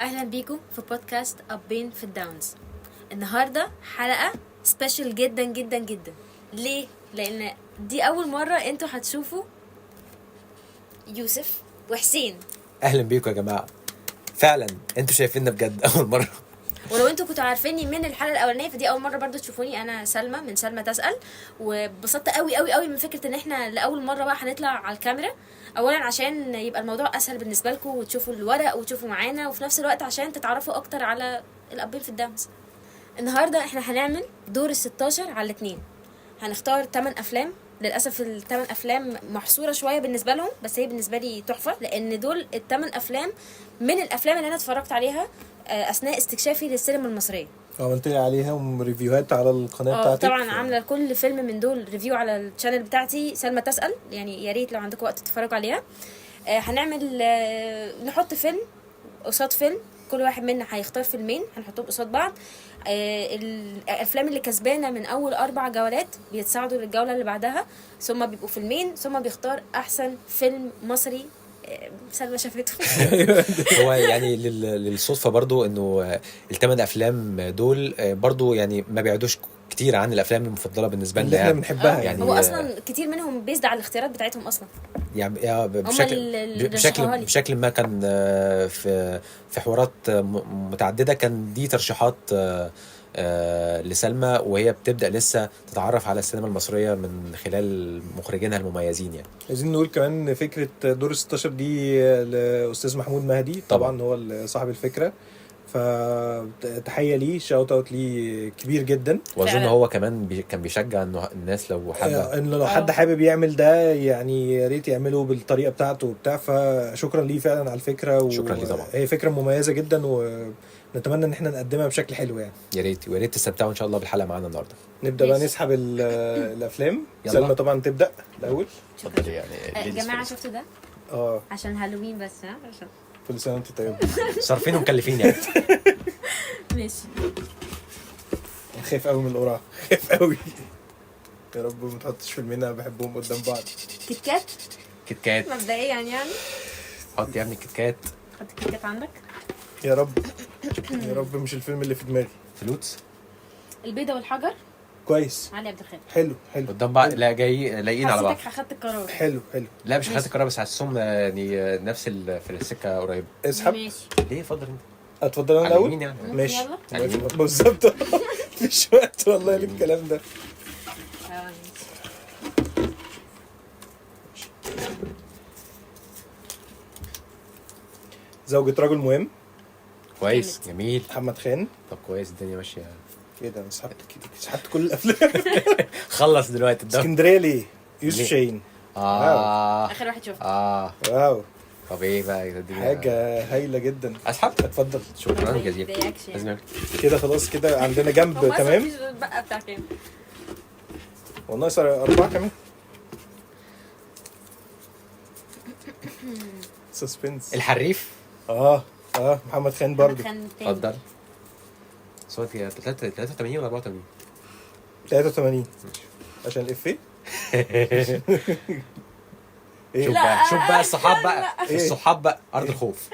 اهلا بيكم في بودكاست ابين في ال Downs. النهارده حلقة special جدا جدا جدا. ليه؟ لان دي اول مرة انتوا هتشوفوا يوسف وحسين. اهلا بيكم يا جماعة، فعلا انتوا شايفيننا بجد اول مرة. ولو انتوا كنتوا عارفيني من الحلقة الاولانية فدي اول مرة برضو تشوفوني. انا سلمى من سلمى تسال، واتبسطت قوي قوي قوي من فكرة ان احنا لاول مرة بقى هنطلع على الكاميرا. اولا عشان يبقى الموضوع اسهل بالنسبة لكم وتشوفوا الورق وتشوفوا معانا، وفي نفس الوقت عشان تتعرفوا اكتر على الابين في ال Downs. النهارده احنا هنعمل دور ال 16 على الاثنين، هنختار 8 افلام. للاسف الثمان افلام محصورة شوية بالنسبة لهم، بس هي بالنسبة لي تحفة، لان دول الثمان افلام من الافلام اللي انا اتفرجت عليها اثناء استكشافي للسينما المصرية. عملت لي عليهم review هات على القناة بتاعتك. طبعا عامله كل فيلم من دول review على ال channel بتاعتي سلمى تسال، يعني يا ريت لو عندكم وقت تتفرجوا عليها. هنعمل نحط فيلم قصاد فيلم، كل واحد منا هيختار فيلمين هنحطهم قصاد بعض. الافلام اللي كسبانه من اول 4 جولات بيتصعدوا للجوله اللي بعدها، ثم بيبقوا فيلمين، ثم بيختار احسن فيلم مصري سلمى شافته. هو يعني للصدفه برضو انه الثمان افلام دول برضو يعني ما بيعدوش كتير عن الافلام المفضلة بالنسبة لنا اللي احنا بنحبها، يعني هو اصلا كتير منهم based على الاختيارات بتاعتهم اصلا، يعني بشكل ما كان في حوارات متعددة، كان دي ترشيحات لسلمى وهي بتبدا لسه تتعرف على السينما المصرية من خلال مخرجينها المميزين. يعني عايزين نقول كمان فكرة دور 16 دي لاستاذ محمود مهدي، طبعا هو صاحب الفكرة، فتحيه ليه، shout out ليه كبير جدا. واظن هو كمان كان بيشجع انه الناس لو حابة، انه لو حد حابب يعمل ده يعني يا ريت يعمله بالطريقة بتاعته وبتاع. فشكرا ليه فعلا على الفكرة، شكرا ليه طبعا، هي فكرة مميزة جدا ونتمنى ان احنا نقدمها بشكل حلو يعني. يا ريت، ويا ريت تستمتعوا ان شاء الله بالحلقة معانا النهارده. نبدا بقى نسحب الافلام. سلمى طبعا تبدا الاول. اتفضلي. يعني يا جماعة شفتوا ده؟ عشان هالوين بس، ها، عشان كل سنة وانت طيب. صارفين ومكلفين يعني. ماشي. خايف قوي من القرعة، خايف قوي. يا رب ما تحطش فيلمين انا بحبهم قدام بعض. كيت كات، كيت كات مبدئيا يعني. حط يا ابني كيت كات، حط كيت كات عندك. يا رب يا رب مش الفيلم اللي في دماغي. فلوتس، البيضة والحجر. كويس، علي عبد الخالق. حلو حلو قدام بعض. لا جاي لايقين على بعض. حسيتك اخدت القرار. حلو حلو. لا مش اخدت القرار، بس حاسسهم يعني نفس في السكة قريب. اسحب. ماشي. ليه؟ اتفضل انت. اتفضل انا الاول يعني. ماشي بالظبط. مفيش وقت والله للكلام ده. زوجة رجل مهم. كويس، جميل. محمد خان. طب كويس، الدنيا ماشية. ايه ده، انا سحبت كده، سحبت كل الافلام. خلص دلوقتي الدور. اسكندرية ليه؟ يوسف شاهين. اخر واحد شفته. wow. طب ايه بقى الدنيا؟ حاجة هايلة جدا. اسحب. اتفضل. شكرا جزيلا. لازم كده خلاص، كده عندنا جنب تمام. بقى بتاع كام؟ والله صار 4 كمان. suspense. الحريف. محمد خان برضه. اتفضل. صوت 83 ولا 84؟ 83 عشان الإفيه. شوف بقى، شوف بقى الصحاب بقى، الصحاب بقى ارض الخوف.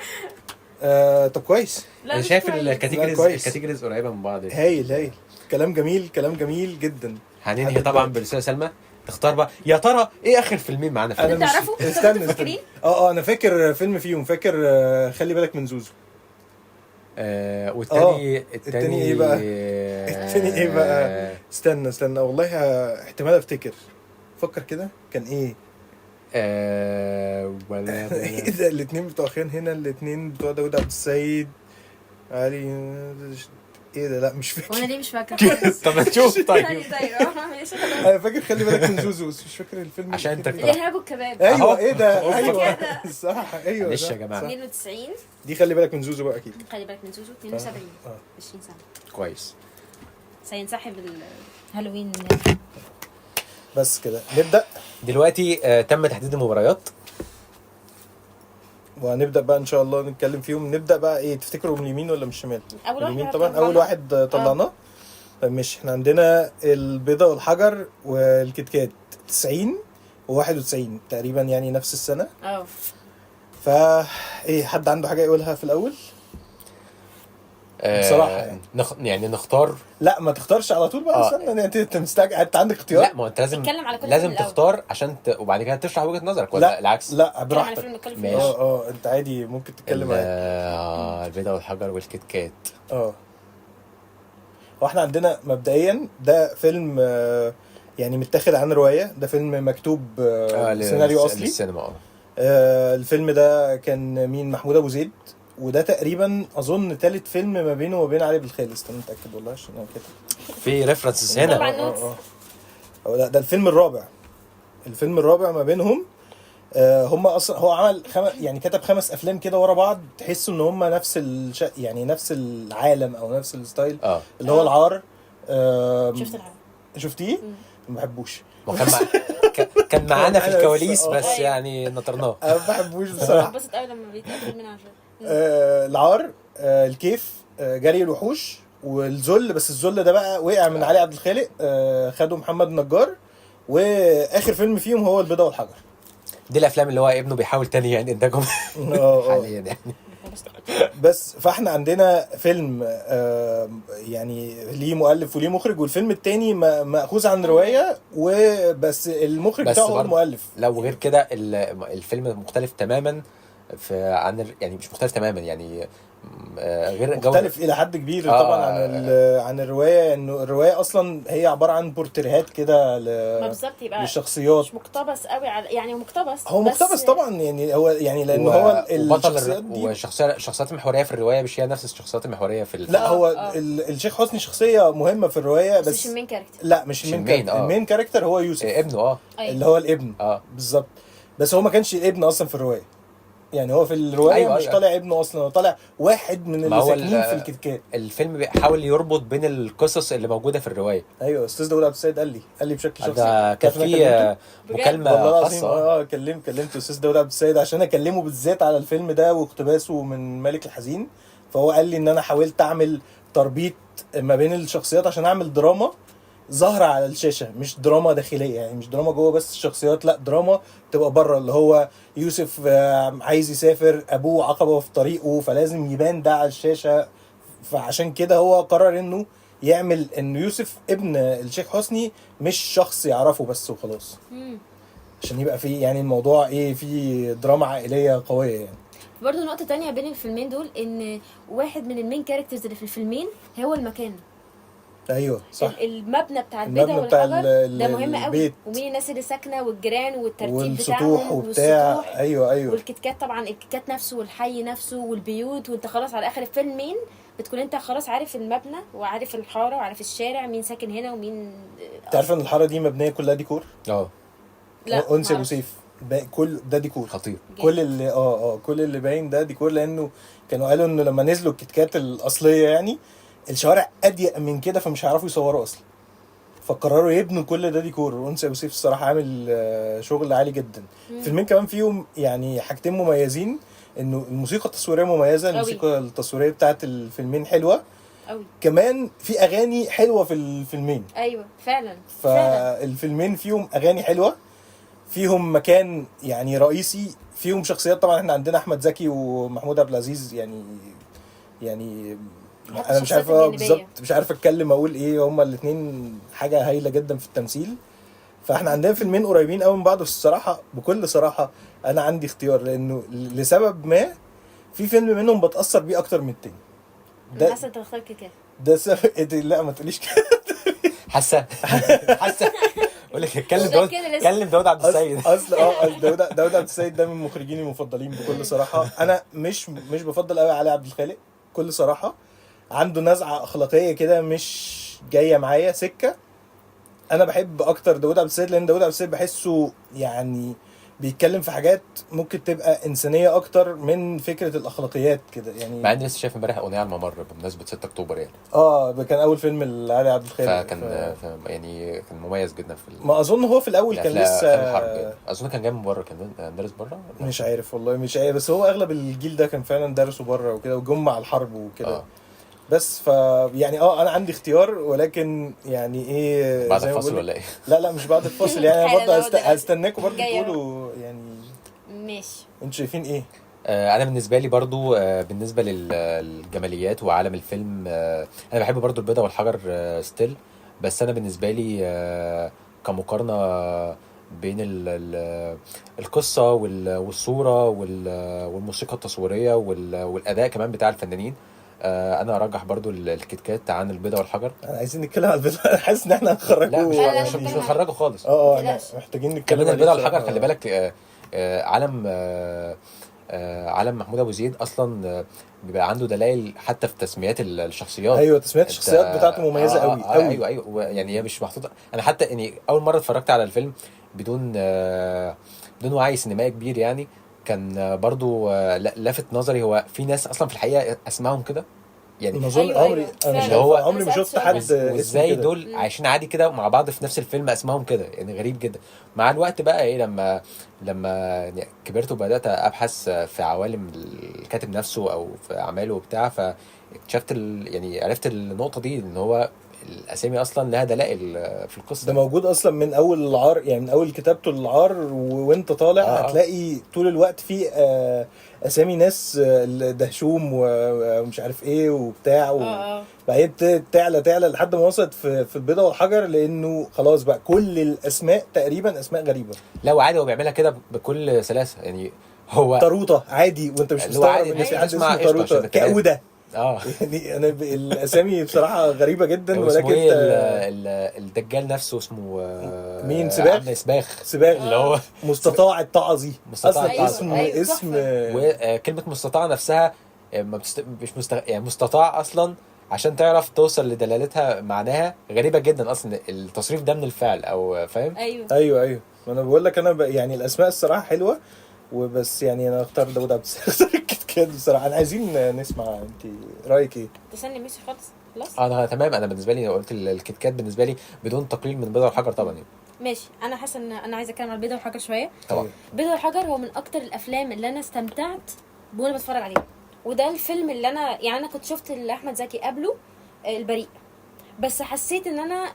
طب كويس. انا شايف ال categories، ال categories قريبه من بعض. هايل هايل، كلام جميل، كلام جميل جدا. هننهي طبعا برسالة سلمى تختار بقى، يا ترى ايه اخر فيلمين معانا؟ في تعرفوا؟ استنى استنى. انا فاكر فيلم فيهم، فاكر خلي بالك من زوزو. والتاني التاني ايه بقى؟ التاني ايه بقى؟ استنى والله احتمال افتكر. فكر كده كان ايه؟ ولا ايه ده؟ الاثنين بتوع خان هنا، الاثنين بتوع داود عبد السيد، علي، ايه ده؟ لا مش فاكر. وانا ليه مش فاكره؟ طب نشوف. طيب انا فاكر خلي بالك من زوزو بس مش فاكر الفيلم. عشان انت الارهاب والكباب. ايوه ايه ده؟ ايوه صح، ايوه. معلش يا جماعة. 92 دي خلي بالك من زوزو بقى اكيد. خلي بالك من زوزو 72. 20 سنة. كويس. سينسحب الهالوين. بس كده نبدا دلوقتي. تم تحديد المباريات وهنبدا بقى ان شاء الله نتكلم فيهم. نبدا بقى ايه تفتكروا، من اليمين ولا من الشمال؟ اول واحد اليمين طبعا، اول واحد طلعناه. طيب ماشي، احنا عندنا البيضة والحجر والكتكات 90 و91 تقريبا، يعني نفس السنة. فا ايه، حد عنده حاجة يقولها في الاول؟ بصراحة يعني. يعني نختار. لا ما تختارش على طول بقى. استنى، انت مستعجل، انت عندك اختيار. لا ما انت لازم اتكلم على كل لازم تختار عشان وبعد كده تشرح وجهة نظرك، ولا لا العكس؟ لا براحتك. ماشي. انت عادي ممكن تتكلم عادي. البيضة والحجر والكيت كات. واحنا عندنا مبدئيا ده فيلم يعني متاخد عن رواية، ده فيلم مكتوب سيناريو اصلي للسينما. الفيلم ده كان مين؟ محمود ابو زيد، وده تقريبا اظن ثالث فيلم ما بينه وبين علي بالخيل. استنى اتاكد والله عشان انا كده في references هنا. طبعا ده الفيلم الرابع، الفيلم الرابع ما بينهم. هم اصلا هو عمل يعني كتب 5 افلام كده ورا بعض، تحسوا ان هم نفس يعني نفس العالم او نفس ال style. اللي هو العار. شفت العار؟ شفتيه؟ ما بحبوش. كان معانا في الكواليس بس يعني نطرناه. ما بحبوش بصراحة. بس قوي لما بيتقفل من عشان العار، الكيف، جري الوحوش، والذل. بس الذل ده بقى وقع من علي عبد الخالق، خده محمد نجار، واخر فيلم فيهم هو البيضة والحجر. دي الافلام اللي هو ابنه بيحاول تاني يعني انتاجهم حاليا يعني. بس فاحنا عندنا فيلم يعني ليه مؤلف وليه مخرج، والفيلم التاني مأخوذ عن رواية وبس المخرج بتاعه هو المؤلف. لو غير كده الفيلم مختلف تماما في عن يعني مش مختلف تماما يعني غير مختلف الى حد كبير طبعا عن عن الرواية. انه الرواية اصلا هي عبارة عن بورتريهات كده للشخصيات، مش مقتبس قوي على يعني مقتبس، هو مقتبس طبعا يعني هو يعني لان هو الشخصيات دي والشخصية الشخصيات المحورية في الرواية مش هي نفس الشخصيات المحورية في لا هو الشيخ حسني شخصية مهمة في الرواية بس مش ال main character. لا مش ال main character. ال main character هو يوسف ابنه اللي هو الابن بالظبط. بس هو ما كانش الابن اصلا في الرواية، يعني هو في الرواية أيوة مش طالع ابنه اصلا، هو طالع واحد من اللي ساكنين في الكتكات. الفيلم بيحاول يربط بين القصص اللي موجودة في الرواية. ايوه استاذ داود عبد السيد قال لي بشكل شخصي، ده كان في مكالمة خاصة. كلمت استاذ داود عبد السيد عشان اكلمه بالذات على الفيلم ده واقتباسه من ملك الحزين. فهو قال لي ان انا حاولت اعمل تربيط ما بين الشخصيات عشان اعمل دراما ظاهرة على الشاشة، مش دراما داخلية، يعني مش دراما جوه بس الشخصيات، لا دراما تبقى بره. اللي هو يوسف عايز يسافر، أبوه عقبه في طريقه، فلازم يبان ده على الشاشة. فعشان كده هو قرر انه يعمل ان يوسف ابن الشيخ حسني مش شخص يعرفه بس وخلاص، عشان يبقى فيه يعني الموضوع ايه، فيه دراما عائلية قوية يعني. برضو نقطة تانية بين الفيلمين دول، ان واحد من ال main characters اللي في الفيلمين هو المكان. ايوه صح، المبنى بتاع البيضة والحجر ده مهم قوي، ومين الناس اللي ساكنة والجيران والترتيب والسطوح وبتاع. ايوه والكتكات طبعا، الكتكات نفسه والحي نفسه والبيوت. وانت خلاص على اخر الفيلمين بتكون انت خلاص عارف المبنى وعارف الحارة وعارف الشارع، مين ساكن هنا ومين. تعرف ان الحارة دي مبنية كلها ديكور؟ لا انس ابو سيف كل ده ديكور خطير. كل اللي كل اللي باين ده ديكور، لانه كانوا قالوا انه لما نزلوا الكتكات الاصلية يعني الشوارع اضيق من كده فمش هيعرفوا يصوروا اصلا، فقرروا يبنوا كل ده ديكور. وانس ابو سيف الصراحة عامل شغل عالي جدا. فيلمين كمان فيهم يعني حاجتين مميزين، انه الموسيقى التصويرية مميزة، الموسيقى التصويرية بتاعت الفيلمين حلوة أوي. كمان في اغاني حلوة في الفيلمين. ايوه فعلا، فالفيلمين فيهم اغاني حلوة، فيهم مكان يعني رئيسي، فيهم شخصيات. طبعا احنا عندنا احمد زكي ومحمود عبد العزيز، يعني انا مش عارف بالظبط، مش عارف اتكلم اقول ايه، هما الاثنين حاجة هايلة جدا في التمثيل. فاحنا عندنا فيلمين قريبين قوي من بعض. بس الصراحة بكل صراحة انا عندي اختيار، لانه لسبب ما في فيلم منهم بتاثر بيه اكتر من التاني. ده حاسه انت مختار كده ده سبب. لا ما تقوليش كده. حاسه اقول لك اتكلم داود، اتكلم داود عبد السيد. اصل داود عبد السيد ده من مخرجيني المفضلين بكل صراحة. انا مش بفضل قوي علي عبد الخالق بكل صراحة، عنده نزعه اخلاقية كده مش جاية معايا سكة. انا بحب اكتر داود عبد السيد، لان داود عبد السيد بحسه يعني بيتكلم في حاجات ممكن تبقى انسانيه اكتر من فكرة الاخلاقيات كده يعني. مع اني لسه شايف امبارح اغنية على الممر بمناسبة 6 اكتوبر يعني. ده كان اول فيلم لعلي عبد الخالق، فكان يعني كان مميز جدا في ما اظن هو في الاول كان لسه الحرب، اظن كان جاي من بره، كان دارس بره، مش عارف والله، مش عارف، بس هو اغلب الجيل ده كان فعلا درسوا بره وكده وجم مع الحرب وكده. بس ف يعني انا عندي اختيار، ولكن يعني ايه بعد الفاصل ولا ايه؟ لا مش بعد الفاصل يعني، انا برضه هستناكم برضه تقولوا يعني. ماشي، انتوا شايفين ايه؟ انا بالنسبة لي برضو، بالنسبة للجماليات وعالم الفيلم، انا بحب برضو البيضة والحجر still. بس انا بالنسبة لي كمقارنه بين القصة والصورة والموسيقى التصويرية والاداء كمان بتاع الفنانين، انا ارجح برضو الكيت كات عن البيضة والحجر. انا عايزين نتكلم على البيضة. انا حاسس ان احنا هنخرجه. لا، مش لا، لا، مش نتكلم مش عليه. هنخرجه خالص. اه انا متقلقش. محتاجين نتكلم كمان عليه البيضة والحجر بصراحة. خلي بالك، عالم عالم محمود ابو زيد اصلا بيبقى عنده دلائل حتى في تسميات الشخصيات. ايوه، تسميات الشخصيات بتاعته مميزة قوي قوي. ايوه، يعني هي مش محطوطة. انا حتى يعني اول مرة اتفرجت على الفيلم بدون وعي سينمائي كبير، يعني كان برضو لافت نظري هو في ناس اصلا في الحقيقة اسمائهم كده يعني. ما اظن أيوة، عمري أيوة، انا مش فعلا. اللي هو عمري ما أنا شفت سألت حد سؤال. اسمه وازاي كده. دول عايشين عادي كده مع بعض في نفس الفيلم اسمائهم كده، يعني غريب جدا. مع الوقت بقى ايه، لما يعني كبرت وبدات ابحث في عوالم الكاتب نفسه او في اعماله وبتاع، فاكتشفت يعني عرفت النقطة دي ان هو الاسامي اصلا لها دلائل في القصة. ده موجود اصلا من اول العار، يعني من اول كتابته للعار وانت طالع هتلاقي طول الوقت في اسامي ناس، دهشوم ومش عارف ايه وبتاع بعدين تعلى لحد ما وصلت في البيضة والحجر، لانه خلاص بقى كل الاسماء تقريبا اسماء غريبة. لا وعادي هو بيعملها كده بكل سلاسة، يعني هو طروطه عادي وانت مش اللي هو مستغرب عادي ان الناس في حد بتسمع اسمه قشطة عشان طروطه نتكلم. كاوده. يعني انا الاسامي بصراحة غريبة جدا، واسمه ولكن ايه انت الدجال نفسه اسمه مين؟ سباخ؟ عم سباخ. سباخ. اللي هو مستطاع التعظي. مستطاع اصلا التعظي. اسم أيوة، اسم تحفة. وكلمة مستطاع نفسها ما بتست... مش مست... يعني مستطاع اصلا عشان تعرف توصل لدلالتها معناها غريبة جدا اصلا، التصريف ده من الفعل او فاهم. ايوه ايوه ما انا بقول لك انا يعني الاسماء الصراحة حلوة وبس، يعني انا اختار داوود عبد السلام، اختار الكيت كات بصراحة. انا عايزين نسمع انت رايك ايه. تسلم ميسي خالص خلاص. انا تمام، انا بالنسبة لي قلت الكيت كات بالنسبة لي بدون تقليل من بيضة والحجر طبعا يعني. ماشي، انا حاسه ان انا عايزه اتكلم على البيضة والحجر شوية. طبعا. بيضة والحجر هو من اكتر الافلام اللي انا استمتعت وانا بتفرج عليه، وده الفيلم اللي انا يعني انا كنت شفت لاحمد زكي قبله البريء، بس حسيت ان انا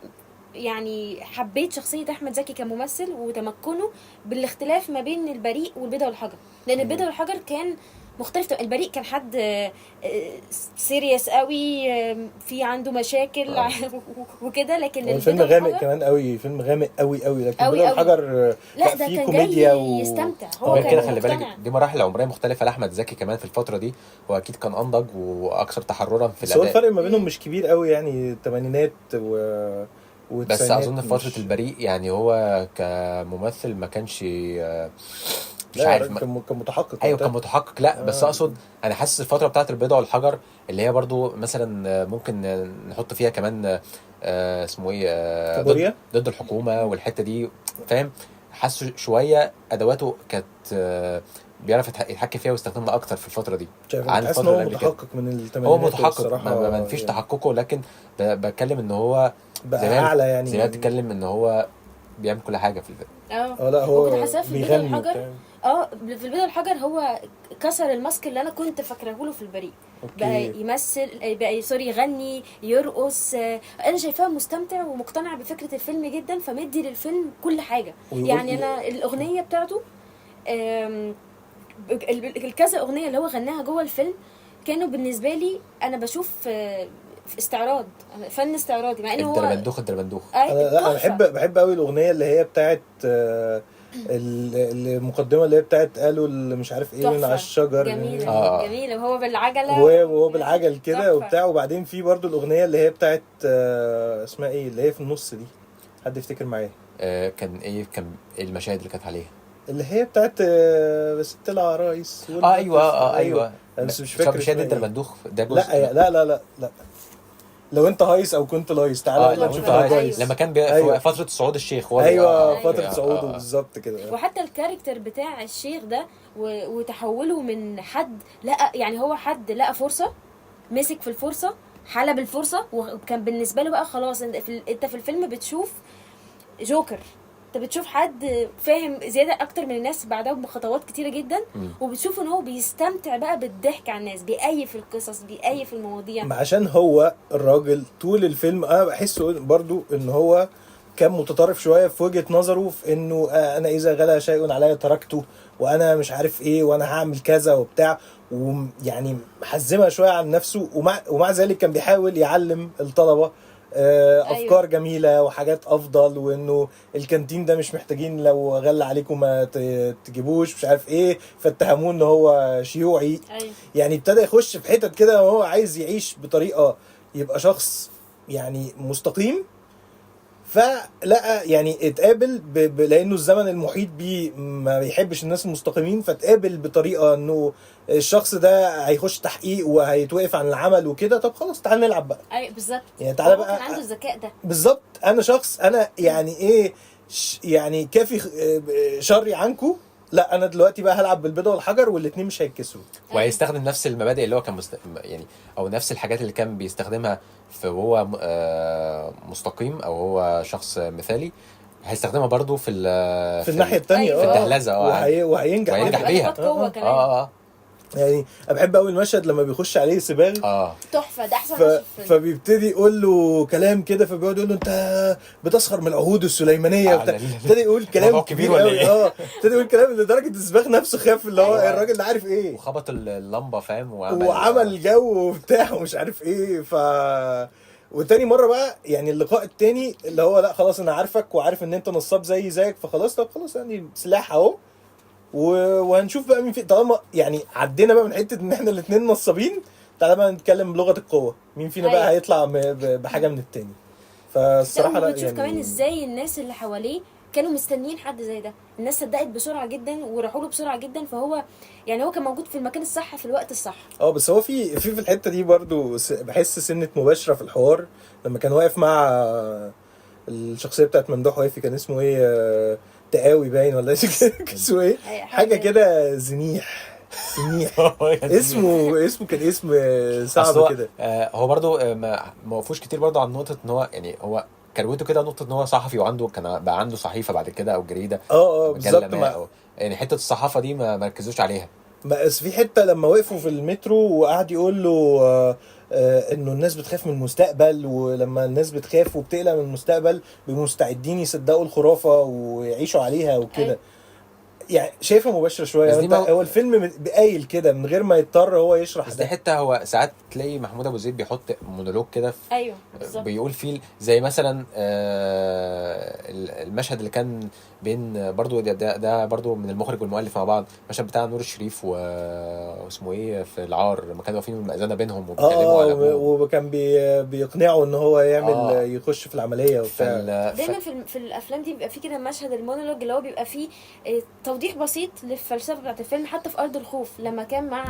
يعني حبيت شخصية أحمد زكي كممثل وتمكنه بالاختلاف ما بين البريء والبيضة والحجر، لأن البيضة والحجر كان مختلف. البريء كان حد serious قوي، في عنده مشاكل وكده، لكن هو الفيلم البيضة غامق والحجر كمان قوي، فيلم غامق قوي قوي، لكن قوي بيضة قوي. والحجر لا ده فيه كان كوميديا جاي يستمتع، هو وغير كان كده خلي بالك مقتنع. دي مراحل عمرية مختلفة لاحمد زكي كمان في الفترة دي، هو اكيد كان انضج واكثر تحررا في بس هو الاداء. الفرق ما بينهم مش كبير قوي، يعني الثمانينات بس والتسعينات اظن في فترة مش... البريء يعني هو كممثل ما كانش مش لا عارف كان متحقق ايوه وقتها. كان متحقق. لا بس اقصد انا حاسس الفترة بتاعت البيضة والحجر اللي هي برضو مثلا ممكن نحط فيها كمان اسمه ايه كابوريا؟ ضد الحكومة والحتة دي، فاهم؟ حاسه شوية ادواته كانت بيعرف يتحكم فيها ويستخدمها اكتر في الفترة دي مش عارف، عن حاسس ان الفترة هو اللي قبل كده. متحقق من الثمانينات هو متحقق، الصراحة ما نفيش يعني تحققه، لكن بتكلم ان هو بقى زي ما اعلى يعني زي ما بتتكلم ان هو بيعمل كل حاجة في الفيلم. لا هو وكنت حاساه في البيضة بيغني والحجر. وبتاع. في البيضة والحجر هو كسر ال mask اللي انا كنت فاكراه له في البريء. بقى يمثل، بقى sorry يغني، يرقص، انا شايفاه مستمتع ومقتنع بفكره الفيلم جدا، فمدي للفيلم كل حاجة. يعني انا الاغنية بتاعته، الكذا اغنية اللي هو غناها جوه الفيلم كانوا بالنسبة لي انا بشوف استعراض، فن استعراضي، مع ان هو الدربندوخ. انا لا انا تحفة. بحب قوي الاغنية اللي هي بتاعت المقدمة اللي هي بتاعت قالوا اللي مش عارف ايه من تحفة. على الشجر. جميلة جميلة، وهو بالعجله وهو بالعجل كده تحفة. وبتاع. وبعدين في برضو الاغنية اللي هي بتاعت اسمها ايه اللي هي في النص دي، حد يفتكر معايا؟ كان ايه، كان إيه المشاهد اللي كانت عليها؟ اللي هي بتاعت ست العرايس. ايوه ايوه، بس مش فاكر مش هي دي اسمها إيه. الدربندوخ ده جزء. لا لا لا لا لا، لو انت هايص او كنت لايص، تعالى يلا لو نشوف انت لو هايص. جايز. لما كان أيوة. في فترة صعود الشيخ هو ايوه فترة صعوده بالظبط كده. وحتى ال character بتاع الشيخ ده وتحوله من حد لقى، يعني هو حد لقى فرصة، مسك في الفرصة، حلب الفرصة، وكان بالنسبة له بقى خلاص. انت في الفيلم بتشوف جوكر، انت بتشوف حد فاهم زيادة اكتر من الناس بعدها بخطوات كتيرة جدا، وبتشوف ان هو بيستمتع بقى بالضحك على الناس، بيأيف القصص، بيأيف المواضيع. عشان هو الراجل طول الفيلم انا بحسه برضو ان هو كان متطرف شوية في وجهه نظره، في انه انا اذا غلا شيء علي تركته، وانا مش عارف ايه، وانا هعمل كذا وبتاع، ويعني حزمها شوية عن نفسه، ومع ذلك كان بيحاول يعلم الطلبة افكار جميلة وحاجات افضل، وانه الكانتين ده مش محتاجين لو غلى عليكم ما تجيبوش مش عارف ايه، فاتهموه ان هو شيوعي. يعني ابتدى يخش في حتت كده وهو عايز يعيش بطريقة يبقى شخص يعني مستقيم. فلقى يعني اتقابل لانه الزمن المحيط بيه ما بيحبش الناس المستقيمين، فاتقابل بطريقة انه الشخص ده هيخش تحقيق وهيتوقف عن العمل وكده. طب خلاص تعال نلعب بقى. ايوه بالظبط، يعني تعالى بقى، كان عنده الذكاء ده بالظبط. انا شخص انا يعني ايه يعني كافي شري عنكو، لا انا دلوقتي بقى هلعب بالبيضه والحجر والاثنين مش هيتكسروا. وهيستخدم نفس المبادئ اللي هو كان يعني او نفس الحاجات اللي كان بيستخدمها في وهو مستقيم او هو شخص مثالي، هيستخدمها برضو في الناحية الثانية، في الدهلزه، وهينجح بيها. يعني انا بحب قوي المشهد لما بيخش عليه سباغ، تحفة، ده احسن مشهد. فبيبتدي يقول له كلام كده، فبيقعد يقول له انت بتسخر من العهود السليمانية وبتاع، ابتدي يقول كلام كبير قوي، ابتدي يقول كلام لدرجة السباغ نفسه خاف، اللي هو الراجل ده عارف ايه، وخبط اللمبة فاهم، وعمل جو وبتاع ومش عارف ايه. وتاني مرة بقى يعني اللقاء التاني اللي هو لا خلاص انا عارفك وعارف ان انت نصاب زي زيك، فخلاص طب خلاص يعني سلاح اهو، وهنشوف بقى مين في. طالما يعني عدينا بقى من حتة ان احنا الاثنين نصابين، تعالى بقى نتكلم بلغه القوة، مين فينا بقى هيطلع بحاجة من التاني. فالصراحه لا، بتشوف يعني كمان ازاي الناس اللي حواليه كانوا مستنيين حد زي ده، الناس صدقت بسرعة جدا وراحوا له بسرعة جدا، فهو يعني هو كان موجود في المكان الصح في الوقت الصح. بس هو في في الحتة دي برضو بحس سنة مباشرة في الحوار لما كان واقف مع الشخصية بتاعت ممدوح وافي، كان اسمه ايه، تقاوي باين ولا اسمه ايه، حاجة كده، زنيح اسمه كان اسم صعب كده. هو برضو ما وقفوش كتير برضو عن نقطة ان هو يعني هو كروته كده نقطة ان هو صحفي وعنده كان بقى عنده صحيفة بعد كده او جريدة. بالظبط، يعني حتة الصحافة دي ما مركزوش عليها. بس في حتة لما وقفوا في المترو وقعد يقول له انه الناس بتخاف من المستقبل، ولما الناس بتخاف وبتقلق من المستقبل بيبقوا مستعدين يصدقوا الخرافة ويعيشوا عليها وكده. يعني شايفها مباشرة شوية، هو الفيلم بقايل كده من غير ما يضطر هو يشرح. بس دي حتة هو ساعات تلاقي محمود ابو زيد بيحط مونولوج كده، ايوه بالظبط، بيقول فيه زي مثلا المشهد اللي كان بين برضو ده برضو من المخرج والمؤلف مع بعض، المشهد بتاع نور الشريف واسمه ايه في العار، لما كانوا واقفين المأذنه بينهم وبيتكلموا على وكان بيقنعه ان هو يعمل يخش في العملية وبتاع. دايما في الافلام دي بيبقى فيه كده مشهد المونولوج اللي هو بيبقى فيه توضيح بسيط للفلسفة بتاعت الفيلم. حتى في ارض الخوف لما كان مع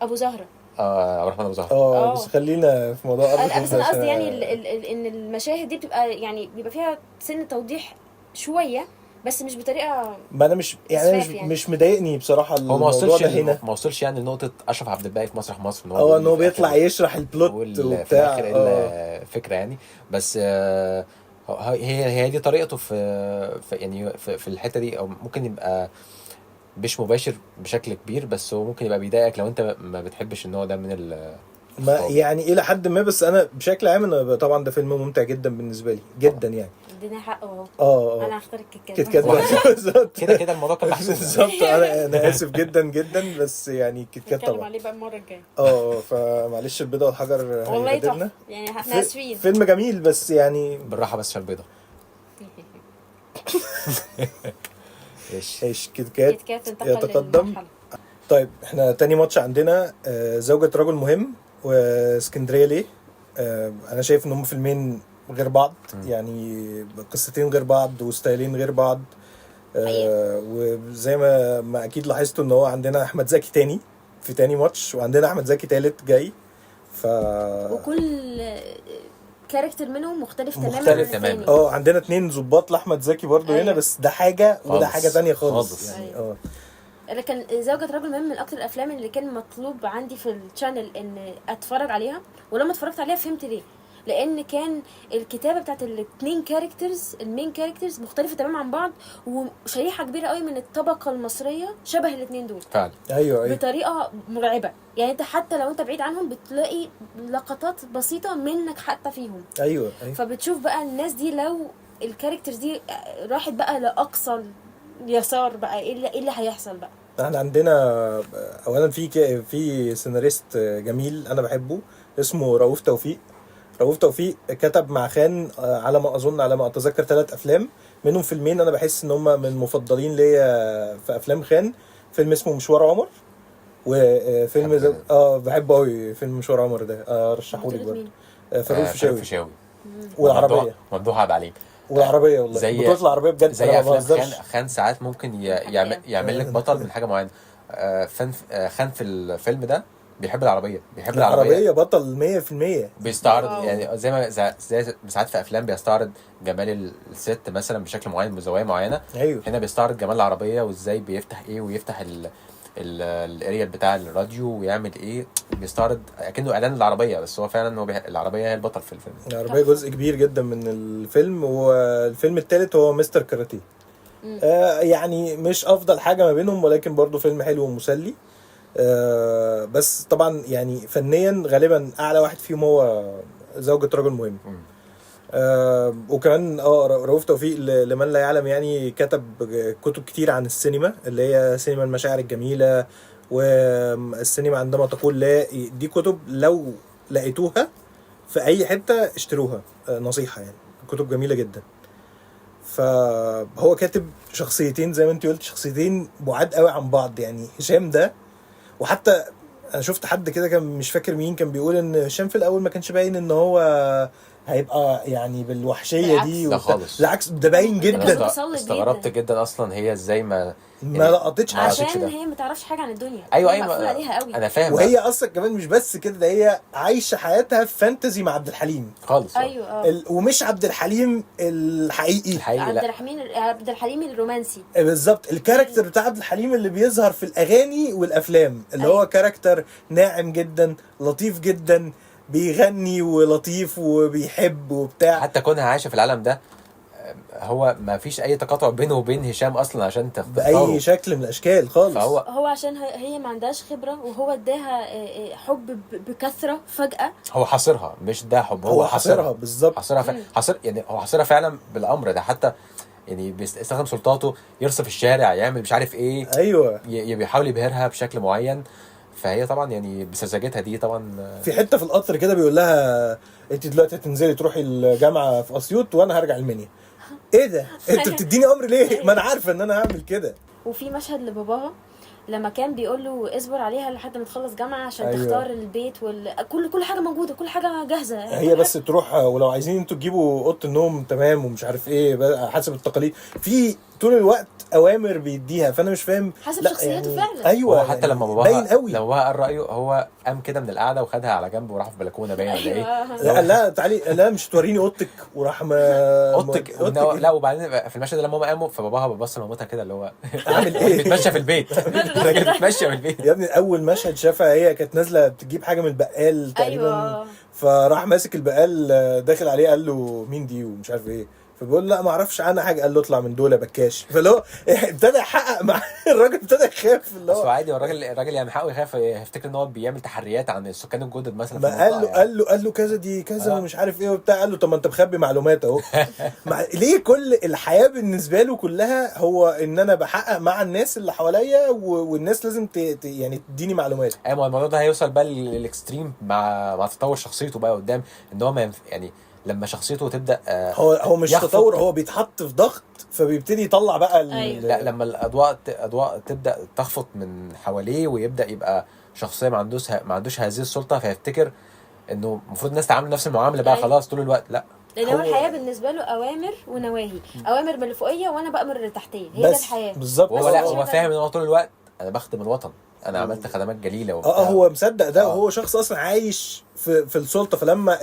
ابو زهره، عبد الرحمن ابو زهره، بس خلينا في موضوع ارض الخوف. بس انا قصدي يعني ان المشاهد دي بتبقى يعني بيبقى فيها سن توضيح شوية، بس مش بطريقة، ما انا مش يعني مش, يعني مش مضايقني بصراحة الموضوع ده هنا. ما وصلش يعني لنقطة اشرف عبد الباقي في مسرح مصر ان هو بيطلع يشرح ال plot وبتاع الفكرة يعني. بس هي دي طريقته في يعني في الحتة دي، او ممكن يبقى مش مباشر بشكل كبير، بس هو ممكن يبقى بيضايقك لو انت ما بتحبش النوع ده من ما يعني الى حد ما. بس انا بشكل عام انا طبعا ده فيلم ممتع جدا بالنسبة لي جدا يعني، ادينا حقه اهو. انا هختار الكيت كات بالظبط كده الموضوع كان محسوب بالظبط. انا اسف جدا جدا، بس يعني كيت كات طبعا نتكلم عليه بقى المرة الجاية. فمعلش البيضة والحجر والله يعني احنا اسفين، فيلم جميل بس يعني بالراحة بس عشان البيضة. ايش كيت كات يتقدم. طيب احنا تاني ماتش عندنا زوجة رجل مهم واسكندرية ليه. انا شايف ان هم فيلمين غير بعض، يعني قصتين غير بعض وستايلين غير بعض. وزي ما اكيد لاحظتوا ان هو عندنا احمد زكي تاني في تاني ماتش، وعندنا احمد زكي تالت جاي. وكل character منهم مختلف تماما. عندنا اتنين ظباط لاحمد زكي برضو هنا، بس ده حاجة وده حاجة تانية خالص يعني. لكن زوجة رجل مهم من اكتر الافلام اللي كان مطلوب عندي في ال channel ان اتفرج عليها، ولما اتفرجت عليها فهمت ليه. لان كان الكتابة بتاعت الاثنين characters، ال main characters، مختلفة تماما عن بعض، وشريحه كبيرة قوي من الطبقة المصرية شبه الاثنين دول فعلا. ايوه بطريقة مرعبة يعني. انت حتى لو انت بعيد عنهم بتلاقي لقطات بسيطة منك حتى فيهم. ايوه. فبتشوف بقى الناس دي لو ال character دي راحت بقى لاقصى اليسار بقى، ايه اللي هيحصل بقى؟ احنا عندنا اولا في سيناريست جميل انا بحبه اسمه رؤوف توفيق. رؤوف توفيق كتب مع خان على ما اظن، على ما اتذكر، 3 افلام، منهم فيلمين انا بحس ان هم من المفضلين ليا في افلام خان. فيلم اسمه مشوار عمر، وفيلم بحبه قوي فيلم مشوار عمر ده، ارشحه لك برضه. فاروق فيشاوي والعربية، ممدوح عبد العليم والعربية، والله زي بطوله العربية بجد زي افلام خان ساعات ممكن يعمل لك بطل من حاجة معينة. خان في الفيلم ده بيحب العربية، بيحب العربية بطل 100%. بيستعرض يعني زي ما زي ساعات في افلام بيستعرض جمال الست مثلا بشكل معين بزوايا معينة. أيوه. هنا بيستعرض جمال العربية وازاي بيفتح ايه ويفتح الاريال بتاع الراديو ويعمل ايه، بيستعرض اكنه اعلان العربية، بس هو فعلا هو العربية هي البطل في الفيلم. العربية جزء كبير جدا من الفيلم. والفيلم الثالث هو مستر كاراتيه. يعني مش افضل حاجة ما بينهم، ولكن برضو فيلم حلو ومسلي. بس طبعا يعني فنيا غالبا اعلى واحد فيهم هو زوجة رجل مهم. وكمان رؤوف توفيق لمن لا يعلم يعني كتب كتب كتير عن السينما، اللي هي سينما المشاعر الجميلة والسينما عندما تقول لا. دي كتب لو لقيتوها في اي حتة اشتروها، نصيحة يعني، كتب جميلة جدا. فهو كاتب شخصيتين زي ما انت قلت، شخصيتين بعاد قوي عن بعض يعني. هشام ده، وحتى انا شفت حد كده كان مش فاكر مين كان بيقول ان هشام في الاول ما كانش باين ان هو هيبقى يعني بالوحشيه دي لا خالص، بالعكس ده باين جدا. استغربت جدا اصلا هي ازاي ما لقطتش، عشان هي ما تعرفش حاجة عن الدنيا. ايوه عليها قوي، انا فاهم. وهي اصلا كمان مش بس كده، ده هي عايشه حياتها في fantasy مع عبد الحليم خالص. ايوه ومش عبد الحليم الحقيقي، عبد الحليم الرومانسي بالظبط. ال character بتاع عبد الحليم اللي بيظهر في الاغاني والافلام، اللي هو character ناعم جدا لطيف جدا، بيغني ولطيف وبيحب وبتاع. حتى كونها عايشه في العالم ده، هو ما فيش اي تقاطع بينه وبين هشام اصلا عشان تختاره باي شكل من الاشكال خالص. هو عشان هي ما عندهاش خبره، وهو اداها حب بكثرة فجاة. هو حاصرها، مش ده حب، هو حاصرها بالظبط. حاصرها حاصر يعني، هو حاصرها فعلا بالامر ده. حتى يعني بيستخدم سلطاته، يرصف الشارع، يعمل مش عارف ايه. ايوه، بيحاول يبهرها بشكل معين. فهي طبعا يعني بسذاجتها دي طبعا. في حتة في القطر كده بيقول لها انت دلوقتي هتنزلي تروحي الجامعة في اسيوط وانا هرجع المنيا. ايه ده؟ انت بتديني امر ليه؟ ما انا عارفه ان انا هعمل كده. وفي مشهد لباباها لما كان بيقول له اصبر عليها لحد ما تخلص جامعه عشان أيوة. تختار البيت كل حاجة موجودة، كل حاجة جاهزة، هي بس تروح. ولو عايزين انتوا تجيبوا اوضة النوم تمام ومش عارف ايه حسب التقاليد. في طول الوقت اوامر بيديها، فانا مش فاهم حسب شخصيته يعني فعلا. ايوه، حتى يعني لما باباها لما باباها قال رايه، هو قام كده من القعدة وخدها على جنب وراح في بلكونة باين ولا ايه. لا تعالي، لا مش توريني اوضتك، وراح ما اوضتك. لا وبعدين في المشهد لما هم قاموا، فباباها ببص لمامتها كده اللي هو اعمل ايه، بيتمشى في البيت. الراجل بيتمشى في البيت يا ابني. اول مشهد شافها هي كانت نازله بتجيب حاجة من البقال تقريبا. أيوة. فراح ماسك البقال داخل عليه قال له مين دي ومش عارف ايه، فبيقول لا ما اعرفش عنها حاجة. قال له اطلع من دول يا بكاش. فاللي هو ابتدى يحقق مع الراجل، ابتدى يخاف. اللي هو عادي، الراجل يعني حقه يخاف، يفتكر ان هو بيعمل تحريات عن السكان الجدد مثلا. ما قال له يعني. قال له كذا دي كذا ومش عارف ايه وبتاع. قال له طب ما انت مخبي معلومات اهو. ليه كل الحياة بالنسبة له كلها هو ان انا بحقق مع الناس اللي حواليا، والناس لازم يعني تديني معلومات. ايوه، الموضوع ده هيوصل بقى لل extreme مع تطور شخصيته بقى قدام، ان هو ما يعني لما شخصيته تبدا هو مش تطور، هو بيتحط في ضغط فبيبتدي يطلع بقى أيوة. لا لما الاضواء تبدا تخفت من حواليه ويبدا يبقى شخصية ما عندوش هذه السلطة، فيفتكر انه المفروض الناس تعامل نفس المعاملة بقى. أيوة. خلاص طول الوقت. لا، لان هو الحياة بالنسبة له اوامر ونواهي، اوامر من اللي فوقيه وانا بامر اللي تحتيه، هي ده الحياة بالظبط. هو لا، هو فاهم ان هو طول الوقت انا بخدم الوطن، انا عملت خدمات جليلة وبتاع. هو مصدق ده. وهو شخص اصلا عايش في السلطة، فلما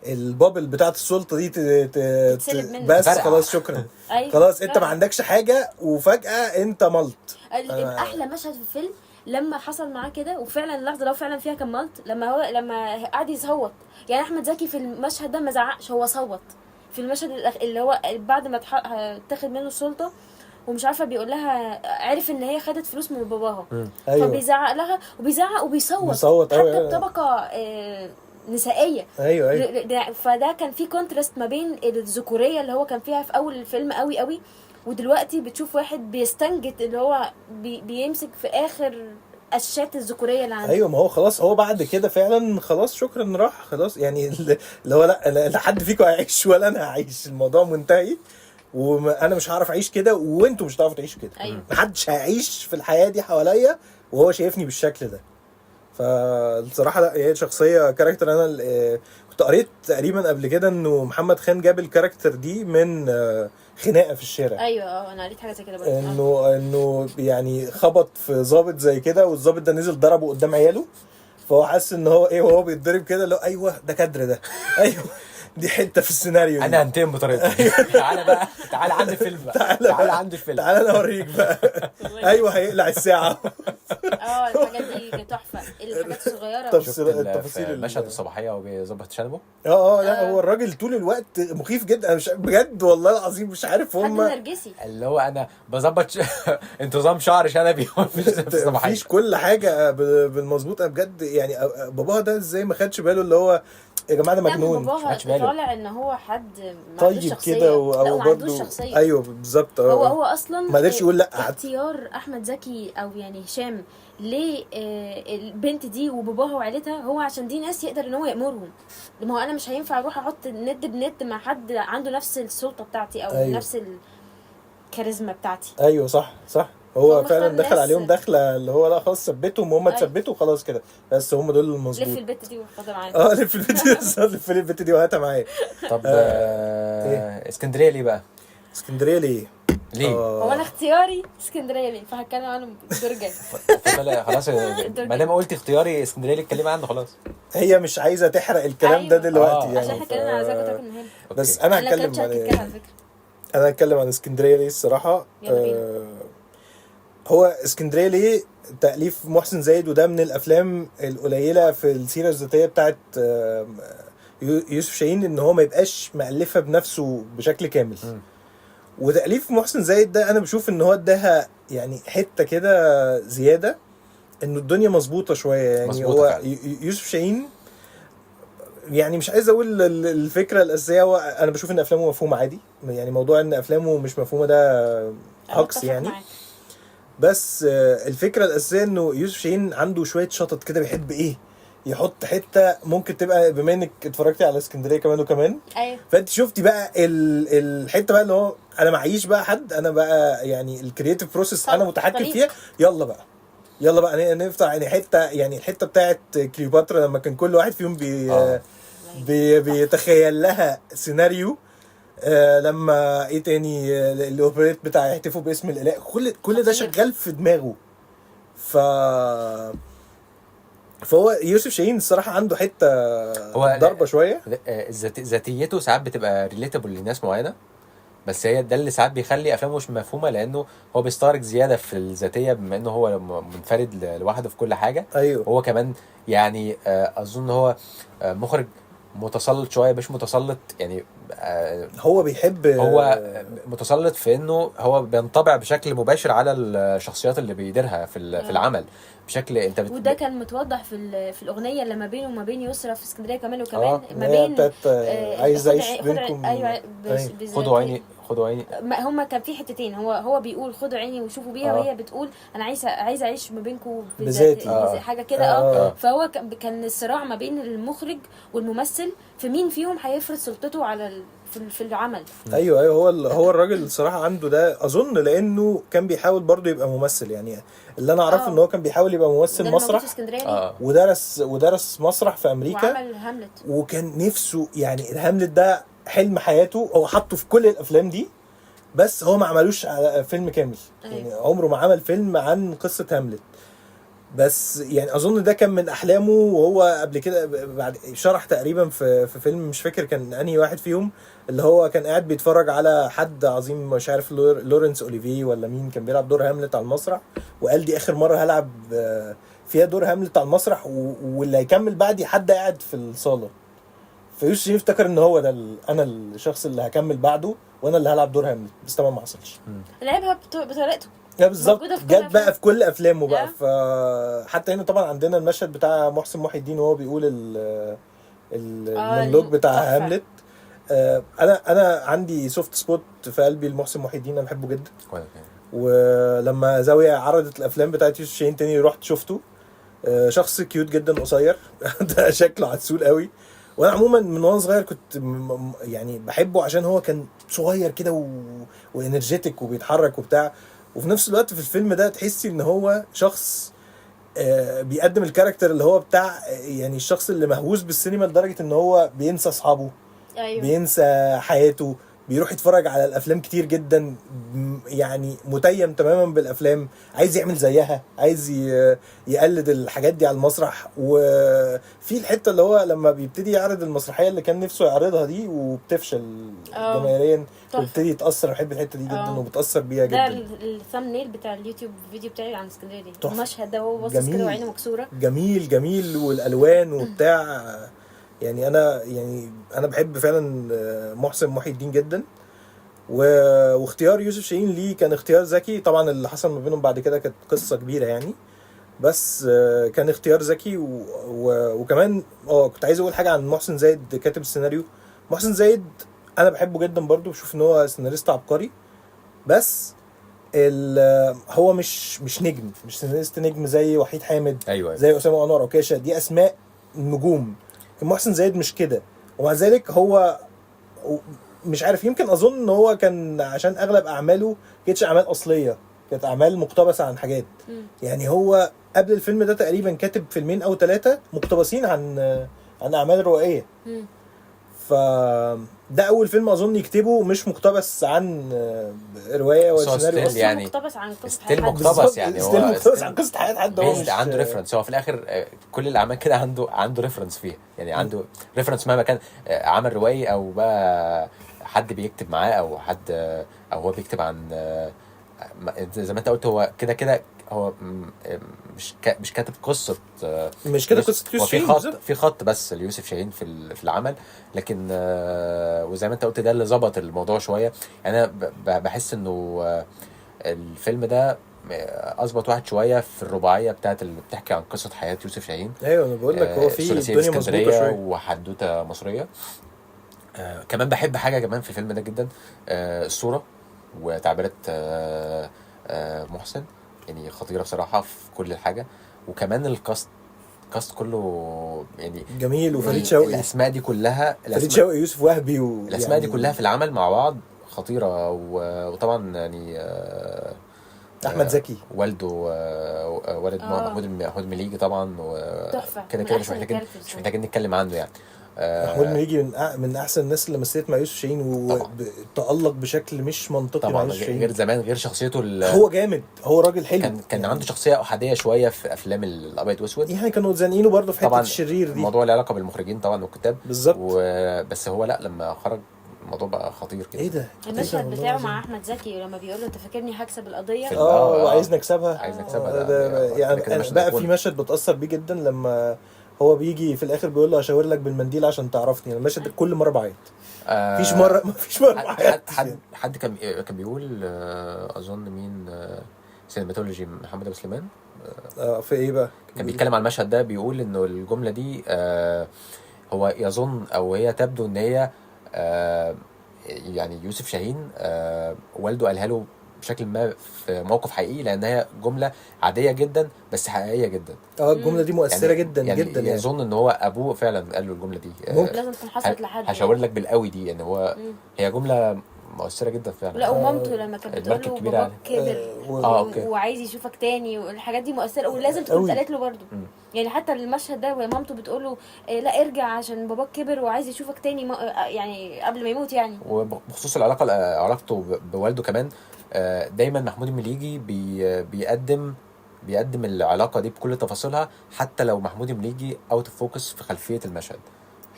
ال bubble بتاعه السلطة دي تتسلب منه بس خلاص شكرا. أيوة. خلاص انت ما عندكش حاجة وفجاة انت ملط. احلى مشهد في الفيلم لما حصل معاه كده، وفعلا اللحظة لو فعلا فيها كان ملط، لما قعد يصوت. يعني احمد زكي في المشهد ده ما زعقش، هو صوت في المشهد اللي هو بعد ما اتاخد منه السلطة ومش عارفه، بيقول لها عرف ان هي خدت فلوس من باباها. أيوة. فبيزعق لها وبيزعق وبيصوت حتى. أيوة. بطبقه نسائية. ايوه ايوه. فده كان في contrast ما بين الذكورية اللي هو كان فيها في اول الفيلم قوي قوي، ودلوقتي بتشوف واحد بيستنجد اللي هو بيمسك في اخر قشات الذكورية اللي عنده. ايوه ما هو خلاص، هو بعد كده فعلا خلاص شكرا راح خلاص يعني، اللي هو لا حد فيكم هيعيش ولا انا هعيش، الموضوع منتهي، وانا مش هعرف اعيش كده وانتوا مش هتعرفوا تعيشوا كده. أيوة. محدش هيعيش في الحياة دي حواليا وهو شايفني بالشكل ده. فالصراحه لا، هي شخصية character. انا كنت قريت تقريبا قبل كده انه محمد خان جاب ال character دي من خناقه في الشارع. ايوه انا قريت حاجة زي كده برضه، انه يعني خبط في ظابط زي كده، والظابط ده نزل ضربه قدام عياله، فهو حس ان هو ايه وهو بيتضرب كده اللي هو ايوه ده كادر ده، ايوه دي حتة في السيناريو، انا هنتقم بطريقتي. تعالى بقى، تعالى عند الفيلم بقى، تعالى عند الفيلم، تعالى انا اوريك بقى. ايوه هيقلع الساعة. الحاجات دي تحفة، الحاجات الصغيرة، التفاصيل، المشهد الصباحية وبيظبط شنبه. لا هو الراجل طول الوقت مخيف جدا، مش بجد والله العظيم مش عارف هم نرجسي اللي هو انا بظبط انتظام شعر شنبي في الصباحية، مفيش كل حاجة بالمظبوط بجد يعني. باباها ده ازاي ما خدش باله اللي هو يا جماعة ده مجنون؟ طالع ان هو حد طيب كده او برضه. ايوه بالظبط، هو اصلا ما قدرش يقول لا. اختيار احمد زكي او يعني هشام ليه البنت دي وباباها وعيلتها، هو عشان دي ناس يقدر ان هو يامرهم. ما هو انا مش هينفع اروح احط ند بند مع حد عنده نفس السلطة بتاعتي او أيوه. نفس الكاريزما بتاعتي. ايوه صح صح، هو فعلا دخل عليهم دخله اللي هو لا خلاص ثبتهم وهم اتثبتوا خلاص كده، بس هم دول المظبوط. لف البت دي وخدها معايا. لف البت دي، لف البت دي وهاتها معايا. طب اسكندرية ليه بقى؟ اسكندرية ليه؟ ليه؟ هو انا اختياري اسكندرية ليه، فهتكلم عنه الدور الجاي. خلاص ما دام قلت اختياري اسكندرية ليه اتكلم عنه خلاص. هي مش عايزه تحرق الكلام ده دلوقتي يعني، عشان احنا اتكلمنا على زي كنت مهم. بس انا هتكلم عن، انا هتكلم عن اسكندرية ليه الصراحة. هو اسكندرية ليه تأليف محسن زايد، وده من الأفلام القليلة في السيرة الذاتية بتاعت يوسف شاهين إن هو ما يبقاش مألفها بنفسه بشكل كامل. وتأليف محسن زايد ده أنا بشوف إن هو اداها يعني حتة كده زيادة، إنه الدنيا مظبوطة شوية يعني. مظبوطة هو يوسف شاهين يعني مش عايز أقول الفكرة الأساسية، هو أنا بشوف إن أفلامه مفهومة عادي يعني، موضوع إن أفلامه مش مفهومة ده هكس يعني. بس الفكرة الاساسية انه يوسف شاهين عنده شوية شطط كده، بيحب ايه يحط حتة ممكن تبقى، بما انك اتفرجتي على اسكندرية كمان وكمان، ايوه، فانت شفتي بقى الحتة بقى اللي هو انا معيش بقى حد، انا بقى يعني ال creative process انا متحكم فيها، يلا بقى يلا بقى نفتح يعني حتة، يعني الحتة بتاعت كليوباترا لما كان كل واحد فيهم بيتخيل لها سيناريو. لما ايه تاني الاوبريت بتاع يهتفوا باسم الاله، كل ده شغال في دماغه. فهو يوسف شاهين الصراحة عنده حتة ضربه شوية، ذاتيته ساعات بتبقى relatable لناس معينة، بس هي ده اللي ساعات بيخلي افلامه مش مفهومه، لانه هو بيستغرق زيادة في الذاتية بما انه هو منفرد لوحده في كل حاجة. ايوه هو كمان يعني اظن هو مخرج متسلط شوية، مش متسلط يعني، هو بيحب، هو متسلط في انه هو بينطبع بشكل مباشر على الشخصيات اللي بيديرها في العمل بشكل انت وده كان متوضح في الاغنية اللي ما بينه وما بين يسرا في اسكندرية كمان وكمان، ما بين عايز اعيش بينكم، ايوه خدوا عيني خدوا عيني، ما هما كان في حتتين، هو بيقول خدوا عيني وشوفوا بيها، وهي بتقول انا عايزه اعيش ما بينكم بذاتي، حاجة كده. فهو كان الصراع ما بين المخرج والممثل في مين فيهم هيفرض سلطته على في العمل. ايوه هو الراجل الصراحة عنده ده اظن، لانه كان بيحاول برضو يبقى ممثل يعني، اللي انا اعرفه ان هو كان بيحاول يبقى ممثل مسرح، ودرس مسرح في امريكا، وعمل هاملت، وكان نفسه يعني الهاملت ده حلم حياته، هو حطه في كل الافلام دي، بس هو ما عملوش على فيلم كامل. يعني عمره ما عمل فيلم عن قصة هاملت، بس يعني اظن ده كان من احلامه. وهو قبل كده بعد شرح تقريبا في فيلم مش فاكر كان انهي واحد فيهم، اللي هو كان قاعد بيتفرج على حد عظيم مش عارف لورنس اوليفيه ولا مين، كان بيلعب دور هاملت على المسرح، وقال دي اخر مرة هلعب فيها دور هاملت على المسرح، واللي هيكمل بعدي حد قاعد في الصاله. فيوسف شاهين افتكر ان هو ده انا الشخص اللي هكمل بعده وانا اللي هلعب دور هاملت، بس طبعا ما حصلش. لعبها بطريقته بالظبط، جت بقى في كل افلامه بقى. فحتى هنا طبعا عندنا المشهد بتاع محسن محي الدين وهو بيقول المونولوج بتاع تحفة. هاملت. انا عندي soft spot في قلبي لمحسن محي الدين، انا بحبه جدا. وأنا كمان. ولما زاوية عرضت الافلام بتاعت يوسف شاهين تاني رحت شفته. شخص cute جدا قصير ده شكله عسول قوي. وانا عموما من وانا صغير كنت يعني بحبه عشان هو كان صغير كده و energetic وبيتحرك وبتاع، وفي نفس الوقت في الفيلم ده تحسي ان هو شخص بيقدم ال character اللي هو بتاع يعني الشخص اللي مهووس بالسينما لدرجة ان هو بينسى اصحابه، ايوه بينسى حياته، بيروح يتفرج على الافلام كتير جدا، يعني متيم تماما بالافلام، عايز يعمل زيها، عايز يقلد الحاجات دي على المسرح. وفي الحتة اللي هو لما بيبتدي يعرض المسرحية اللي كان نفسه يعرضها دي وبتفشل جماهيريا، تحفة. وبيبتدي يتاثر. بحب الحتة دي جدا وبتاثر بيها ده جدا. ال thumbnail بتاع اليوتيوب فيديو بتاعي عن اسكندرية دي، تحفة. المشهد ده وهو باصص جميل. كده وعينه مكسورة. جميل جميل، والالوان وبتاع. يعني انا بحب فعلا محسن محي الدين جدا. واختيار يوسف شاهين ليه كان اختيار ذكي. طبعا اللي حصل ما بينهم بعد كده كانت قصة كبيرة يعني، بس كان اختيار ذكي. وكمان كنت عايز اقول حاجة عن محسن زايد كاتب السيناريو. محسن زايد انا بحبه جدا برضو، بشوف ان هو سيناريست عبقري، بس هو مش نجم، مش سيناريست نجم زي وحيد حامد، ايوه زي اسامة انور عكاشة، دي اسماء نجوم. محسن زايد مش كده، ومع ذلك هو مش عارف، يمكن اظن ان هو كان عشان اغلب اعماله كانتش اعمال اصلية، كانت اعمال مقتبسة عن حاجات. يعني هو قبل الفيلم ده تقريبا كاتب فيلمين او 3 مقتبسين عن اعمال روائيه. فده اول فيلم اظن يكتبه مش مقتبس عن رواية ولا سيناريو still يعني مقتبس عن قصة still حياة حد. مقتبس يعني، still هو مقتبس still عن قصة حياة حد، هو based مش عنده reference. هو في الاخر كل الاعمال كده عنده reference فيها، يعني عنده reference مهما كان عمل روائي او بقى حد بيكتب معاه او حد او هو بيكتب عن زي ما انت قلت، هو كده كده هو مش كاتب قصة، مش كده قصة هو يوسف في شاهين خط، بالظبط. في خط بس ليوسف شاهين في العمل، لكن وزي ما انت قلت ده اللي ظبط الموضوع شوية. يعني انا بحس انه الفيلم ده اظبط واحد شوية في الرباعية بتاعت اللي بتحكي عن قصة حياة يوسف شاهين. ايوه انا بقول لك هو في ثلاثية في الدنيا مظبوطة اسكندرية شوية وحدوته مصرية. كمان بحب حاجة كمان في الفيلم ده جدا، الصورة وتعبيرات محسن، يعني خطيرة بصراحة في كل حاجة. وكمان ال cast كله يعني جميل، وفريد شوقي، الاسماء دي كلها، فريد شوقي، يوسف وهبي، الاسماء دي كلها في العمل مع بعض خطيرة. وطبعا يعني احمد زكي والده، والد محمود مليجي طبعا، تحفة. كده من كده أحسن ال characters. مش محتاجين نتكلم عنه يعني. محمود مليجي من احسن الناس اللي مثلت مع يوسف شاهين، وتألق بشكل مش منطقي مع طبعا يوسف شاهين. غير زمان، غير شخصيته هو جامد، هو راجل حلو. كان عنده شخصية احادية شوية في افلام الابيض واسود، يعني كانوا زانقينه برضه في حتة طبعا الشرير دي. الموضوع له علاقة بالمخرجين طبعا والكتاب بالظبط. بس هو لا، لما خرج الموضوع بقى خطير كده. ايه ده؟ المشهد بتاعه مع احمد زكي لما بيقول له انت فاكرني هكسب القضية، وعايز نكسبها، عايز نكسبها. ده يعني بقى في مشهد بتاثر بيه جدا لما هو بيجي في الاخر بيقول له هشاور لك بالمنديل عشان تعرفني. المشهد ده كل مرة بعيط. مفيش مرة بعيط. حد كان بيقول اظن مين، سينماتولوجي محمد ابو سليمان، في ايه بقى كان بيتكلم على المشهد ده، بيقول انه الجملة دي هو يظن او هي تبدو ان هي يعني يوسف شاهين والده قالها له بشكل ما في موقف حقيقي، لان هي جملة عادية جدا بس حقيقية جدا. الجملة دي مؤثرة يعني جدا يعني جدا. يعني يظن ان هو ابوه فعلا قال له الجملة دي، لازم تكون حصلت لحد، هشاور لك بالقوي دي، يعني هو هي جملة مؤثرة جدا فعلا. لا، ومامته لما كانت بتقول له باباك كبر وعايز يشوفك تاني، والحاجات دي مؤثرة ولازم تكون اتقالت له برضه. يعني حتى المشهد ده ومامته بتقول له لا ارجع عشان باباك كبر وعايز يشوفك تاني، يعني قبل ما يموت يعني. وبخصوص علاقته بوالده كمان، دايما محمود المليجي بيقدم العلاقة دي بكل تفاصيلها، حتى لو محمود المليجي out of focus في خلفية المشهد،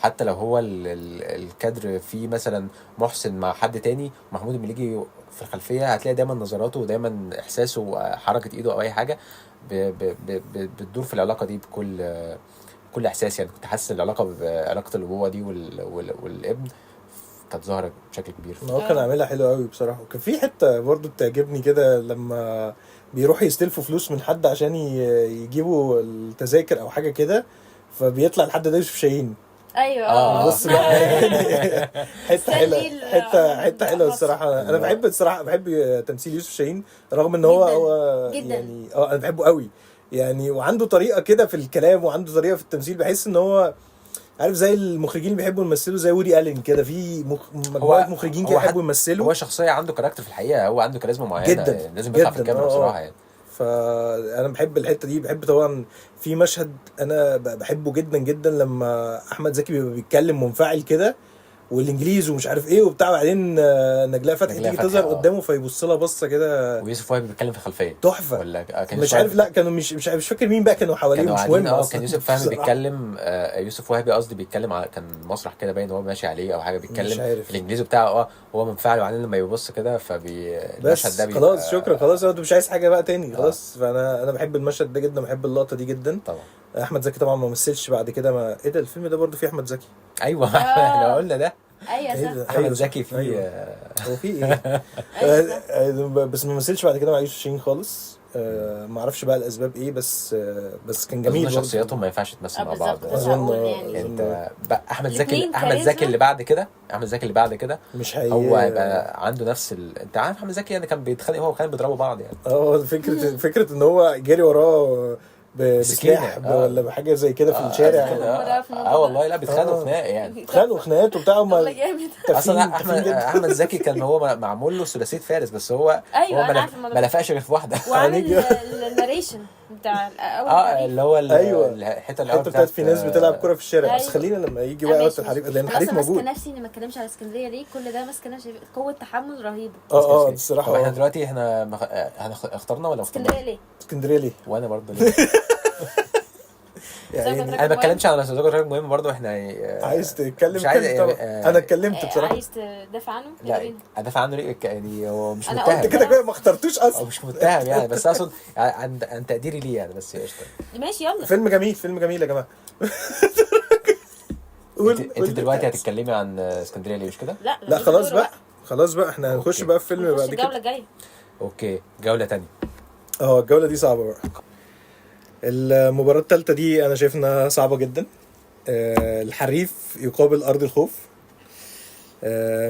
حتى لو هو الكادر فيه مثلا محسن مع حد تاني محمود المليجي في الخلفية، هتلاقي دايما نظراته ودايما احساسه وحركه ايده او اي حاجة بتدور في العلاقة دي بكل احساس. يعني كنت حاسس العلاقة بعلاقة الابوة دي والابن كانت ظاهره بشكل كبير. هو كان عاملها حلو قوي بصراحة. وكان في حتة برضو بتعجبني كده لما بيروح يستلفوا فلوس من حد عشان يجيبوا التذاكر او حاجة كده، فبيطلع الحد ده يوسف شاهين. ايوه. بص بقى حتة حلوة، حتة حلوة الصراحة. انا بحب الصراحة، بحب تمثيل يوسف شاهين رغم ان هو جداً. هو جداً. يعني انا بحبه قوي يعني، وعنده طريقه كده في الكلام وعنده طريقه في التمثيل، بحس ان هو عارف زي المخرجين اللي بيحبوا يمثلوا زي وودي ألين كده، في مجموعة مخرجين كده بيحبوا يمثلوا. هو شخصية عنده character في الحقيقة، هو عنده كاريزما معينة جدا لازم يطلع في الكاميرا بصراحة يعني. فانا بحب الحتة دي. بحب طبعا في مشهد انا بحبه جدا جدا لما احمد زكي بيبقى بيتكلم منفعل كده والانجليز ومش عارف ايه وبتاع، بعدين نجلاء فتحي تيجي تظهر قدامه فيبص لها بصة كده، ويوسف وهبي بيتكلم في الخلفية تحفة. ولا كان مش عارف، لا كانوا مش فاكر مين بقى كانوا حواليه، مش مهم. كان يوسف فهمي بيتكلم، يوسف وهبي قصدي بيتكلم على كان مسرح كده باين هو ماشي عليه او حاجة، بيتكلم الانجليزي بتاعه هو منفعل، وبعدين لما يبص كده فبي المشهد ده خلاص شكرا خلاص انا مش عايز حاجة بقى تاني خلاص. فانا بحب المشهد ده جدا، بحب اللقطة دي جدا. طبعا احمد زكي طبعا ما مثلش بعد كده. ما ايه ده الفيلم ده برضه فيه احمد زكي؟ ايوه احنا قلنا ده. ايوه صح، احمد زكي فيه. أيوة. هو فيه ايه؟ بس ما مثلش بعد كده مع يوسف شاهين خالص. ما اعرفش بقى الاسباب ايه، بس كان جميل. شخصياتهم ما ينفعش تمثل مع بعض اظن يعني. انت احمد زكي، احمد زكي اللي بعد كده، احمد زكي اللي بعد كده مش هو هيبقى عنده نفس انت عارف احمد زكي يعني كان بيتخانق هو وكان بيضربوا بعض يعني. فكرة ان هو جري وراه بسلاح ولا بحاجة زي كده في الشارع. والله لا بيتخانقوا خناق يعني، اتخانقوا خناقات وبتاع. اصلا احمد زكي كان هو معمول له ثلاثية فارس، بس هو ايوه هو ما لفقش غير في واحدة. وعامل ال narration بتاع الاول اللي هو الحتة الاول بتاعت في ناس بتلعب كورة في الشارع. بس خلينا لما يجي بقى وقت الحريف، لان الحريف موجود. ماسكه نفسي اني ما اتكلمش على اسكندرية ليه، كل ده ماسكه نفسي، قوة تحمل رهيبة. الصراحة. احنا دلوقتي احنا اخترنا ولا اسكندرية ليه؟ اسكندرية ليه؟ وانا برضه ليه؟ يعني انا ما بتكلمش على صداقه راجل مهم برضه. احنا عايز تتكلم؟ مش عايز. انا اتكلمت بصراحة. عايز تدافع عنه؟ لا ادافع عنه ليه يعني؟ هو مش متهم، انت كده كده ما اخترتوش اصلا، هو مش متهم يعني، بس اقصد عن تقديري ليه يعني. بس قشطه ماشي يلا. فيلم جميل، فيلم جميل يا جماعة. انت دلوقتي هتتكلمي عن اسكندرية ليه مش كده؟ لا خلاص بقى، خلاص بقى احنا هنخش بقى في فيلم بعد كده، الجولة الجاية. okay جولة ثانية. الجولة دي صعبة بقى. المباراة الثالثة دي أنا شايف إنها صعبة جدا. الحريف يقابل أرض الخوف،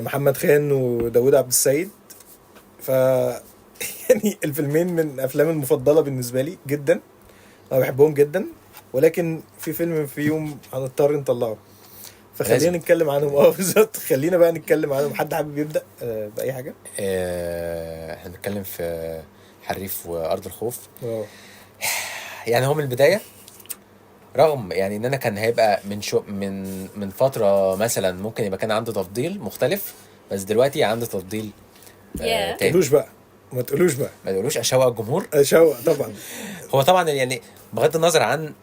محمد خان وداود عبد السيد. ف يعني الفيلمين من أفلام المفضلة بالنسبة لي جدا، أنا بحبهم جدا، ولكن في فيلم فيهم هنضطر نطلعه، فخلينا نتكلم عنهم. بالظبط، خلينا بقى نتكلم عنهم. حد حابب يبدأ بأي حاجة؟ احنا بنتكلم في حريف وأرض الخوف. يعني هو من البداية، رغم يعني ان انا كان هيبقى من من فترة مثلا ممكن يبقى كان عنده تفضيل مختلف، بس دلوقتي عنده تفضيل تاني. تقولوش بقى، ما تقولوش بقى، ما تقولوش اشوق الجمهور. اشوق طبعا. هو طبعا يعني بغض النظر عن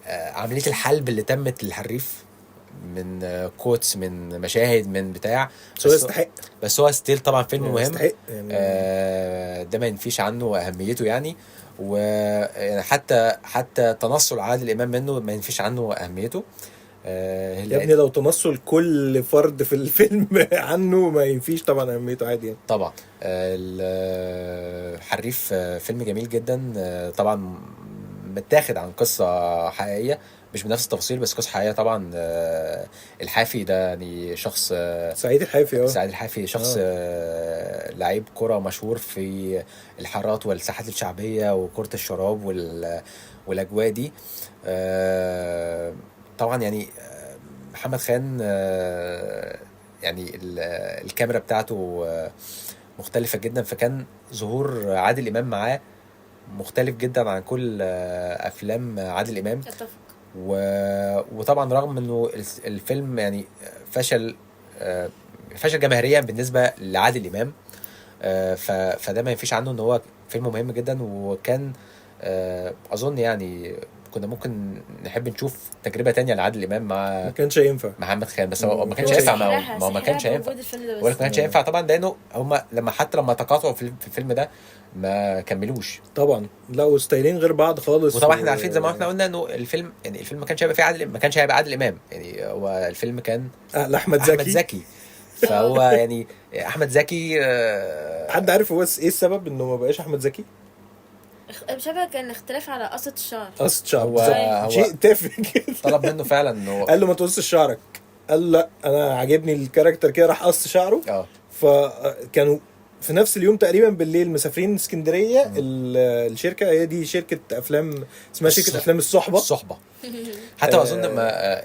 عملية الحلب اللي تمت للحريف من quotes، من مشاهد، من بتاع، بس هو يستحق. بس هو still طبعا فيلم مهم يستحق يعني. ده ما ينفيش عنه اهميته يعني، وحتى حتى تنصل عادل امام منه ما ينفيش عنه اهميته. يا ابني لو تنصل كل فرد في الفيلم عنه ما ينفيش طبعا اهميته، عادي يعني. طبعا الحريف فيلم جميل جدا، طبعا متاخد عن قصة حقيقية، مش بنفس التفاصيل بس قصة حقيقية طبعا. الحافي ده يعني شخص، سعيد الحافي. سعيد الحافي شخص لعيب كرة مشهور في الحارات والساحات الشعبية وكرة الشراب والأجواء دي. طبعا يعني محمد خان يعني الكاميرا بتاعته مختلفة جدا، فكان ظهور عادل إمام معاه مختلف جدا عن كل أفلام عادل إمام. اتفق. وطبعا رغم انه الفيلم يعني فشل جماهيريا بالنسبة لعادل امام، فده ما ينفيش عنه ان هو فيلم مهم جدا، وكان اظن يعني كنا ممكن نحب نشوف تجربه تانية لعادل امام مع ما كانش هينفع محمد خان، بس هو ما كانش هينفع، ما هو ما كانش هينفع، ولا كانش هينفع طبعا، لانه هم لما حتى لما تقاطعوا في الفيلم ده ما كملوش طبعا، لا وستايلين غير بعض خالص. وطبعا احنا عارفين زي ما احنا قلنا انه الفيلم يعني الفيلم ما كانش هيبقى فيه عادل، ما كانش هيبقى عادل امام يعني، هو الفيلم كان احمد زكي. فهو يعني احمد زكي حد عارف هو ايه السبب انه ما بقاش احمد زكي؟ مش عارفه، كان اختلاف على قصة الشعر. قصة شعر هو- بالظبط. هو- شيء تافه كده. طلب منه فعلا انه قال له ما تقصش شعرك، قال لا انا عاجبني ال character كده، راح قص شعره. فكانوا في نفس اليوم تقريبا بالليل مسافرين اسكندرية. الشركة هي دي شركة افلام اسمها شركة افلام الصحبة. الصحبة. حتى اظن ما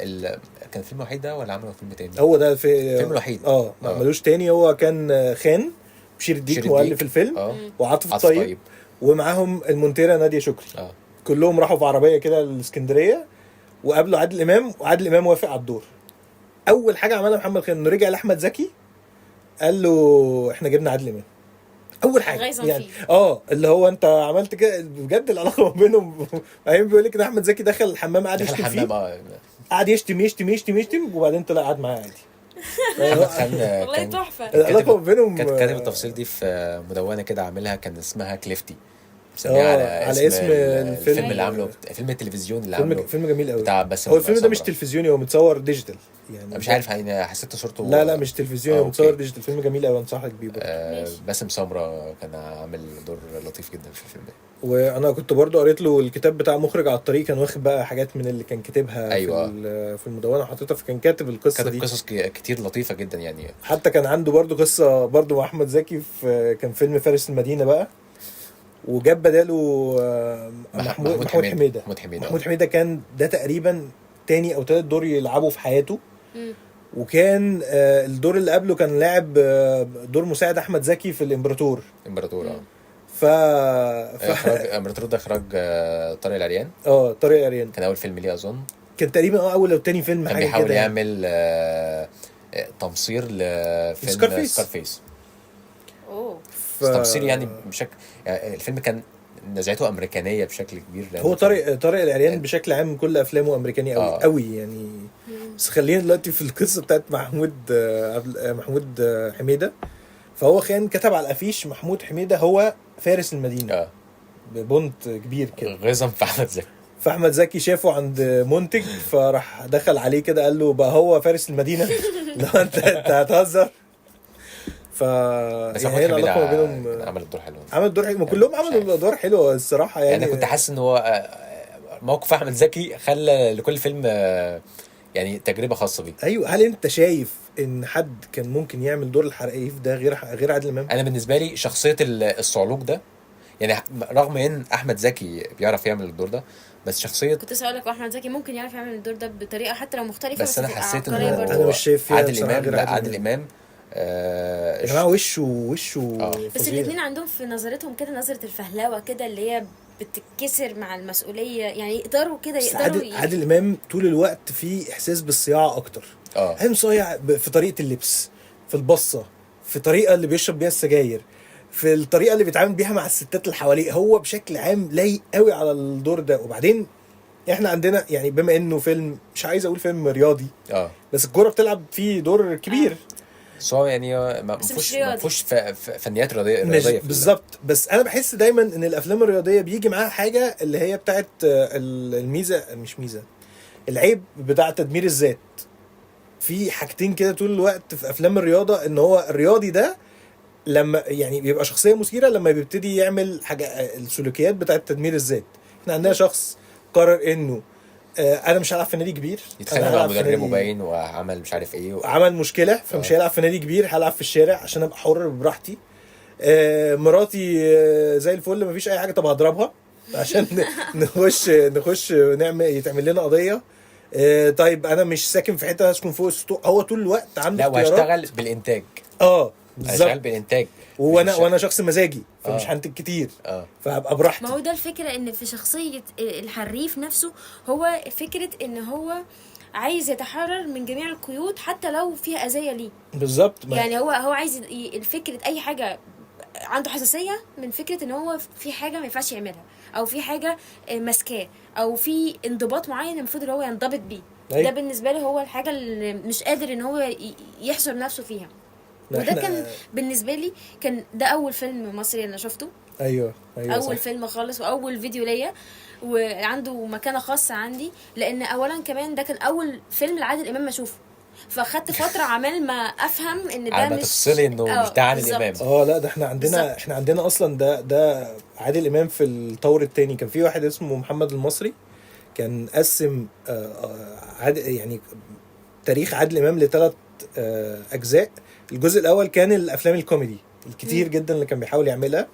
كان فيلم وحيد ده ولا عملوا فيلم تاني؟ هو ده في الفيلم الوحيد. ما عملوش تاني. هو كان خان بشير الديك بشير مؤلف الديك. الفيلم، وعاطف عاطف الطيب، طيب. ومعاهم المونتيرا ناديه شكري. كلهم راحوا في عربية كده الاسكندرية وقابلوا عادل امام، وعادل امام وافق على الدور. اول حاجة عملها محمد خان انه رجع لاحمد زكي قال له احنا جبنا عادل امام. اول حاجة غيظاً يعني فيه. اللي هو انت عملت كده بجد. العلاقة ما بينهم بعدين بيقول لك ان احمد زكي دخل الحمام قعد دخل يشتم الحمام. فيه، قعد يشتم يشتم يشتم يشتم، وبعدين طلع قعد معاه عادي. محمد خان والله كان تحفة. العلاقة ما بينهم كاتب التفاصيل دي في مدونة كده عاملها، كان اسمها كليفتي، مسميها على اسم الفيلم. الفيلم اللي عامله، فيلم التلفزيون اللي فيلم عامله فيلم جميل قوي بتاع باسم هو الفيلم ده مش سمرة. تلفزيوني، هو متصور digital يعني. مش عارف يعني، حسيت صورته. لا مش تلفزيوني، هو متصور okay. digital. فيلم جميل قوي، انصحك بيه برضه. ماشي. باسم سمرة كان عامل دور لطيف جدا في الفيلم ده. وانا كنت برضو قريت له الكتاب بتاع مخرج على الطريق، كان واخد بقى حاجات من اللي كان كاتبها في المدونة حاططها، فكان كاتب القصة كاتب دي. قصص كتير لطيفة جدا يعني. حتى كان عنده برضو قصة برضو مع احمد زكي في كان فيلم فارس المدينة بقى، وجاب بداله محمود حميده. محمود حميده. محمود حميده كان ده تقريبا تاني او تالت دور يلعبه في حياته. وكان الدور اللي قبله كان لاعب دور مساعد احمد زكي في الامبراطور. امبراطور. ف اخراج امبراطور ده اخراج طارق العريان. طارق العريان كان اول فيلم ليه اظن، كان تقريبا اول او تاني فيلم كان حاجة بيحاول كده يعني. يعمل تمصير لفيلم سكارفيس. سكارفيس. اوه تمصير يعني بشكل يعني الفيلم كان نزعته امريكانيه بشكل كبير، لأنه هو طارق العريان بشكل عام كل افلامه امريكاني قوي قوي يعني. بس خلينا دلوقتي في القصة بتاعت محمود محمود حميده. فهو خان كتب على الافيش محمود حميده هو فارس المدينة ببونت كبير كده، غيظا في احمد زكي. فاحمد زكي شافه عند منتج، فراح دخل عليه كده قال له بقى هو فارس المدينة؟ لا انت هتهزر. ف بس يعني هي محمود العلاقة ما حميده بينهم عمل الدور حلو. عمل دور حلو، ما كلهم عملوا ادوار حلوة الصراحة يعني. يعني انا كنت حاسس ان هو موقف احمد زكي خلى لكل فيلم يعني تجربه خاصة بيه. ايوه. هل انت شايف ان حد كان ممكن يعمل دور الحريف ده غير عادل امام؟ انا بالنسبة لي شخصية الصعلوك ده يعني، رغم ان احمد زكي بيعرف يعمل الدور ده، بس شخصية كنت اسالك واحمد زكي ممكن يعرف يعمل الدور ده بطريقة حتى لو مختلفة، بس انا تبقى حسيت عبقرية انه برضه. أنا مش شايف فيها عادل بصراحة امام. غير لا عادل عادل امام يا جماعة وشه بس فظيع. الاثنين عندهم في نظرتهم كده نظره الفهلوة كده اللي هي بتتكسر مع المسؤولية يعني، يقدروا كده بس يقدروا عادل امام طول الوقت فيه احساس بالصياعه اكتر. عادل صايع في طريقه اللبس، في البصه، في الطريقة اللي بيشرب بيها السجاير، في الطريقة اللي بيتعامل بيها مع الستات اللي حواليه. هو بشكل عام لايق قوي على الدور ده. وبعدين احنا عندنا يعني بما انه فيلم، مش عايز اقول فيلم رياضي، بس الكورة بتلعب فيه دور كبير. بس هو يعني ما فيهوش فنيات رياضية بالظبط. بس انا بحس دايما ان الافلام الرياضية بيجي معاها حاجة اللي هي بتاعت الميزة، مش ميزة، العيب بتاع تدمير الذات. في حاجتين كده طول الوقت في افلام الرياضة، ان هو الرياضي ده لما يعني بيبقى شخصية مثيرة لما بيبتدي يعمل حاجة، السلوكيات بتاعت تدمير الذات. احنا عندنا شخص قرر انه انا مش هلعب في نادي كبير، يتخانق مع مدربه باين وعمل مش عارف ايه عمل مشكلة، فمش هيلعب في نادي كبير، هلعب في الشارع عشان ابقى حر براحتي. مراتي زي الفل مفيش اي حاجة، طب هضربها عشان نخش نعمل يتعمل لنا قضية. طيب انا مش ساكن في حتة، هسكن فوق السطوح. هو طول الوقت عنده لا اختيارات. وهشتغل بالانتاج. بالظبط، هشتغل بالانتاج، وانا شخص مزاجي فمش هنتج كتير، فهبقى براحتي. ما هو ده الفكرة، ان في شخصية الحريف نفسه هو فكرة ان هو عايز يتحرر من جميع القيود حتى لو فيها اذيه ليه. بالظبط. يعني هو عايز الفكرة، اي حاجة عنده حساسية من فكرة ان هو في حاجة ما ينفعش يعملها، او في حاجة ماسكاه، او في انضباط معين المفروض ان هو ينضبط بيه. أيوة. ده بالنسبة له هو الحاجة اللي مش قادر ان هو يحصر نفسه فيها. وده كان بالنسبة لي، كان ده اول فيلم مصري انا شفته. ايوه اول صح. فيلم خالص واول فيديو ليا، وعنده مكانه خاصة عندي، لان اولا كمان ده كان اول فيلم لعادل امام ما اشوفه. فاخدت فترة عمال ما افهم ان ده على ما مش تفصلي انه مش ده عادل امام. لا ده احنا عندنا بالظبط. احنا عندنا اصلا ده عادل امام في الطور الثاني. كان في واحد اسمه محمد المصري كان قسم عادل يعني تاريخ عادل امام لثلاث اجزاء. الجزء الاول كان الافلام الكوميدي الكتير جدا اللي كان بيحاول يعملها،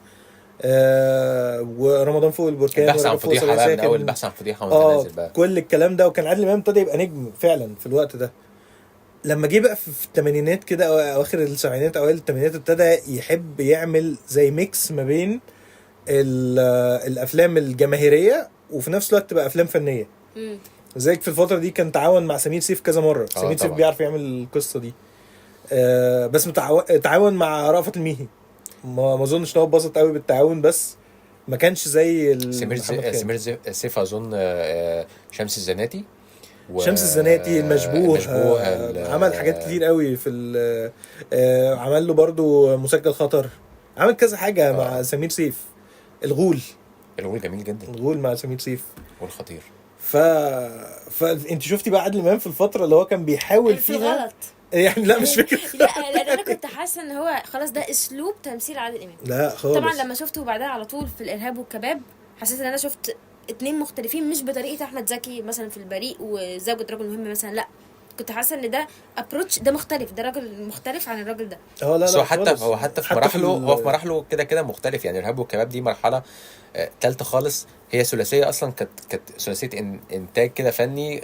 ورمضان فوق البركان، البحث عن ورجب فوق فضيحة بقى، من ساكن. اول البحث عن فضيحة وانت نازل بقى كل الكلام ده. وكان عادل امام ابتدى يبقى نجم فعلا في الوقت ده. لما جه بقى في الثمانينات كده او اواخر السبعينات اوائل الثمانينات، ابتدى يحب يعمل زي mix ما بين الافلام الجماهيرية وفي نفس الوقت تبقى افلام فنية. زيك في الفترة دي كان تعاون مع سمير سيف كذا مرة. سمير سيف بيعرف يعمل القصة دي، بس تعاون مع رأفت الميهي. ما اظنش ان هو اتبسط قوي بالتعاون، بس ما كانش زي سمير سيف اظن. شمس الزناتي شمس الزناتي، المشبوه، عمل حاجات كتير قوي في عمل له برضو مسجل خطر، عمل كذا حاجة مع سمير سيف. الغول جميل جدا، الغول مع سمير سيف والخطير. فانت شفتي بقى عادل امام في الفترة اللي هو كان بيحاول فيها غلط يعني؟ لا مش فكرة لا لان انا كنت حاسه ان هو خلاص ده اسلوب تمثيل عادل امام. لا خالص. طبعا لما شفته بعدها على طول في الارهاب والكباب حسيت ان انا شفت اتنين مختلفين، مش بطريقة احمد زكي مثلا في البريء وزوجة رجل مهم مثلا، لا كنت حاسه ان ده approach، ده مختلف، ده راجل مختلف عن الراجل ده. لا لا هو حتى في مراحله، هو في مراحله كده كده مختلف يعني. الارهاب والكباب دي مرحلة ثالثة خالص، هي ثلاثية اصلا، كانت ثلاثية انتاج كده فني،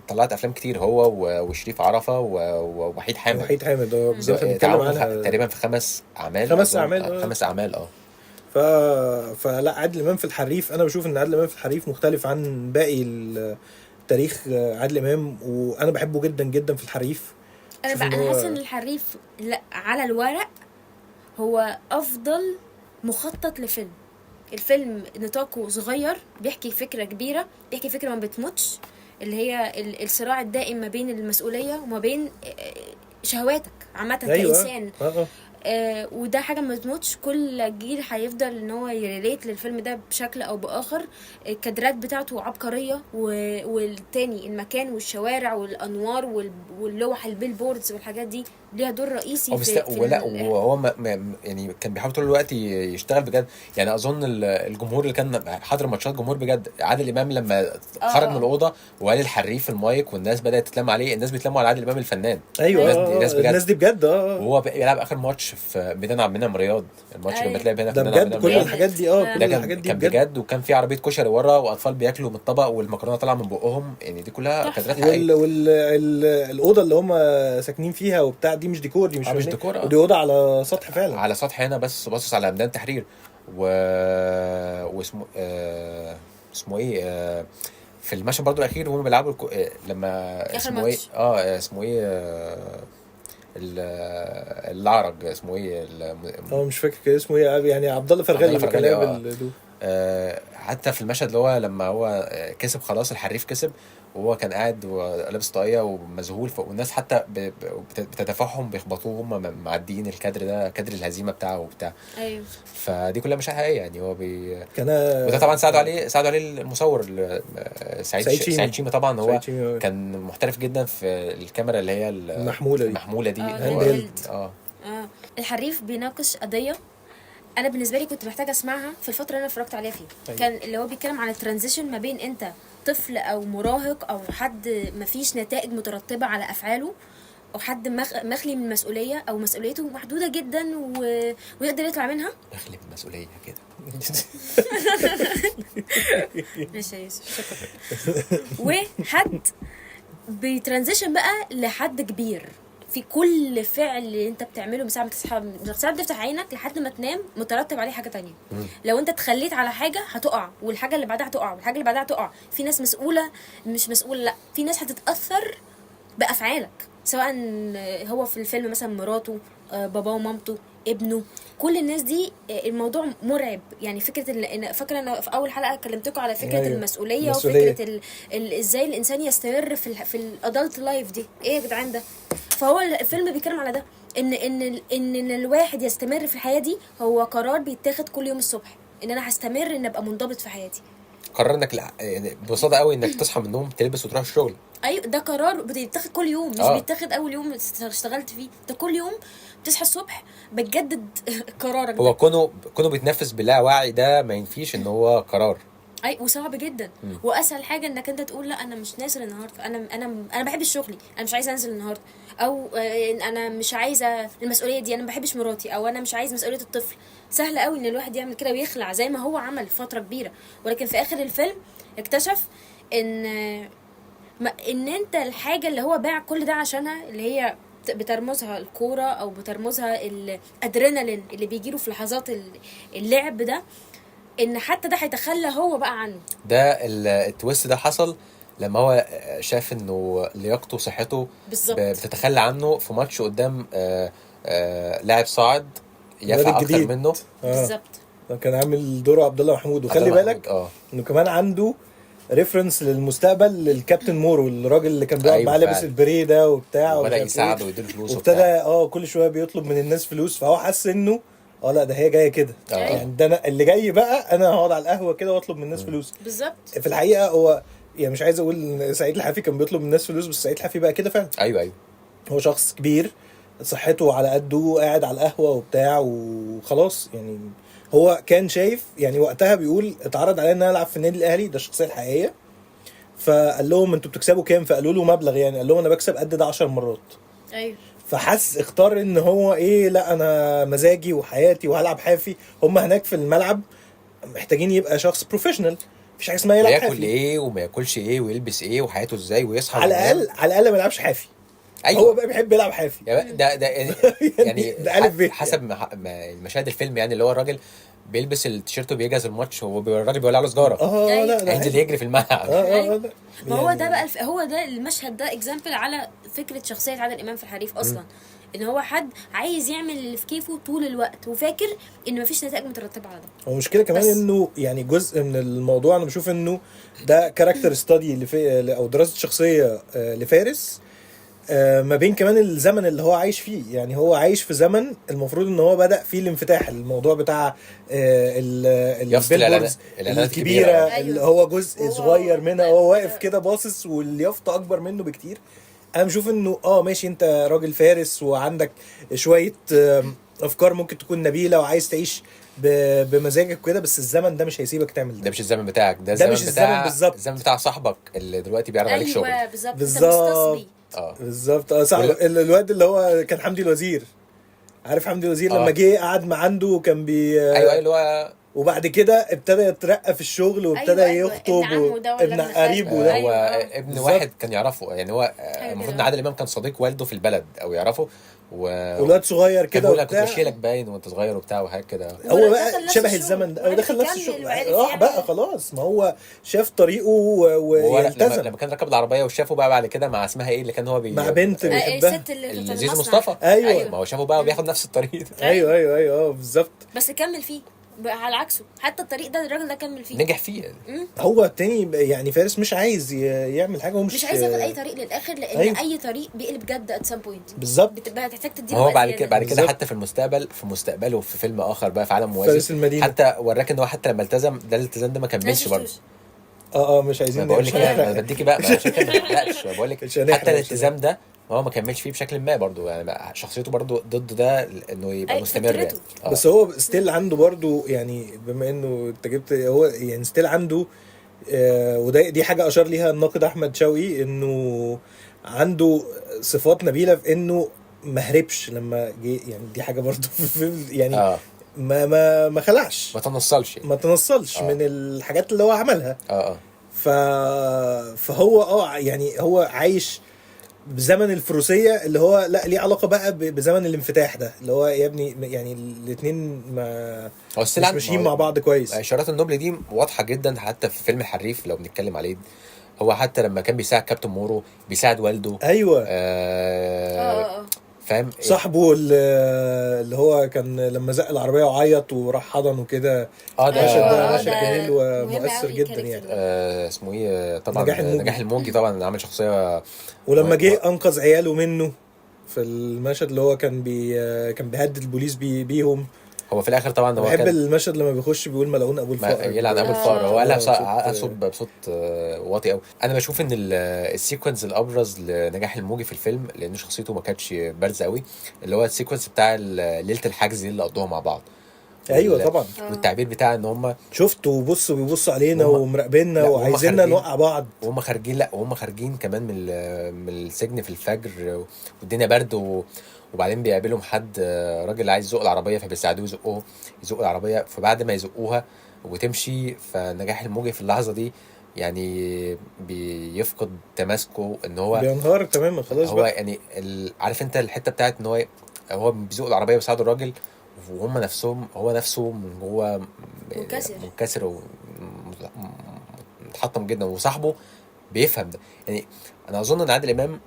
طلعت افلام كتير هو وشريف عرفه ووحيد حامد. وحيد حامد بالظبط، بنتكلم عنها تقريبا في 5 اعمال. 5 اعمال. فلا عادل امام في الحريف، انا بشوف ان عادل امام في الحريف مختلف عن باقي تاريخ عادل امام، وانا بحبه جدا جدا في الحريف. انا حاسه ان الحريف لا على الورق هو افضل مخطط لفيلم. الفيلم نطاقه صغير، بيحكي فكرة كبيرة، بيحكي فكرة ما بتموتش، اللي هي الصراع الدائم ما بين المسؤولية وما بين شهواتك عامة كإنسان. وده حاجة ما بتموتش، كل جيل هيفضل ان هو ي relate للفيلم ده بشكل او باخر. الكادرات بتاعته عبقرية، والتاني المكان والشوارع والانوار واللوح ال billboards والحاجات دي ليها دور رئيسي في ولا وهو يعني كان بيحاول طول الوقت يشتغل بجد يعني. اظن الجمهور اللي كان حاضر ماتشات جمهور بجد، عادل امام لما خرج من الاوضة وقال الحريف المايك والناس بدات تتلم عليه، الناس بيتلموا على عادل امام الفنان. ايوه الناس دي بجد. وهو بيلعب اخر ماتش في ميدان عبد المنعم رياض، الماتش اللي بتلعب هنا في ميدان عبد المنعم، كل الحاجات دي كل الحاجات دي كان بجد. وكان في عربية كشري ورا واطفال بياكلوا من الطبق والمكرونه طالعه من بقهم، يعني دي كلها كادرات حقيقية. والاوضه اللي هم ساكنين فيها وبتاع دي مش ديكور، دي مش ديكور، ودي اوضة على سطح فعلا، على سطح هنا بس باصص على ميدان التحرير. واسمه اسمه ايه في المشهد برضو الاخير وهم بيلعبوا لما اسمه ايه اسمه ايه العرج اسمه ايه مش فاكر كان اسمه ايه يعني، عبد الله فرغلي اللي كان لعب. حتى في المشهد اللي هو لما هو كسب خلاص، الحريف كسب وهو كان قاعد ولابس طاقية ومذهول، والناس حتى بتدافعهم بيخبطوه هم معديين الكادر ده، كادر الهزيمة بتاعه وبتاع. ايوه فدي كلها مشاهد حقيقية يعني. هو وده طبعا ساعدوا عليه المصور سعيد شيمة طبعا، هو كان محترف جدا في الكاميرا اللي هي المحمولة دي. الحريف بيناقش قضية انا بالنسبة لي كنت محتاجه اسمعها في الفترة اللي انا اتفرجت عليها فيها. أيوة. كان اللي هو بيتكلم عن ال transition ما بين انت طفل او مراهق او حد مفيش نتائج مترتبة على افعاله، او حد مخلي من المسؤولية او مسؤوليته محدودة جدا ويقدر يطلع منها. مخلي من المسؤولية كده. ماشي يا يوسف، شكرا. وحد بي transition بقى لحد كبير في كل فعل انت بتعمله من ساعة ما تصحى، من ساعة ما تفتح عينك لحد ما تنام، مترتب عليه حاجة تانية. لو انت تخليت على حاجة هتقع، والحاجة اللي بعدها هتقع، والحاجة اللي بعدها هتقع. في ناس مسؤولة مش مسؤولة، لا في ناس هتتاثر بافعالك، سواء هو في الفيلم مثلا مراته، باباه ومامته، ابنه، كل الناس دي. الموضوع مرعب يعني. فكرة فاكره انا في اول حلقة كلمتكم على فكرة المسؤولية وفكره ازاي الانسان يستمر في ال adult life دي. ايه يا جدعان ده؟ فهو الفيلم بيتكلم على ده، ان ان ان, إن الواحد يستمر في الحياة دي هو قرار بيتاخد كل يوم الصبح، ان انا هستمر ان ابقى منضبط في حياتي. قرار انك يعني ببساطة قوي انك تصحى من النوم تلبس وتروح الشغل. ايوه ده قرار بيتاخد كل يوم، مش بيتاخد اول يوم اشتغلت فيه. انت كل يوم بتصحى الصبح بتجدد قرارك هو كونه بيتنفس بلا وعي ده ما ينفيش ان هو قرار. اي وصعب جدا. واسهل حاجة انك انت تقول لا انا مش نازل النهارده، انا انا انا بحب شغلي، انا مش عايزه انزل النهارده، او انا مش عايزه المسؤولية دي، انا ما بحبش مراتي، او انا مش عايز مسؤولية الطفل. سهل قوي ان الواحد يعمل كده ويخلع زي ما هو عمل فترة كبيرة، ولكن في اخر الفيلم اكتشف ان ان انت الحاجة اللي هو باع كل ده عشانها، اللي هي بترمزها الكورة او بترمزها الادرينالين اللي بيجيله في لحظات اللعب ده، ان حتى ده هيتخلى هو بقى عنه. ده ال twist ده حصل لما هو شاف انه لياقته وصحته بتتخلى عنه في ماتش قدام لاعب صاعد يفع اكتر منه. بالظبط. كان عامل دوره عبد الله محمود. وخلي بالك انه كمان عنده reference للمستقبل للكابتن مورو، الراجل اللي كان بيقعد معاه لابس البرية ده وبتاع، وبدا يساعده ويديله فلوس وابتدى كل شوية بيطلب من الناس فلوس، فهو حس انه لا ده هي جاية كده يعني ده انا اللي جاي بقى، انا هقعد على القهوة كده واطلب من الناس فلوس. بالظبط. في الحقيقة هو يعني مش عايز اقول ان سعيد الحافي كان بيطلب من الناس فلوس، بس سعيد الحافي بقى كده فعلا. ايوه هو شخص كبير صحته على قده، قاعد على القهوة وبتاع وخلاص. يعني هو كان شايف يعني وقتها بيقول اتعرض عليا ان انا العب في النادي الاهلي، ده الشخصية الحقيقية، فقال لهم انتوا بتكسبوا كام؟ فقالوا له مبلغ، يعني قال لهم انا بكسب قد ده 10 مرات. ايوه. فحس اختار ان هو ايه، لا انا مزاجي وحياتي وهلعب حافي. هم هناك في الملعب محتاجين يبقى شخص professional، مفيش حاجة اسمها يلعب حافي، ياكل ايه وما ياكلش ايه ويلبس ايه وحياته ازاي ويصحى على الاقل، على الاقل ما يلعبش حافي. أيوة. هو بقى بيحب يلعب حافي يعني ده يعني ده حسب ما مشاهد الفيلم، يعني اللي هو الراجل بيلبس التيشيرت وبيجهز الماتش، هو الراجل بيولع له سجاره، لا هينزل يجري في الملعب. لا ما هو ده بقى هو ده المشهد ده example على فكرة شخصية عادل امام في الحريف اصلا، ان هو حد عايز يعمل اللي في كيفه طول الوقت وفاكر ان مفيش نتائج مترتبة على ده. هو مشكلة كمان انه يعني جزء من الموضوع انا بشوف انه ده character study او دراسة شخصية لفارس، ما بين كمان الزمن اللي هو عايش فيه. يعني هو عايش في زمن المفروض ان هو بدأ فيه الانفتاح، الموضوع بتاع ال billboards الكبيرة اللي هو جزء صغير منها، هو واقف كده باصص واليافطة اكبر منه بكتير. انا بشوف انه ماشي، انت راجل فارس وعندك شوية افكار ممكن تكون نبيلة وعايز تعيش بمزاجك وكده، بس الزمن ده مش هيسيبك تعمل ده. ده مش الزمن بتاعك، ده الزمن مش بتاع الزمن بالظبط، بتاع صاحبك اللي دلوقتي بيعرض عليك شغل. ايوه بالظبط بالظبط بالظبط. صح. الواد اللي هو كان حمدي الوزير، عارف حمدي الوزير لما جه قعد مع عنده وكان بي ايوه اللي هو، وبعد كده ابتدى يترقى في الشغل وابتدى يخطب ابن قريبه ده. هو ابن واحد كان يعرفه، يعني هو المفروض ان عادل امام كان صديق والده في البلد او يعرفه، ولاد صغير كده وبتاع، كنت بشيلك باين وانت صغير وبتاع وحاجه كده. هو بقى شبه الزمن ده، هو دخل نفس الشغل، راح بقى خلاص، ما هو شاف طريقه ويلتزم. لما كان ركب العربية وشافه بقى بعد كده مع اسمها ايه اللي كان هو مع بنت بيحبها، زيزو مصطفى. ايوه ما هو شافه بقى وبياخد نفس الطريق. ايوه ايوه ايوه بالظبط. بس كمل فيه على عكسه، حتى الطريق ده الراجل ده كمل فيه، نجح فيه. هو التاني يعني فارس مش عايز يعمل حاجة، هو مش عايز ياخد اي طريق للاخر، لان أيوه. اي طريق بيقلب جد at some point. بالظبط، بتبقى هتحتاج تديله. هو بعد كده بعد كده حتى في المستقبل، في مستقبله في فيلم اخر بقى في عالم موازي، حتى وراك ان هو حتى لما التزم ده الالتزام ده ما كملش برضه. مش عايزين، بقول لك انا بديكي بقى عشان كده ما تقلقش، بقول لك حتى الالتزام ده هو ما كملش فيه بشكل ما برضو، يعني شخصيته برضو ضد ده انه يبقى مستمر يعني. بس هو still عنده برضو، يعني بما انه انت جبت، هو يعني still عنده وده دي حاجة اشار ليها الناقد احمد شوقي، انه عنده صفات نبيلة في انه ما هربش لما جه، يعني دي حاجة برضو يعني ما ما خلعش، ما تنصلش، ما تنصلش من الحاجات اللي هو عملها. فهو يعني هو عايش بزمن الفروسية اللي هو لا ليه علاقة بقى بزمن الانفتاح ده، اللي هو يا ابني يعني الاثنين ما مش ماشيين مع بعض كويس. اشارات النبل دي واضحة جدا حتى في فيلم الحريف لو بنتكلم عليه، هو حتى لما كان بيساعد كابتن مورو بيساعد والده. ايوه فاهم صاحبه اللي هو كان لما زق العربية وعيط وراح حضنه كده. ده مشهد جميل ومؤثر جدا يعني. اسمه ايه طبعا، نجاح الموجي طبعا عامل شخصية، ولما جه انقذ عياله منه في المشهد اللي هو كان كان بيهدد البوليس بيهم. هو في الاخر طبعا هو بحب كان المشهد لما بيخش بيقول ملعون ابو الفقر. يلعن ابو الفقر. هو قالها صوت بصوت واطي قوي. انا بشوف ان ال sequence الابرز لنجاح الموجي في الفيلم، لان شخصيته ما كانتش بارزة قوي، اللي هو ال sequence بتاع ليلة الحجز دي اللي قضوها مع بعض. ايوه طبعا. والتعبير بتاع ان هم شفتوا وبصوا بيبصوا علينا ومراقبيننا وعايزيننا نوقع بعض، وهم خارجين. لا وهم خارجين كمان من السجن في الفجر والدنيا برد، وبعدين بيقابلهم حد راجل عايز يزق العربية، فبيساعدوه يزقوا العربية. فبعد ما يزقوها وتمشي، فنجاح الموجي في اللحظة دي يعني بيفقد تماسكه، ان هو بينهار تماما خلاص. هو بقى يعني عارف انت الحتة بتاعت ان هو بيزق العربية ويساعد الراجل، وهم نفسهم هو نفسه من جوه منكسر ومتحطم جدا، وصاحبه بيفهم ده. يعني انا اظن ان عادل امام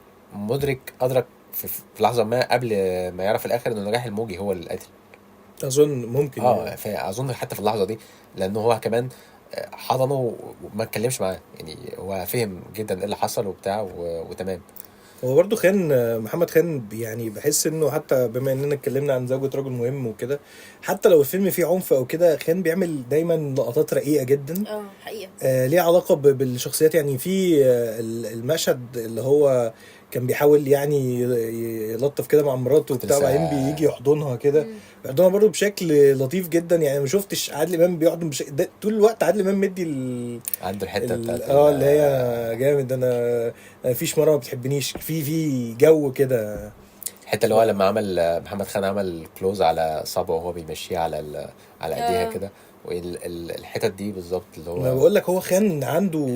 ادرك في لحظة ما قبل ما يعرف الاخر انه نجاح الموجي هو اللي قاتل. اظن ممكن يعني. اظن حتى في اللحظة دي، لانه هو كمان حضنه وما اتكلمش معاه، يعني هو فهم جدا ايه اللي حصل وبتاع وتمام. هو برضو خان، محمد خان يعني بحس انه حتى بما اننا اتكلمنا عن زوجة رجل مهم وكده، حتى لو الفيلم فيه عنف او كده، خان بيعمل دايما لقطات رقيقة جدا. حقيقة ليه علاقة بالشخصيات. يعني في المشهد اللي هو كان بيحاول يعني يلطف كده مع مراته وبتاع، وبعدين بيجي يحضنها كده، بيحضنها برضو بشكل لطيف جدا. يعني ما شفتش عادل امام بيحضن ده طول الوقت عادل امام مدي عنده الحتة بتاعت اللي هي جامد، انا مفيش مرة ما بتحبنيش، في جو كده. الحتة اللي هو لما عمل محمد خان عمل close على صابعه وهو بيمشيها على على ايديها كده، والحتت دي بالظبط اللي هو انا بقول لك هو خان عنده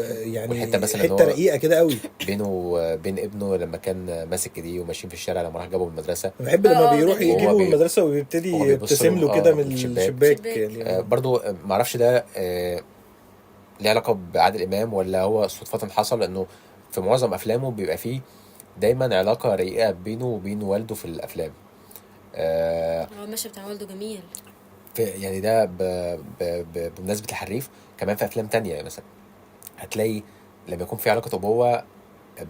يعني حتة رقيقه كده قوي بينه وبين ابنه لما كان ماسك ايديه وماشيين في الشارع لما راح جابه من المدرسة. بحب لما بيروح يجيبه من المدرسة وبيبتدي يبتسم له كده من الشباك. يعني برضو ما اعرفش ده ليه علاقة بعادل امام ولا هو صدفة حصل، لانه في معظم افلامه بيبقى فيه دايما علاقة رقيقه بينه وبين والده في الافلام. هو المشهد بتاع والده جميل يعني ده بمناسبة الحريف. كمان في أفلام تانية مثلا هتلاقي لما يكون في علاقة أبوة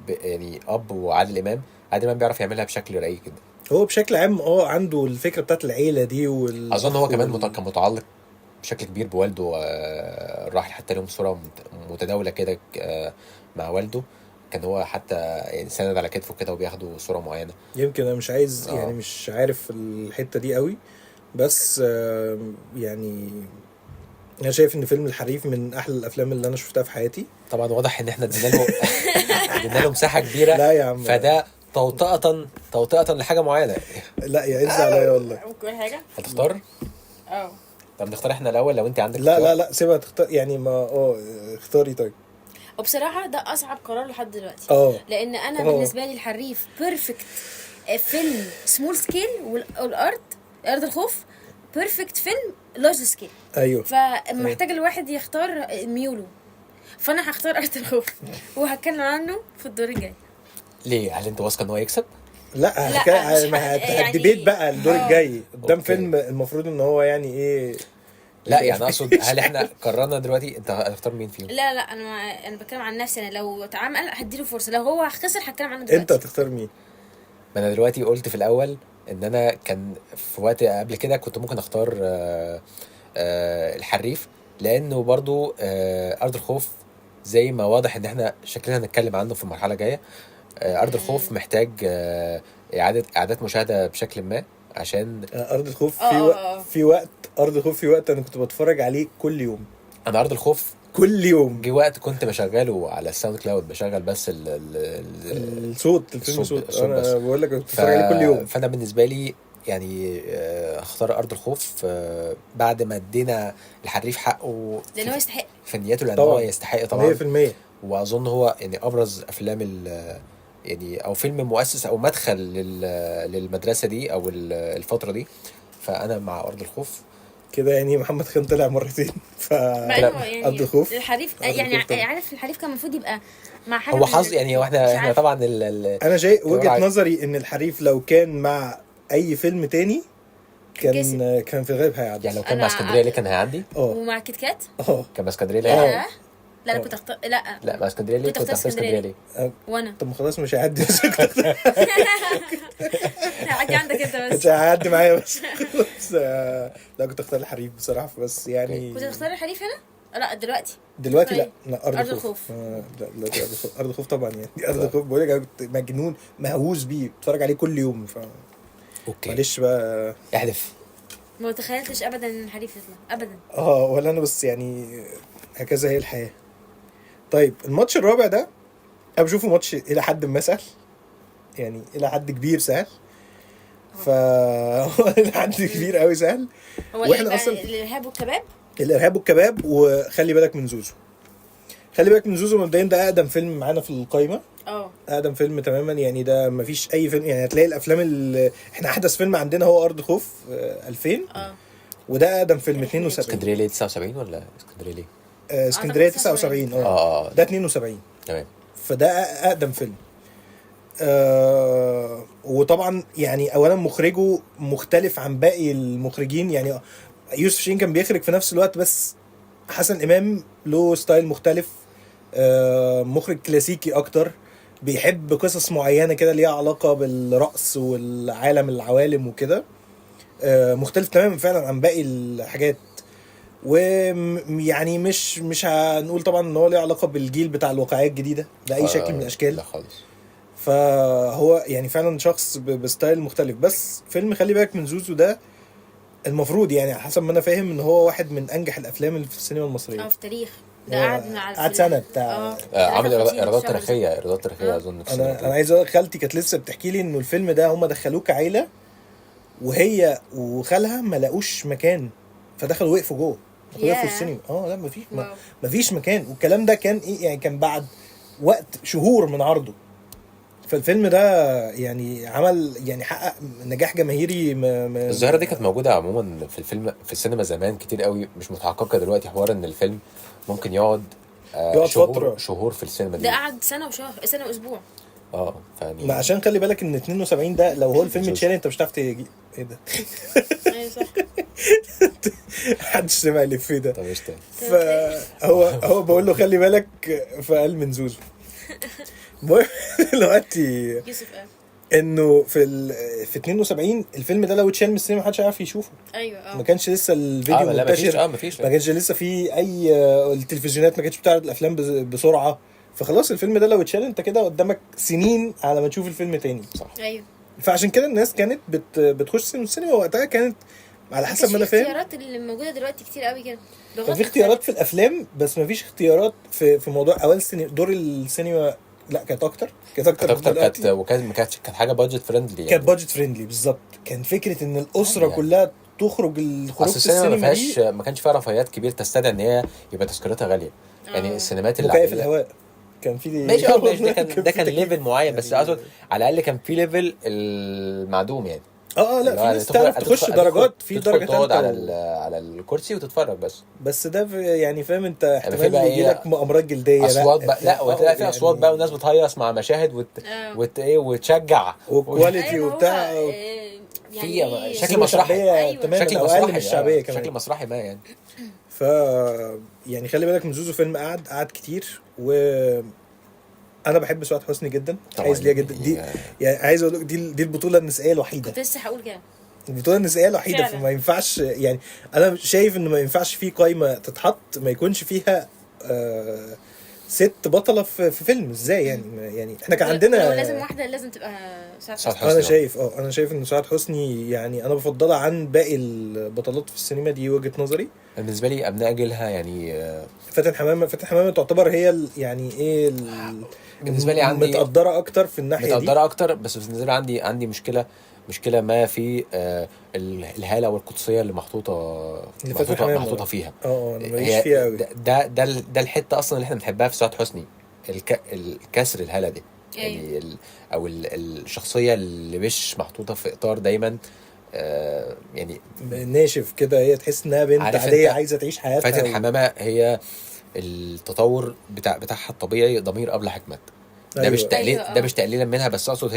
يعني أب وعادل إمام، عادل إمام بيعرف يعملها بشكل رقيق جدا. هو بشكل عام عنده الفكرة بتاعت العيلة دي أظن هو كمان كان متعلق بشكل كبير بوالده الراحل، حتى لهم صورة متداولة كده مع والده، كان هو حتى يعني سند على كتفه كده وبياخدوا صورة معينة. يمكن أنا مش عايز يعني مش عارف الحتة دي قوي، بس يعني انا شايف ان فيلم الحريف من احلى الافلام اللي انا شفتها في حياتي. طبعا واضح ان احنا ادينا له مساحة كبيرة. لا يا عم، فده توطئة لحاجة معينة. لا يا عز عليا والله. ممكن حاجة هتختار؟ طب نختار احنا الاول لو انت عندك. لا لا لا سيبها تختار يعني، ما اختاري. طيب وبصراحة ده اصعب قرار لحد دلوقتي، لان انا بالنسبة لي الحريف perfect فيلم small scale، والارض ارض الخوف perfect فيلم large scale. ايوه، فمحتاج الواحد يختار ميوله، فانا هختار ارض الخوف وهتكلم عنه في الدور الجاي. ليه؟ هل انت واثقة ان هو يكسب؟ لا ال debate بقى الدور الجاي قدام فيلم المفروض ان هو يعني ايه. لا يعني اقصد هل احنا قررنا دلوقتي انت هتختار مين فيهم؟ لا لا انا بتكلم عن نفسي، انا لو اتعمل هديله فرصة، لو هو خسر هتكلم عنه دلوقتي. انت هتختار مين؟ ما انا دلوقتي قلت في الاول ان انا كان في وقت قبل كده كنت ممكن اختار الحريف، لانه برضو ارض الخوف زي ما واضح ان احنا شكلنا هنتكلم عنه في المرحلة الجاية. ارض الخوف محتاج اعاده مشاهده بشكل ما، عشان ارض الخوف في وقت ارض الخوف في وقت انا كنت بتفرج عليه كل يوم. انا ارض الخوف كل يوم جه وقت كنت بشغله على ال SoundCloud، بشغل بس الصوت، الفيلم صوت. انا بقول لك كنت بتفرج عليه كل يوم. فانا بالنسبة لي يعني اختار ارض الخوف بعد ما ادينا الحريف حقه، لانه يستحق فنياته، لان هو يستحق طبعا 100%. واظن هو يعني ابرز افلام يعني او فيلم مؤسس او مدخل للمدرسة دي او الفترة دي. فانا مع ارض الخوف كده. يعني محمد خان طلع مرتين، ف يعني ارض الخوف الحريف يعني عارف الحريف كان المفروض يبقى مع حاجة. هو حظ يعني، واحنا طبعا انا شايف وجهه نظري ان الحريف لو كان مع اي فيلم تاني كان في الغالب هيعدي. يعني لو كان مع اسكندرية ليه كان هيعدي؟ ومع كيت كات كان مع اسكندرية ليه؟ لا انا كنت اختار، لا لا ما اسكندرية ليه؟ كنت كنت اختار اختار اسكندرية اسكندرية. ليه؟ وانا طب ما خلاص مش هيعدي. عدي عندك انت بس. مش هيعدي معايا بس خلاص. لا كنت اختار الحريف بصراحة، بس يعني كنت تختار الحريف هنا؟ لا دلوقتي دلوقتي لا. طيب. لا ارض أرض الخوف. الخوف. لا دلوقتي ارض الخوف، ارض الخوف طبعا يعني. ارض الخوف بقول لك انا كنت مجنون مهووس بيه، بتفرج عليه كل يوم. ف okay معلش بقى احذف. ما تخيلتش ابدا ان الحريف يطلع ابدا. ولا انا، بس يعني هكذا هي الحياة. طيب الماتش الرابع ده انا بشوفه ماتش الى حد ما سهل، يعني الى حد كبير سهل. ف الى حد كبير قوي سهل. هو وإحنا ايه بقى؟ أصلاً- الارهاب والكباب. الارهاب والكباب وخلي بالك من زوزو. خلي بالك من زوزو مبدئيا ده اقدم فيلم معانا في القايمة، اقدم فيلم تماما يعني. ده مفيش اي فيلم يعني، هتلاقي الافلام اللي احنا احدث فيلم عندنا هو ارض خوف 2000، وده اقدم فيلم 72. اسكندرية ليه 79 ولا اسكندرية ليه؟ اسكندرية أعتقد 79. ده 72. تمام. فده اقدم فيلم. وطبعا يعني اولا مخرجه مختلف عن باقي المخرجين، يعني يوسف شاهين كان بيخرج في نفس الوقت، بس حسن امام له style مختلف، مخرج كلاسيكي اكتر، بيحب قصص معينة كده ليها علاقة بالرقص والعالم العوالم وكده، مختلف تماما فعلا عن باقي الحاجات. ويعني مش هنقول طبعا ان هو ليه علاقة بالجيل بتاع الواقعية الجديدة باي شكل من الاشكال، لا خالص. فهو يعني فعلا شخص ب style مختلف. بس فيلم خلي بالك من زوزو ده المفروض يعني حسب ما انا فاهم ان هو واحد من انجح الافلام اللي في السينما المصرية. في التاريخ ده قعد مع قعد سنة بتاع عامل ايرادات تاريخية، ايرادات تاريخية اظن. انا عايز اقول خالتي كانت لسه بتحكي لي انه الفيلم ده هم دخلوه كعيله، وهي وخالها ما لاقوش مكان، فدخلوا وقفوا جوه، وقفوا السينما. لا مفيش، مفيش مكان. والكلام ده كان ايه يعني، كان بعد وقت شهور من عرضه. فالفيلم ده يعني عمل يعني حقق نجاح جماهيري. الظاهرة دي كانت موجودة عموما في الفيلم في السينما زمان كتير قوي، مش متحققه دلوقتي. حوار ان الفيلم ممكن يقعد شهور في السينما دي. ده قعد سنة وشهر، سنة واسبوع. فيعني ما عشان خلي بالك ان 72 ده لو هو الفيلم اتشال انت مش هتعرف تيجي. ايه ده؟ ايوه صح. محدش سمع اللي فيه ده. طب ايش تاني؟ فهو هو بقول له خلي بالك، فقال من زوزو. المهم دلوقتي يوسف انه في 72 الفيلم ده لو اتشال من السينما محدش هيعرف يشوفه. ايوه ما كانش لسه الفيديو منتشر، ما كانش لسه في اي التلفزيونات ما كانتش بتعرض الافلام بسرعة. فخلاص الفيلم ده لو اتشال انت كده قدامك سنين على ما تشوف الفيلم تاني. صح. ايوه. فعشان كده الناس كانت بتخش السينما وقتها، كانت على حسب ما انا فاهم الاختيارات اللي موجودة دلوقتي كتير قوي كده. كان في اختيارات في الافلام، بس ما فيش اختيارات في موضوع اول دور السينما. لا كانت اكتر، كانت وكانت كانت حاجة budget friendly يعني. كانت budget friendly بالظبط. كان فكرة ان الاسرة يعني كلها تخرج الخروج في السينما. ما كانش فيها رفاهيات كبيرة تستدعي ان هي يبقى تذكرتها غالية يعني. السينمات اللي مكيف الهواء كان في ماشي. ده كان level معين، بس اقصد على الاقل كان في level المعدوم يعني. لا في ناس تعرف تخش درجات، في درجه تقعد على الكرسي وتتفرج بس ده يعني فاهم انت احتمال يجي لك امراض جلدية، اصوات بقى. لا وتلاقي في اصوات بقى وناس بتهيص مع مشاهد ايه وتشجع و quality وبتاع، في شكل مسرحي. تماما، شكل مسرحي مش شعبية كمان، شكل مسرحي ما يعني. ف يعني خلي بالك من زوزو فيلم قعد كتير، و انا بحب سعاد حسني جدا، عايز ليها جدا دي يعني. عايز اقول دي البطولة النسائية الوحيدة. كنت لسه هقول كده، البطولة النسائية الوحيدة. فما ينفعش يعني، انا شايف ان ما ينفعش في قايمة تتحط ما يكونش فيها ست بطلة في فيلم. ازاي يعني؟ يعني احنا كان عندنا لازم واحدة، لازم تبقى سعاد حسني. انا شايف انا شايف ان سعاد حسني يعني انا بفضلها عن باقي البطلات في السينما، دي وجهه نظري. بالنسبة لي ابناء جيلها يعني فاتن حمامه تعتبر هي يعني ايه بالنسبة لي عندي متقدره اكتر في الناحية دي، متقدره اكتر. بس بالنسبة لي عندي مشكلة ما في الهالة والقدسيه اللي محطوطة فيها. انا ماليش فيها قوي. ده الحتة اصلا اللي احنا بنحبها في سعاد حسني، الكسر الهالة دي يعني، او الشخصية اللي مش محطوطة في اطار دايما يعني ناشف كده. هي تحس انها بنت عادية عايزه تعيش حياتها. فاتن حمامه هي التطور بتاعها الطبيعي، ضمير قبل حكمت. ده مش تقليل، ده مش تقليلا منها، بس اقصد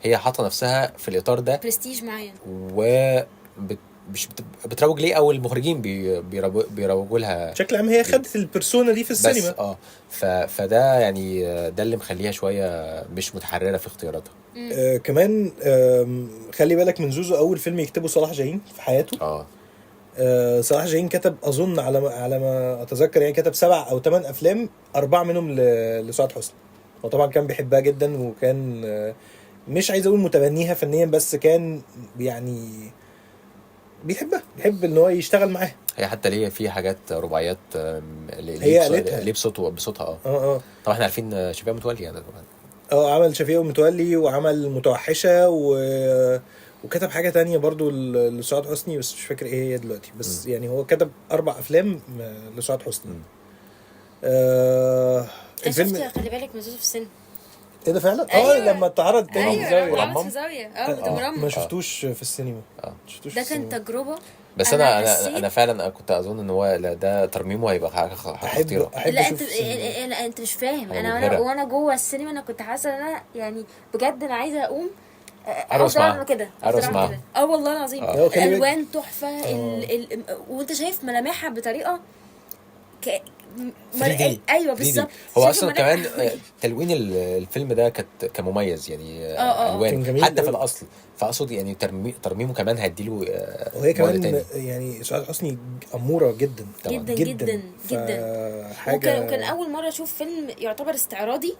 هي حاطه نفسها في الاطار ده، برستيج معين، مش بتروج ليه، او المخرجين بيروجوا لها بشكل عام. هي خدت ال persona دي في السينما بس فده يعني ده اللي مخليها شوية مش متحررة في اختياراتها. كمان خلي بالك من زوزو اول فيلم يكتبه صلاح جاهين في حياته. صلاح جاهين كتب اظن على ما اتذكر يعني كتب 7 أو 8 افلام، 4 منهم لسعاد حسني. هو طبعا كان بيحبها جدا، وكان مش عايز اقول متبنيها فنيا، بس كان يعني بيحبها، بيحب ان هو يشتغل معاها. هي حتى ليه في حاجات رباعيات هي قالتها ليه بصوتها. طبعا احنا عارفين شفيقة متولي يعني طبعا. عمل شفيقة متولي وعمل متوحشة وكتب حاجة تانية برضو لسعاد حسني بس مش فاكر ايه هي دلوقتي. بس يعني هو كتب 4 افلام لسعاد حسني. الفيلم شفت خلي بالك من زوزو في السينما. ايه ده فعلا؟ أيوة. لما اتعرض تاني في زاوية. في زاوية. ما شفتوش في السينما. ده كان تجربة. بس انا فعلا كنت اظن ان هو ده ترميمه هيبقى حاجة خطيرة. لا انت مش فاهم. انا وانا جوه السينما انا كنت حاسه ان انا يعني بجد انا عايزه اقوم ارقص معاها كده. والله العظيم الالوان تحفة. وانت شايف ملامحها بطريقة 3D. ايوه بالظبط. هو اصلا كمان تلوين الفيلم ده كمميز يعني، الوان حتى في الاصل. فاقصد يعني ترميمه كمان هيديله. وهي كمان يعني سعاد حسني اموره جدا جدا جدا جدا حاجة. وكان اول مرة اشوف فيلم يعتبر استعراضي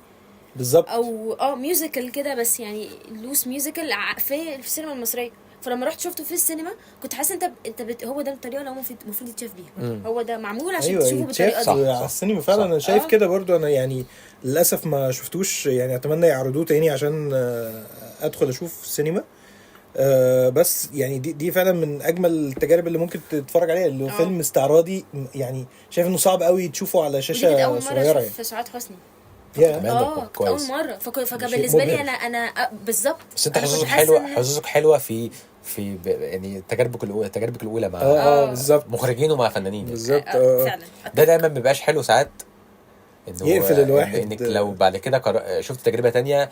بالظبط، او musical كده، بس يعني loose musical في السينما المصرية. فلما رحت شفته في السينما كنت حاسه انت هو ده الطريقة اللي هو المفروض يتشاف بيها. هو ده معمول عشان أيوة، تشوفه بالطريقة دي على السينما فعلا. انا شايف كده برضو. انا يعني للاسف ما شفتوش، يعني اتمنى يعرضوه تاني عشان ادخل اشوف السينما. بس يعني دي فعلا من اجمل التجارب اللي ممكن تتفرج عليها، اللي هو فيلم استعراضي. يعني شايف انه صعب قوي تشوفه على شاشة صغيرة. يعني في سعاد حسني كنت اول مرة، فكان بالنسبة لي انا بالظبط. بس انت حظوظك حلوة في يعني تجاربك الاولى مع بالظبط مخرجين ومع فنانين بالظبط. فعلا ده دايما مبيبقاش حلو ساعات انه يقفل الواحد، انك لو بعد كده شفت تجربه تانية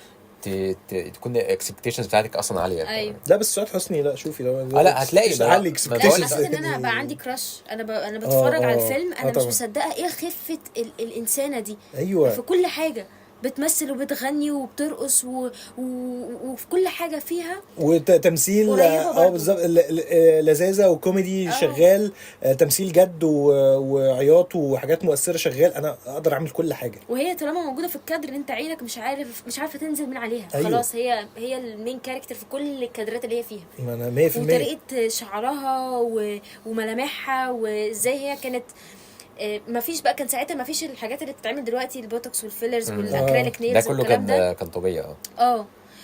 تكون expectations بتاعتك اصلا عالية. أيوة. لا بس سعاد حسني لا شوفي لو لا هتلاقي عالي expectations. حسيت ان انا بقى عندي crush. انا بتفرج على الفيلم انا مش مصدقه ايه خفه الانسانة دي. ايوه في كل حاجة بتمثل وبتغني وبترقص وفي كل حاجة فيها وتمثيل بالظبط، لذاذه وكوميدي شغال، تمثيل جد وعياط وحاجات مؤثرة شغال. انا اقدر اعمل كل حاجة، وهي طالما موجودة في الكادر انت عينك مش عارفه تنزل من عليها. أيوه. خلاص هي ال main character في كل الكادرات اللي هي فيها. ما انا 100% وطريقه شعرها وملامحها وازاي هي كانت. ما فيش بقى، كان ساعتها ما فيش الحاجات اللي بتتعمل دلوقتي، البوتوكس وال fillers وال acrylic nails ده كله كان طبيعي.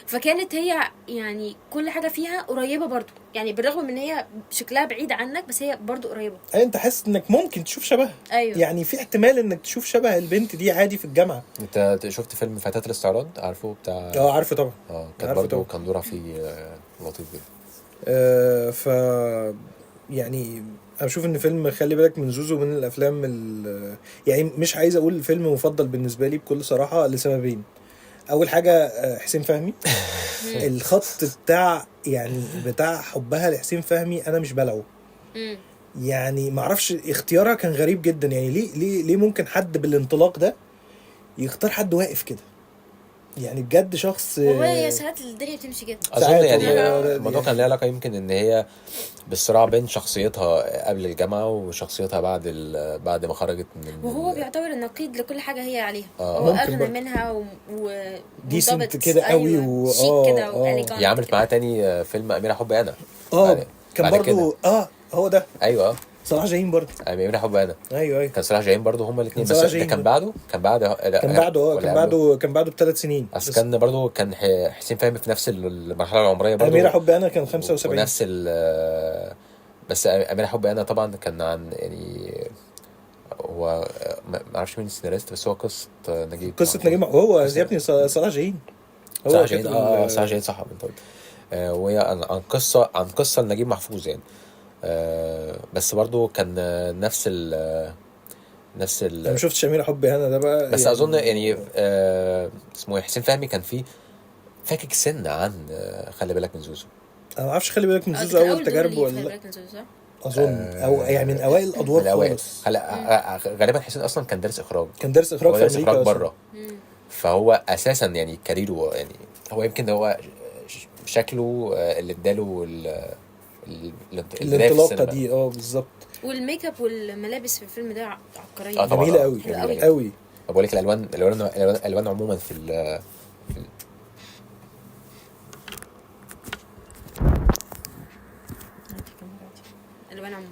فكانت هي يعني كل حاجة فيها قريبه برضو، يعني بالرغم من ان هي شكلها بعيد عنك بس هي برضو قريبه. انت حاسس انك ممكن تشوف شبهها. أيوه. يعني في احتمال انك تشوف شبه البنت دي عادي في الجامعة. انت شفت فيلم فتاة الاستعراض؟ عارفه بتاع؟ عارفه طبعا. كان برضو كان دورها فيه لطيف جدا. ف يعني انا بشوف ان فيلم خلي بالك من زوزو من الافلام يعني مش عايز اقول الفيلم مفضل بالنسبة لي بكل صراحة لسببين. اول حاجة حسين فهمي. الخط بتاع يعني بتاع حبها لحسين فهمي انا مش بلعه. يعني معرفش اختيارها كان غريب جدا. يعني ليه ليه ممكن حد بالانطلاق ده يختار حد واقف كده؟ يعني بجد شخص. والله يا ساعات الدنيا بتمشي كده. اظن يعني الموضوع كان له علاقة يمكن ان هي بالصراع بين شخصيتها قبل الجامعة وشخصيتها بعد ما خرجت من، وهو بيعتبر النقيض لكل حاجة هي عليها. هو اغنى منها و decent كده قوي و هي عملت معاه تاني فيلم اميره حب انا. كان برضو هو ده. ايوه صلاح جاهين برضه. اميره حب انا. ايوه كان صلاح جاهين برضه، هما الاثنين. بس ده كان بعده كان بعده ب3 سنين. بس كان برضه كان حسين فهمي في نفس المرحلة العمرية برضه. اميره حب انا كان 75 ونفس بس اميره حب انا طبعا كان عن يعني هو ما اعرفش مين السيناريست، بس هو قصة نجيب. قصة نجيب هو يا ابني صلاح جاهين. هو صلاح جاهين. صلاح جاهين صح. وهي عن قصة لنجيب محفوظ يعني. بس برضو كان نفس ال انا ما شفتش اميره حبي انا ده بقى بس يعني اظن يعني اسمه حسين فهمي كان فيه فاكك سنة عن خلي بالك من زوزو. انا ما اعرفش خلي بالك من ده زوزو كان اول أول دور تجاربه ليه في ولا خلي لا. بالك من زوزو، صح؟ اظن او يعني من اوائل من الادوار الأوائل. خالص. هلا غالبا حسين اصلا كان دارس اخراج، كان دارس اخراج هو في دارس امريكا اخراج أصلاً. بره، فهو اساسا يعني career ه يعني هو يمكن هو شكله اللي اداله البداية في الانطلاقة السينما. دي بالظبط. والميك اب والملابس في الفيلم ده عبقرية. طبعاً، جميلة قوي جميلة جداً. قوي. بقول لك الالوان الالوان الالوان عموما في الالوان عموما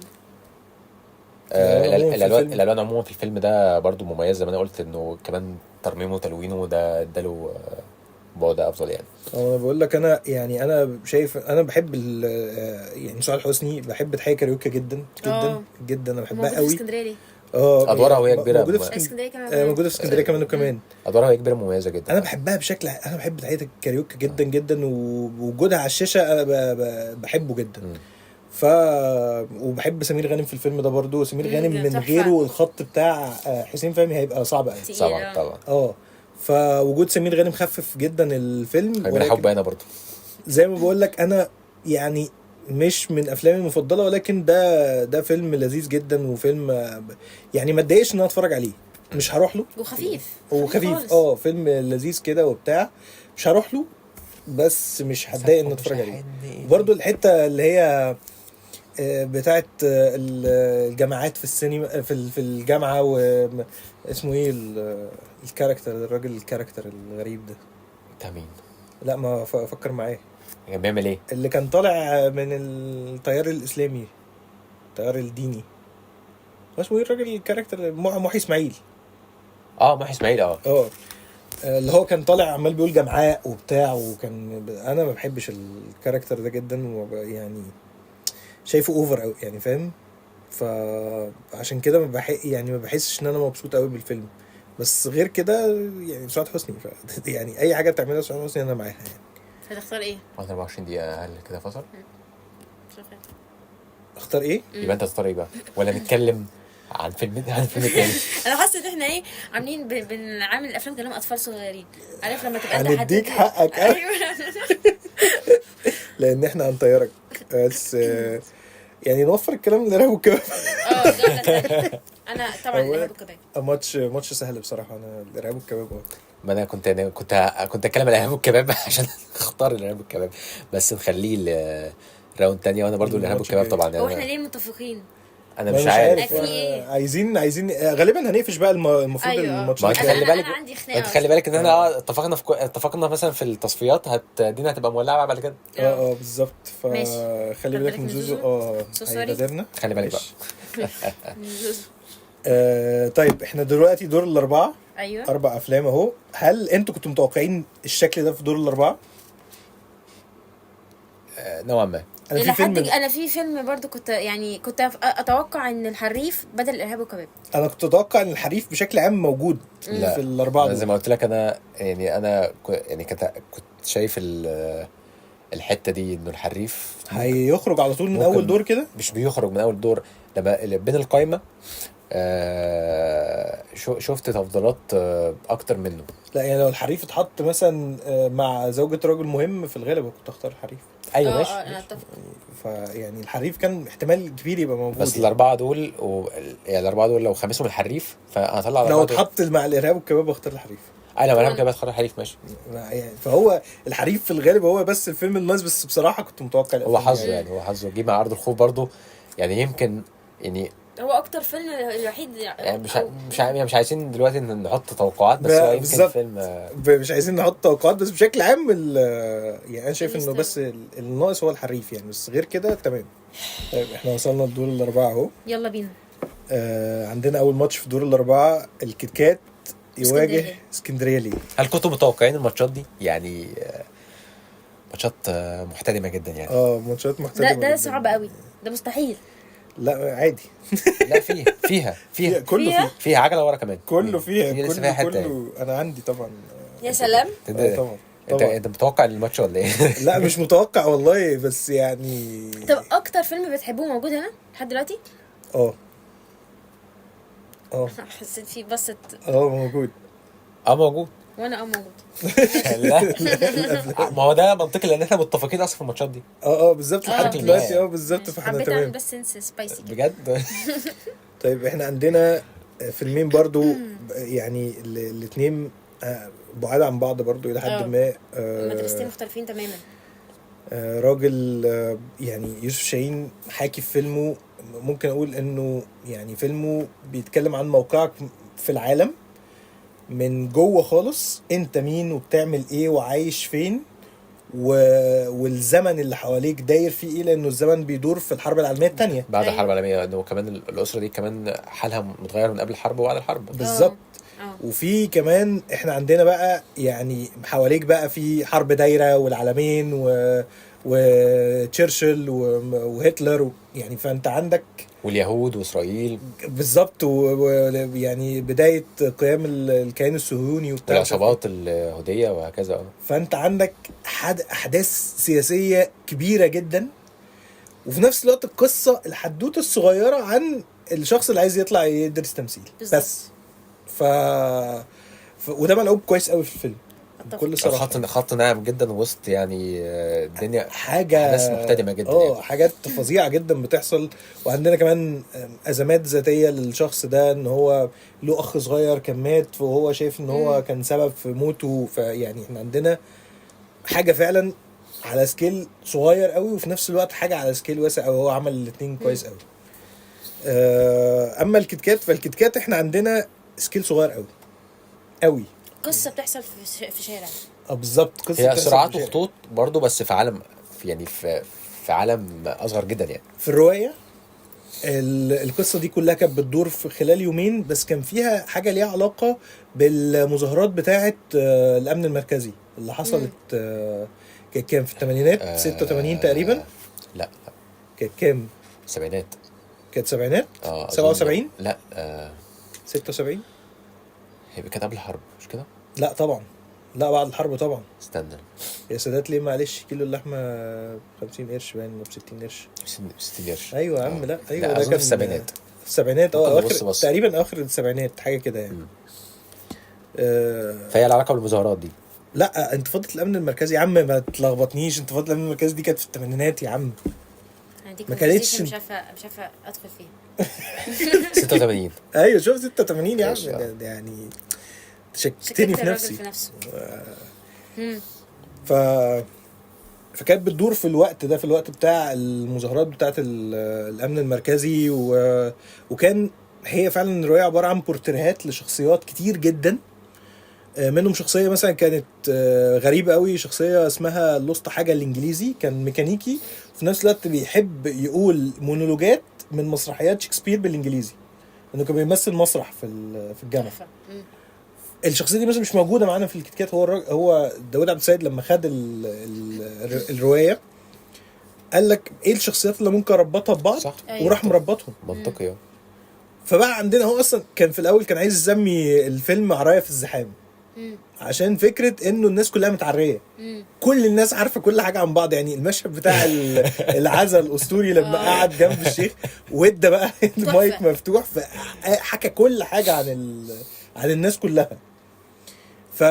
الألوان عموماً في الفيلم. الالوان عموما في الفيلم ده برضو مميز زي ما انا قلت، انه كمان ترميمه وتلوينه ده اداله بعد افضل يعني. انا بقول لك انا يعني انا شايف، انا بحب يعني سعاد حسني، بحب تحية كاريوكا جدا جدا جدا، انا بحبها موجود في قوي. اسكندرية ليه؟ أدوارها وهي كبيرة موجودة في اسكندرية كمان موجودة في اسكندرية كمان وكمان. ادوارها وهي كبيرة مميزة جدا. انا بحبها بشكل، انا بحب تحية الكاريوكا جدا جدا، ووجودها على الشاشة انا بحبه جدا. وبحب سمير غانم في الفيلم ده برضو. سمير غانم من تحفة. غيره الخط بتاع حسين فهمي هيبقى صعب قوي. تقيل، طبعا طبعا. فوجود سمير غانم خفف جدا الفيلم. من ولكن حب انا برضو زي ما بقول لك انا يعني مش من افلامي المفضلة، ولكن ده فيلم لذيذ جدا، وفيلم يعني ما اتضايقش ان انا اتفرج عليه، مش هروح له. وخفيف وخفيف خالص. فيلم لذيذ كده وبتاع، مش هروح له بس مش هتضايق ان اتفرج عليه. برضو الحتة اللي هي بتاعت الجامعات في السينما، في الجامعة، و اسمه ايه ال character، الراجل ال character الغريب ده بتاع مين؟ لا ما فكر معايا. كان بيعمل ايه؟ اللي كان طالع من التيار الاسلامي، التيار الديني، اسمه ايه الراجل ال character؟ محي اسماعيل. محي اسماعيل. اللي هو كان طالع عمال بيقول جمعاء وبتاع، وكان انا ما بحبش ال character ده جدا، يعني شايفه over قوي يعني، فاهم؟ فعشان كده ما يعني ما بحسش ان انا مبسوط قوي بالفيلم. بس غير كده يعني سعاد حسني يعني اي حاجة بتعملها سعاد حسني انا معاها يعني. هتختار ايه؟ 24 دقيقة هل كده فصل؟ اختار ايه؟ يبقى انت تختار ايه بقى؟ ولا نتكلم عن فيلم تاني؟ انا حاسه ان احنا ايه عاملين بنعامل الافلام كلام اطفال صغيرين، عارف لما تبقى انت هنديك حقك. ايوه لان احنا هنطيرك بس يعني نوفر الكلام للارهاب والكباب. انا طبعا الارهاب والكباب ماتش سهل بصراحة. انا الارهاب والكباب ما انا كنت اتكلم على الارهاب والكباب عشان اختار الارهاب والكباب، بس نخليه round تانية. وانا برضو الارهاب والكباب طبعا. هو احنا ليه متفقين؟ انا مش عارف. عايزين غالبا هنقفش بقى المفروض. أيوة. الماتشات. خلي بالك، انا خلي بالك ان احنا اتفقنا مثلا في التصفيات الدنيا هتبقى مولعه بعد كده. بالظبط. فخلي بالك من زوزو. هيغادرنا. خلي بالك بقى. طيب احنا دلوقتي دور الاربعة. ايوه 4 افلام اهو. هل انتوا كنتوا متوقعين الشكل ده في دور الاربعة؟ نوعا ما. انا في فيلم برضو كنت اتوقع ان الحريف بدل الارهاب والكباب. انا كنت اتوقع ان الحريف بشكل عام موجود في الاربعة. زي ما قلت لك انا يعني كنت شايف الحتة دي انه الحريف هيخرج على طول من اول دور كده. مش بيخرج من اول دور، لما بين القايمة شفت تفضيلات اكتر منه. لا يعني لو الحريف اتحط مثلا مع زوجة رجل مهم في الغالب كنت اختار الحريف. ايوه ماشي. انا اتفق. فيعني الحريف كان احتمال كبير يبقى موجود. بس يعني الاربعة دول يعني الاربعة دول لو خمسهم الحريف فهطلع. لو اتحط مع الارهاب والكباب اختار الحريف. انا لو الارهاب والكباب اختار الحريف ماشي. يعني فهو الحريف في الغالب هو بس الفيلم الناس، بس بصراحة كنت متوقع هو حظه يعني. هو حظه جه مع ارض الخوف برضو يعني، يمكن يعني هو اكتر فيلم الوحيد يعني مش عايزين دلوقتي نحط توقعات، بس هو يمكن فيلم مش عايزين نحط توقعات، بس بشكل عام يعني انا شايف انه بس الناقص هو الحريف يعني، بس غير كده تمام. طيب احنا وصلنا لدور الاربعة اهو، يلا بينا. عندنا اول ماتش في دور الاربعة، الكتكات يواجه اسكندرية ليه. هل كنتوا متوقعين الماتشات دي؟ يعني ماتشات محتدمه جدا يعني. ماتشات محتدمه. ده صعب قوي، ده مستحيل. لا عادي. لا فيها كله فيها عجله ورا كمان، كله فيها كله. انا عندي طبعا. يا سلام. طبعا. انت متوقع الماتش ولا ايه؟ لا مش متوقع والله، بس يعني. طب اكتر فيلم بتحبوه موجود هنا لحد دلوقتي؟ حسيت فيه بصت. موجود. موجود. وانا موجود. لا ما هو ده منطقي لان احنا متفقين اصلا في الماتشات دي. اه بالظبط لحد بشكل دلوقتي. ما. بالظبط، فاحنا حبيت اعمل تمام. بس sense spicy كده. بجد. طيب احنا عندنا فيلمين برضو، يعني الاثنين بعاد عن بعض برضو الى حد ما. مدرستين مختلفين تماما. راجل يعني يوسف شاهين حاكي في فيلمه، ممكن اقول انه يعني فيلمه بيتكلم عن موقعك في العالم من جوه خالص، انت مين وبتعمل ايه وعايش فين والزمن اللي حواليك داير فيه ايه، لانه الزمن بيدور في الحرب العالمية الثانية. بعد الحرب العالمية، انه كمان الاسرة دي كمان حالها متغير من قبل الحرب وبعد الحرب. بالظبط. وفي كمان احنا عندنا بقى يعني حواليك بقى في حرب دايرة والعالمين وتشرشل وهتلر يعني، فانت عندك واليهود واسرائيل بالظبط، ويعني بداية قيام الكيان الصهيوني وبتاع والعصابات اليهودية وهكذا. فانت عندك احداث سياسية كبيرة جدا، وفي نفس الوقت القصة الحدوتة الصغيرة عن الشخص اللي عايز يطلع يدرس تمثيل بالزبط. بس وده ملعوب كويس قوي في الفيلم بكل صراحة. خط ناعم جدا وسط يعني الدنيا، حاجة احداث محتدمه جدا يعني. حاجات فظيعة جدا بتحصل. وعندنا كمان ازمات ذاتية للشخص ده، ان هو له اخ صغير كان مات وهو شايف ان هو كان سبب في موته. فيعني احنا عندنا حاجة فعلا على scale صغير قوي، وفي نفس الوقت حاجة على scale واسع قوي. هو عمل الاثنين كويس قوي. اما الكتكات، فالكتكات احنا عندنا scale صغير قوي قوي، قصة بتحصل في شارع. بالظبط، قصة هي سرعات وخطوط برضو، بس في عالم يعني في عالم اصغر جدا يعني. في الرواية القصة دي كلها كانت بتدور في خلال يومين بس، كان فيها حاجة ليها علاقة بالمظاهرات بتاعه الامن المركزي اللي حصلت. كانت كام في الثمانينات؟ 86 تقريبا. لا كانت كام؟ السبعينات. كانت سبعينات؟ 77؟ لا 76. هي كانت قبل الحرب مش كده؟ لا طبعا، لا بعد الحرب طبعا. استنى يا سادات ليه معلش، كيلو اللحمة 50 قرش باين، ب 60 قرش. 60 قرش ايوه يا عم. لا ايوه، لا ده كان في السبعينات. في السبعينات اخر تقريبا، اخر السبعينات حاجة كده يعني. فهي العلاقة بالمظاهرات دي. لا انتفاضة الامن المركزي يا عم ما تلخبطنيش، انتفاضة الامن المركزي دي كانت في الثمانينات يا عم، ما كانتش. مش عارفه ادخل فيها. 86. ايوه شوف 86 يا عم، يعني شككتني في نفسي. فكانت بتدور في الوقت ده، في الوقت بتاع المظاهرات بتاعه الامن المركزي، وكان هي فعلا الرواية عبارة عن بورتريهات لشخصيات كتير جدا. منهم شخصية مثلا كانت غريبة قوي، شخصية اسمها لوست حاجة الانجليزي، كان ميكانيكي في نفس الوقت بيحب يقول مونولوجات من مسرحيات شكسبير بالانجليزي، انه كان بيمثل مسرح في الجامعة. الشخصية دي مثلا مش موجودة معانا في الكتكات. هو داود عبد السيد لما خد الرواية قال لك ايه الشخصيات اللي ممكن اربطها ببعض، وراح مربطهم منطقي. فبقى عندنا هو اصلا كان في الاول كان عايز يسمي الفيلم عرايه في الزحام، عشان فكرة انه الناس كلها متعريه، كل الناس عارفه كل حاجة عن بعض. يعني المشهد بتاع العزا الاسطوري لما قعد جنب الشيخ وادى بقى المايك مفتوح، فحكى كل حاجة عن الناس كلها. ف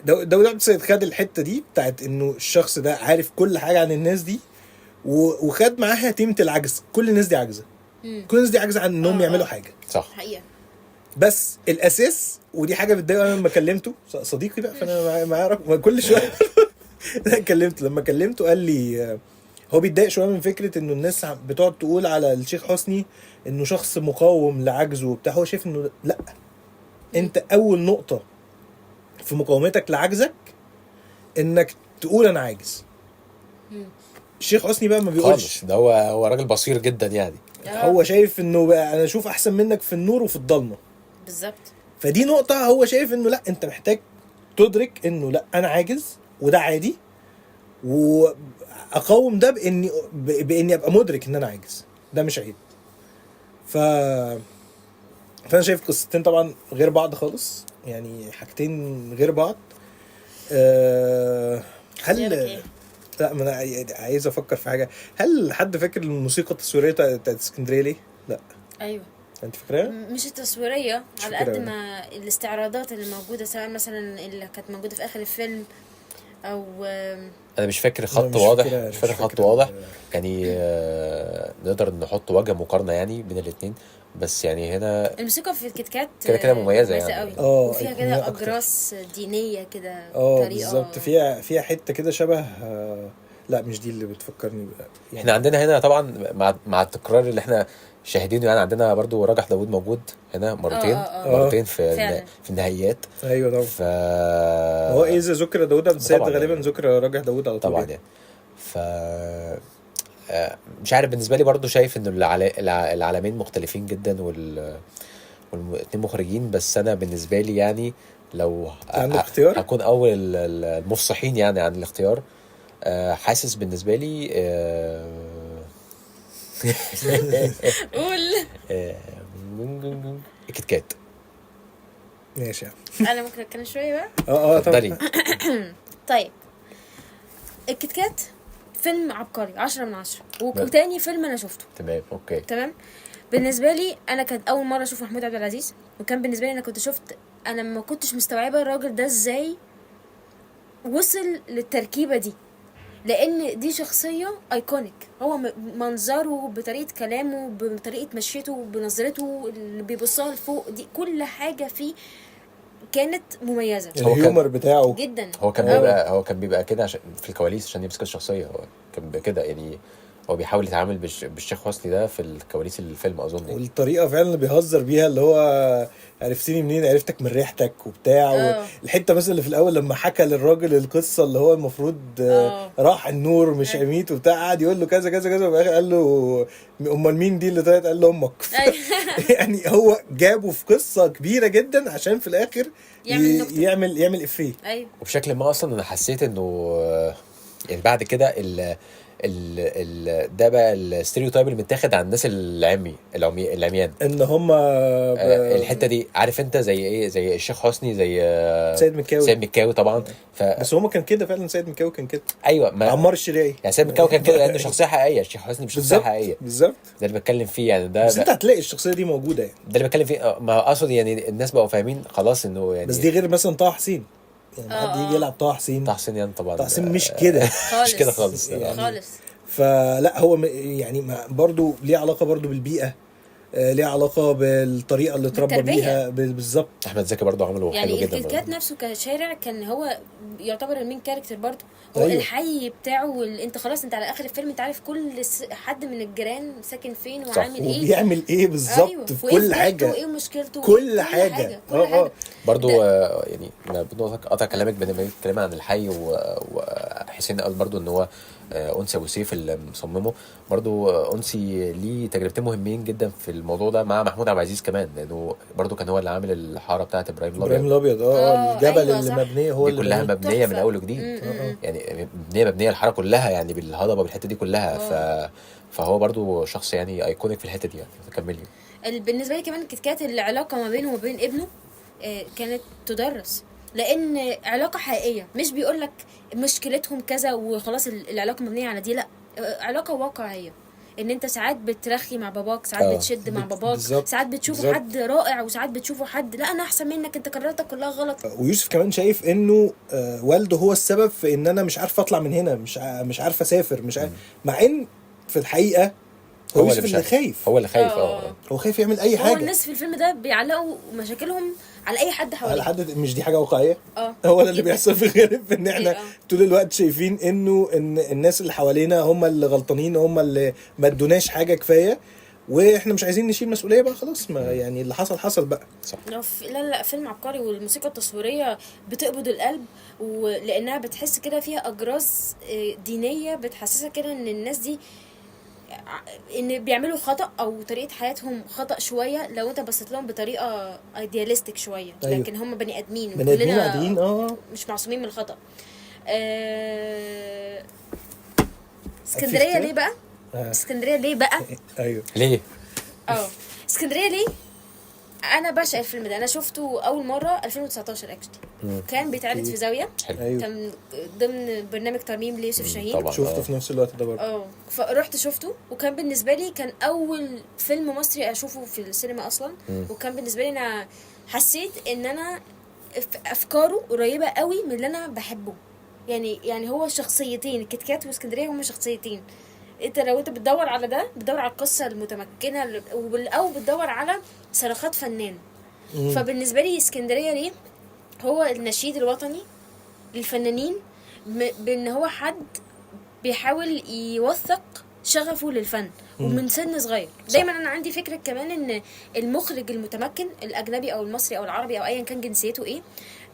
داود عبد السيد خد الحتة دي بتاعت انه الشخص ده عارف كل حاجة عن الناس دي، وخد معاها تيمة العجز. كل الناس دي عاجزه، كل الناس دي عاجزه عن انهم يعملوا حاجة صح حقيقة. بس الاساس، ودي حاجة بتضايق انا لما كلمته صديقي بقى، فانا معايا رقم كل شوية. كلمته، لما كلمته قال لي هو بيتضايق شوية من فكرة انه الناس بتقعد تقول على الشيخ حسني انه شخص مقاوم لعجزه وبتاع. هو شايف انه لا، انت اول نقطة في مقاومتك لعجزك انك تقول انا عاجز. الشيخ حسني بقى ما بيقولش ده، هو راجل بصير جدا يعني. هو شايف انه بقى انا اشوف احسن منك في النور وفي الضلمة بالظبط. فدي نقطة هو شايف انه لا، انت محتاج تدرك انه لا انا عاجز وده عادي، واقاوم ده باني ابقى مدرك ان انا عاجز، ده مش عيب. فانا شايف قصتين طبعا غير بعض خالص، يعني حاجتين غير بعض. هل لا، ما انا عايز افكر في حاجة. هل حد فاكر الموسيقى التصويرية بتاعت اسكندرية ليه؟ لا. ايوه انت فاكراها؟ مش التصويرية، مش على فاكرها قد أوي. ما الاستعراضات اللي موجودة، سواء مثلا اللي كانت موجودة في اخر الفيلم او انا مش فاكر أنا خط مش واضح، فاكرها، مش فاكر مش خط فاكر واضح يعني. نقدر نحط وجه مقارنة يعني بين الاثنين، بس يعني هنا الموسيقى في الكيت كات كده كده مميزة يعني. قوي. اه، وفيها أيقونية كده أكتر. اجراس دينية كده اه بطريقة بالظبط، فيها حتة كده شبه لا مش دي اللي بتفكرني يعني. احنا عندنا هنا طبعا مع التكرار اللي احنا شاهدينه يعني، عندنا برضو راجح داوود موجود هنا مرتين، مرتين في فعلا. في النهائيات. ايوه طبعا. ف هو اذا ذكر داوود عبد السيد طبعاً غالبا يعني. ذكر راجح داوود على طول طبعا يعني. ف مش عارف، بالنسبة لي برضو شايف انه العالمين مختلفين جدا والاتنين مخرجين، بس انا بالنسبة لي يعني لو عندك اختيار؟ هكون اول المفصحين يعني عن الاختيار. حاسس بالنسبة لي قول. كيت كات. ماشي يا عم. انا ممكن اتكلم شوية بقى؟ اه طبعا. اتفضلي. طيب الكيت كات فيلم عبقري 10 من 10، وتاني فيلم انا شفته. تمام، okay. تمام. بالنسبة لي انا كانت اول مرة اشوف محمود عبد العزيز، وكان بالنسبة لي انا كنت شفت، انا ما كنتش مستوعبة الراجل ده ازاي وصل للتركيبه دي، لان دي شخصية iconic. هو منظره، بطريقة كلامه، بطريقة مشيته، بنظرته اللي بيبصها لفوق دي، كل حاجة فيه كانت مميزة هو كان- ال humor بتاعه جدا. هو كان بيبقى كده عشان في الكواليس، عشان يمسك الشخصية. هو كان بيبقى كده يعني، هو بيحاول يتعامل بالشيخ حسني ده في الكواليس الفيلم اظن يعني. والطريقة فعلا اللي بيهزر بيها، اللي هو عرفتني منين، عرفتك من ريحتك وبتاع. الحتة مثلا اللي في الاول لما حكى للراجل القصة اللي هو المفروض راح النور مش عميت وبتاع، قعد يقول له كذا كذا كذا، وفي الاخر قال له امال مين دي اللي طلعت، قال له امك. يعني هو جابه في قصة كبيرة جدا عشان في الاخر يعمل يعمل افيه. ايوه. وبشكل ما اصلا انا حسيت انه يعني بعد كده ده بقى ال stereotype اللي متاخد عن الناس العميان، ان هم الحتة دي، عارف انت زي ايه، زي الشيخ حسني، زي سيد مكاوي. سيد مكاوي طبعا. بس هما كان كده فعلا، سيد مكاوي كان كده. ايوه، ما عمار الشريعي يعني سيد مكاوي كان كده لانه شخصية حقيقية، الشيخ حسني مش شخصية حقيقية. بالظبط، ده اللي بتكلم فيه يعني. ده بس انت هتلاقي الشخصية دي موجودة يعني، ده اللي بتكلم فيه. ما اقصد يعني الناس بقوا فاهمين خلاص انه يعني، بس دي غير مثلا طه حسين يعني، حد يجي يلعب طه حسين، طه حسين يعني طبعا طه حسين مش كده مش كده خالص يعني. خالص. فلا هو يعني برضو ليه علاقة برضو بالبيئة، ليه علاقة بالطريقة اللي اتربى بيها. بالظبط. احمد زكي برضو عمله يعني حلو جدا. الكيت كات نفسه كشارع كان هو يعتبر ال main character برضو، هو أيوه. الحي بتاعه انت خلاص، انت على اخر الفيلم انت عارف كل حد من الجيران ساكن فين وعامل ايه وبيعمل ايه بالظبط. أيوه. في كل حاجة، وايه مشكلته، كل حاجة, كل حاجة. برضو يعني بدون قطع كلامك، بنتكلم عن الحي وحسين قال برضو ان هو أنسي أبو سيف اللي مصممه. برضو أنسي ليه تجربتين مهمين جدا في الموضوع ده مع محمود عبد العزيز كمان، لأنه برضو كان هو اللي عامل الحارة بتاعة إبراهيم الأبيض. إبراهيم الأبيض الجبل. أيوة اللي مبنية هو اللي كلها مبنية من أول وجديد، يعني مبنية الحارة كلها يعني بالهضبة بالحتة دي كلها. فهو برضو شخص يعني iconic في الحتة دي يعني. كملي. بالنسبة لي كمان كانت العلاقة ما بينه وبين ابنه كانت تدرس، لان علاقة حقيقية، مش بيقولك مشكلتهم كذا وخلاص العلاقة مبنية على دي، لا علاقة واقعية، ان انت ساعات بترخي مع باباك، ساعات بتشد مع باباك، ساعات بتشوفه حد رائع، وساعات بتشوفه حد لا انا احسن منك، انت قراراتك كلها غلط. ويوسف كمان شايف انه والده هو السبب في ان انا مش عارف اطلع من هنا، مش عارف اسافر، مش عارف، مع ان في الحقيقة هو اللي خايف، هو اللي خايف. هو خايف يعمل اي حاجة. هو الناس في الفيلم ده بيعلقوا مشاكلهم على اي حد حواليه، على حد. مش دي حاجة واقعية؟ هو ده اللي بيحصل في الغالب، ان احنا طول الوقت شايفين انه ان الناس اللي حوالينا هم اللي غلطانين، هم اللي ما ادوناش حاجة كفاية، واحنا مش عايزين نشيل مسؤولية بقى خلاص، ما يعني اللي حصل حصل بقى. صح. لا لا فيلم عبقري، والموسيقى التصويرية بتقبض القلب، ولانها بتحس كده فيها اجراس دينية بتحسسك كده ان الناس دي ان بيعملوا خطأ او طريقة حياتهم خطأ شوية لو انت بصيت لهم بطريقة idealistic شوية. أيوه. لكن هم بني ادمين، وكلنا عاديين، مش معصومين من الخطأ. اسكندرية ليه بقى؟ اسكندرية ليه بقى؟ ايوه ليه؟ اسكندرية ليه؟ انا بعشق الفيلم ده، انا شفته اول مرة 2019 actually. كان بيتعرض في زاوية. حلو. ايوه كان ضمن برنامج ترميم ليوسف شاهين. طبعا. شفته في نفس الوقت ده برضه. فرحت شفته، وكان بالنسبة لي كان اول فيلم مصري اشوفه في السينما اصلا. وكان بالنسبة لي انا حسيت ان انا افكاره قريبه قوي من اللي انا بحبه. يعني هو شخصيتين، كيت كات واسكندريه هما شخصيتين. انت لو انت بتدور على ده، بتدور على القصة المتمكنه او بتدور على صرخات فنان. فبالنسبه لي اسكندرية ليه هو النشيد الوطني للفنانين، بان هو حد بيحاول يوثق شغفه للفن ومن سن صغير. دايما انا عندي فكرة كمان ان المخرج المتمكن الاجنبي او المصري او العربي او ايا كان جنسيته ايه،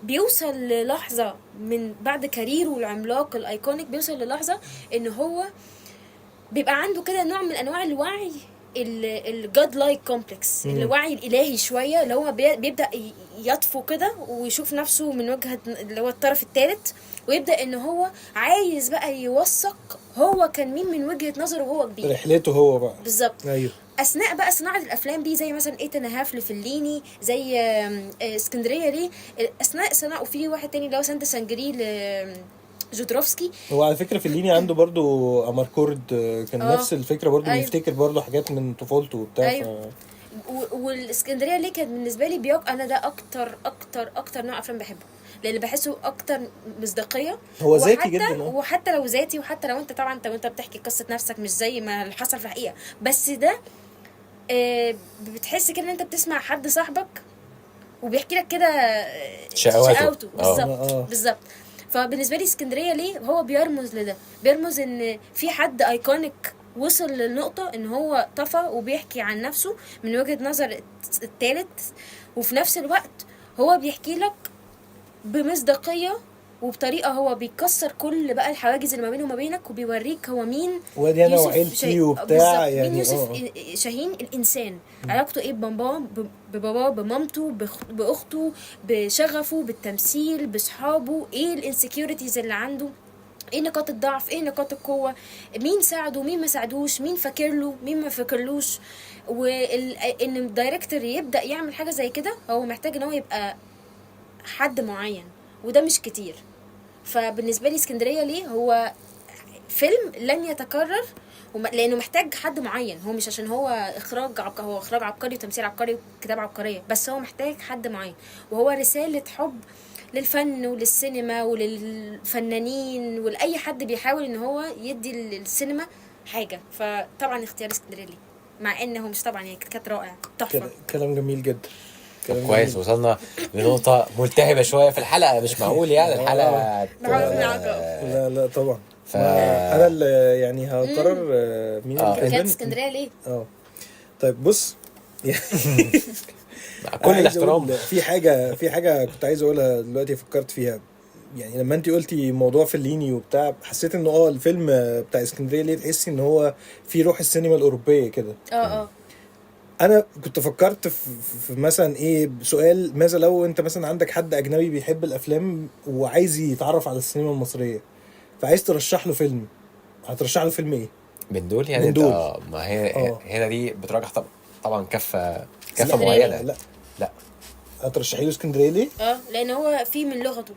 بيوصل للحظة من بعد career ه العملاق ال iconic، بيوصل للحظة ان هو بيبقى عنده كده نوع من انواع الوعي ال god like complex، الوعي الالهي شوية، اللي هو بيبدا يطفو كده ويشوف نفسه من وجهه اللي هو الطرف الثالث، ويبدا ان هو عايز بقى يوثق هو كان مين من وجهه نظره وهو كبير، رحلته هو بقى بالظبط. ايوه. اثناء بقى صناعة الافلام دي، زي مثلا Eight and a Half لفليني، زي اسكندرية ليه، اثناء صناعة، وفي واحد تاني اللي هو سانتا سانجري جودروفسكي. هو على فكرة فليني عنده برضو اماركورد، كان نفس الفكرة برضو. أيوه. بيفتكر برضو حاجات من طفولته وبتاع. أيوه. والاسكندريه ليه كانت بالنسبة لي بيوك، انا ده اكتر اكتر اكتر نوع افلام بحبه، لان بحسه اكتر مصداقية. هو ذاتي جدا. وحتى لو ذاتي، وحتى لو انت طبعا انت بتحكي قصة نفسك مش زي ما اللي حصل في الحقيقة، بس ده بتحس كده ان انت بتسمع حد صاحبك وبيحكي لك كده شقاوته. بالظبط. بالظبط. فبالنسبه لي اسكندرية ليه هو بيرمز لده، بيرمز ان في حد iconic وصل للنقطة ان هو طفى وبيحكي عن نفسه من وجهه نظر الثالث، وفي نفس الوقت هو بيحكي لك بمصداقيه وبطريقة هو بيكسر كل بقى الحواجز اللي ما بينه وما بينك، وبيوريك هو مين. وادي انا وعيلتي وبتاع، يعني مين يوسف شاهين الانسان، علاقته ايه بباباه، بمامته، باخته، بشغفه بالتمثيل، باصحابه، ايه ال insecurities اللي عنده، ايه نقاط الضعف، ايه نقاط القوة، مين ساعده، مين ما ساعدوش، مين فاكر له، مين ما فاكرلوش. وان ال director يبدا يعمل حاجة زي كده هو محتاج ان هو يبقى حد معين، وده مش كتير. فبالنسبه لي اسكندرية ليه هو فيلم لن يتكرر، لانه محتاج حد معين. هو مش عشان هو اخراج عبقري، هو اخراج عبقري وتمثيل عبقري وكتابه عبقرية، بس هو محتاج حد معين، وهو رسالة حب للفن وللسينما وللفنانين ولاي حد بيحاول ان هو يدي للسينما حاجة. فطبعا اختيار اسكندرية ليه، مع انه مش طبعا يعني كانت رائع تحفة. كلام جميل جدا. كويس، وصلنا لنقطة ملتهبة شوية في الحلقة، مش معقول يعني الحلقة. لا لا طبعا. أنا اللي يعني هقرر مين اللي كانت اسكندرية ليه. طيب بص، مع كل الاحترام، في حاجة كنت عايز أقولها دلوقتي فكرت فيها. يعني لما انت قلتي موضوع فليني وبتاع، حسيت انه الفيلم بتاع اسكندرية ليه تحسي ان هو في روح السينما الأوروبية كده. انا كنت فكرت في مثلا ايه سؤال، ماذا لو انت مثلا عندك حد اجنبي بيحب الافلام وعايز يتعرف على السينما المصرية، فعايز ترشح له فيلم، هترشح له فيلم ايه من دول؟ يعني من دول. ما هي هنا دي بتراجح طبعا كفه معينة. لا هترشحي له اسكندرية ليه؟ لان هو فيه من لغته.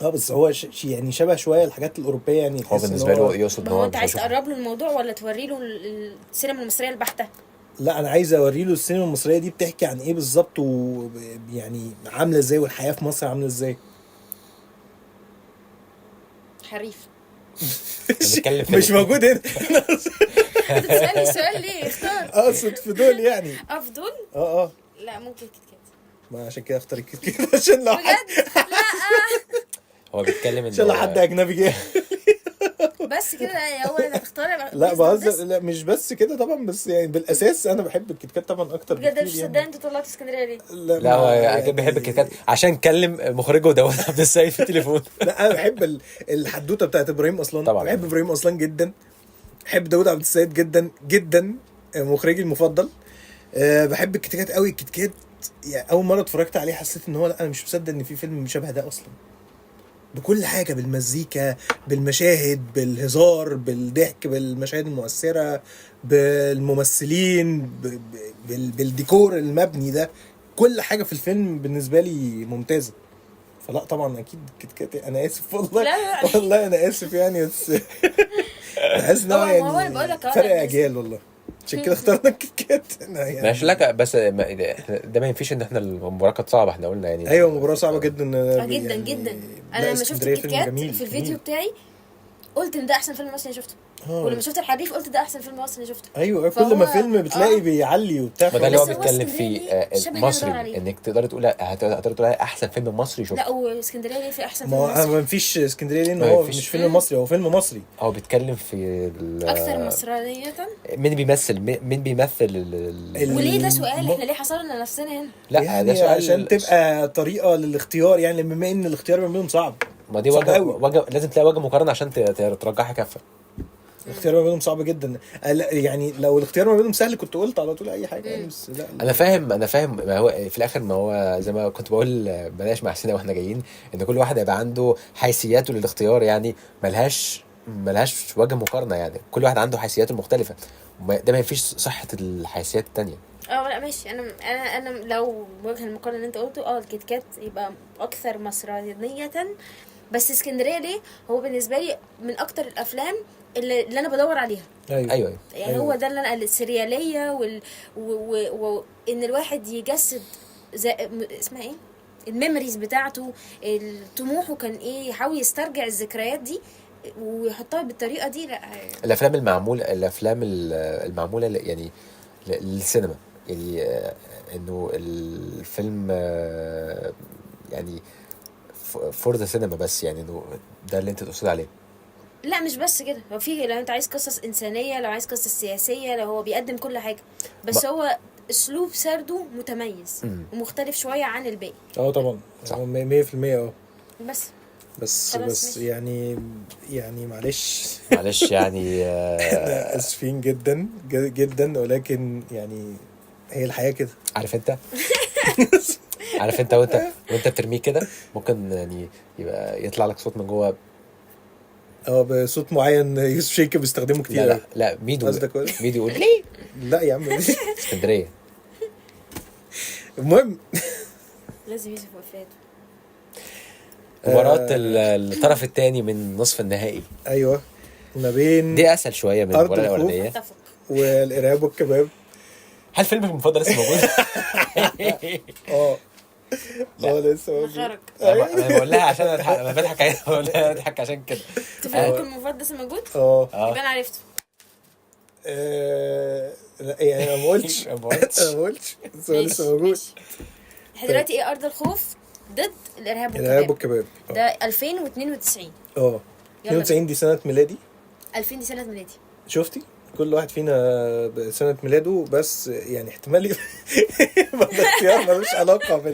بس هو يعني شبه شوية الحاجات الاوروبية، يعني هو بالنسبة له يقصد ان هو انت عايز تقرب له الموضوع ولا توري له السينما المصرية البحتة؟ لا، انا عايز اوري له السينما المصرية دي بتحكي عن ايه بالظبط، ويعني عامله ازاي، والحياة في مصر عامله ازاي. حريف مش موجود هنا. بتسالني سؤال ليه؟ اختار. اقصد في دول يعني. في دول؟ لا ممكن كيت كات. ما عشان كده اختار الكيت كات، عشان لو حد لا هو بيتكلم ان عشان لو حد اجنبي جه بس كده هو اللي هتختار. لا بهزر، لا مش بس كده طبعا، بس يعني بالاساس انا بحب الكيت كات طبعا اكتر بجد. مش صدقني انت طلعت اسكندرية ليه. لا هو اكيد بيحب الكيت كات عشان كلم مخرجه داوود عبد السيد في التليفون. لا انا بحب الحدوتة بتاعت ابراهيم اصلان طبعا. بحب ابراهيم اصلان جدا، بحب داوود عبد السيد جدا جدا، مخرجي المفضل. بحب الكيت كات قوي. الكيت كات يعني اول مرة اتفرجت عليه حسيت ان هو لا، انا مش مصدق ان في فيلم شبه ده اصلا، بكل حاجة، بالمزيكا، بالمشاهد، بالهزار، بالضحك، بالمشاهد المؤثرة، بالممثلين، بالديكور المبني ده، كل حاجة في الفيلم بالنسبة لي ممتازة. فلا طبعا اكيد كيت كات. انا اسف والله. لا، لا. والله انا اسف يعني، بس بحس ان هو هو- ما هو أنا يعني بقول لك أهو، فرق أنا اجيال والله، عشان كده اخترنا الكيت كات. أنا يعني ماشي لك، بس ده ما ينفيش ان احنا المباراة كانت صعبة، احنا قلنا يعني. ايوه مباراة صعبة جدا. آه، جدا يعني جدا. لا، انا لما شفت اسكندرية الكيت فيلم كات جميل، في الفيديو جميل. بتاعي قلت ان ده احسن فيلم مصري انا شفته، ولما شفت الحريف قلت ده احسن فيلم مصري انا شفته. ايوه كل ما فهو- فيلم بتلاقي بيعلي وبتاع. ما ده اللي هو بس هو بيتكلم اسكندرية فيه ليه شبه اللي أنا مصري، بدور عليه. انك تقدر تقول هتقدر تقول عليه احسن فيلم مصري شفته. لا، واسكندريه ليه في احسن ما فيلم هو مصري؟ ما فيش اسكندرية ليه ان ما هو فيش. مش فيلم مصري، هو فيلم مصري. هو بيتكلم في اكثر مصرانيه. مين بيمثل، مين بيمثل وليه ده سؤال؟ احنا ليه حصرنا نفسنا هنا؟ لا يعني ده سؤال عشان تبقى طريقه للاختيار يعني، بما ان الاختيار ما بينهم صعب. ما دي صعب وجه أوي. وجه لازم تلاقي وجه مقارنة عشان ترجحها كفه. الاختيار ما بينهم صعب جدا. يعني لو الاختيار ما بينهم سهل كنت قلت على طول اي حاجة يعني، بس لا. انا فاهم، انا فاهم. ما هو في الاخر، ما هو زي ما كنت بقول بلاش مع حسين واحنا جايين، ان كل واحد هيبقى عنده حيثياته للاختيار يعني، ملهاش وجه مقارنة يعني، كل واحد عنده حيثياته المختلفة، ده ما ينفيش صحة الحيثيات التانية. لا ماشي. انا لو وجه المقارنة اللي انت قلته، الكيت كات يبقى اكثر مصرانيه، بس اسكندرية ليه هو بالنسبة لي من اكتر الافلام اللي انا بدور عليها. ايوه ايوه يعني أيوة. هو ده اللي انا السرياليه وان الواحد يجسد اسمها ايه ال memories بتاعته، طموحه كان ايه، يحاول يسترجع الذكريات دي ويحطها بالطريقة دي. لا الافلام المعموله، الافلام المعموله يعني للسينما يعني، انه الفيلم يعني for the cinema بس يعني، انه ده اللي انت تقصد عليه. لا مش بس كده، هو في لو انت عايز قصص انسانيه، لو عايز قصص سياسية، لو هو بيقدم كل حاجة، بس هو اسلوب سرده متميز ومختلف شوية عن الباقي. طبعا صح. 100%. بس بس خلاص بس ماشي. يعني معلش معلش يعني احنا اسفين جدا جدا، ولكن يعني هي الحياة كده. عارف انت عارف انت وانت بترميه كده ممكن يعني يبقى يطلع لك صوت من جوه، بصوت معين يوسف شيكي بيستخدمه كتير. لا لا لا، ميدو قصدك ولا؟ ميدو يقول ليه لا يا عم اسكندرية. المهم لازم يوسف وفاته. مباراة الطرف الثاني من نصف النهائي. ايوه، ما بين دي اسهل شوية من أرض المباراة الخوف. الاولانية. اتفق. والارهاب والكباب. هل فيلمك المفضل لسه موجود؟ لسه موجود. خرج. انا بقول لها عشان اضحك، انا بضحك عليها، بقول لها اضحك عشان كده. انت فيلمك المفضل لسه موجود؟ يبقى انا عرفته. لا يعني انا ما قلتش، ما قلتش. انا ما قلتش، بس هو لسه موجود. احنا دلوقتي ايه؟ ارض الخوف ضد الارهاب الارهاب والكباب. والكباب. ده 2092. 92 دي سنة ميلادي. 2000 دي سنة ميلادي. شفتي؟ كل واحد فينا سنة ميلاده، بس يعني احتمال يبقى الاختيار ملوش علاقة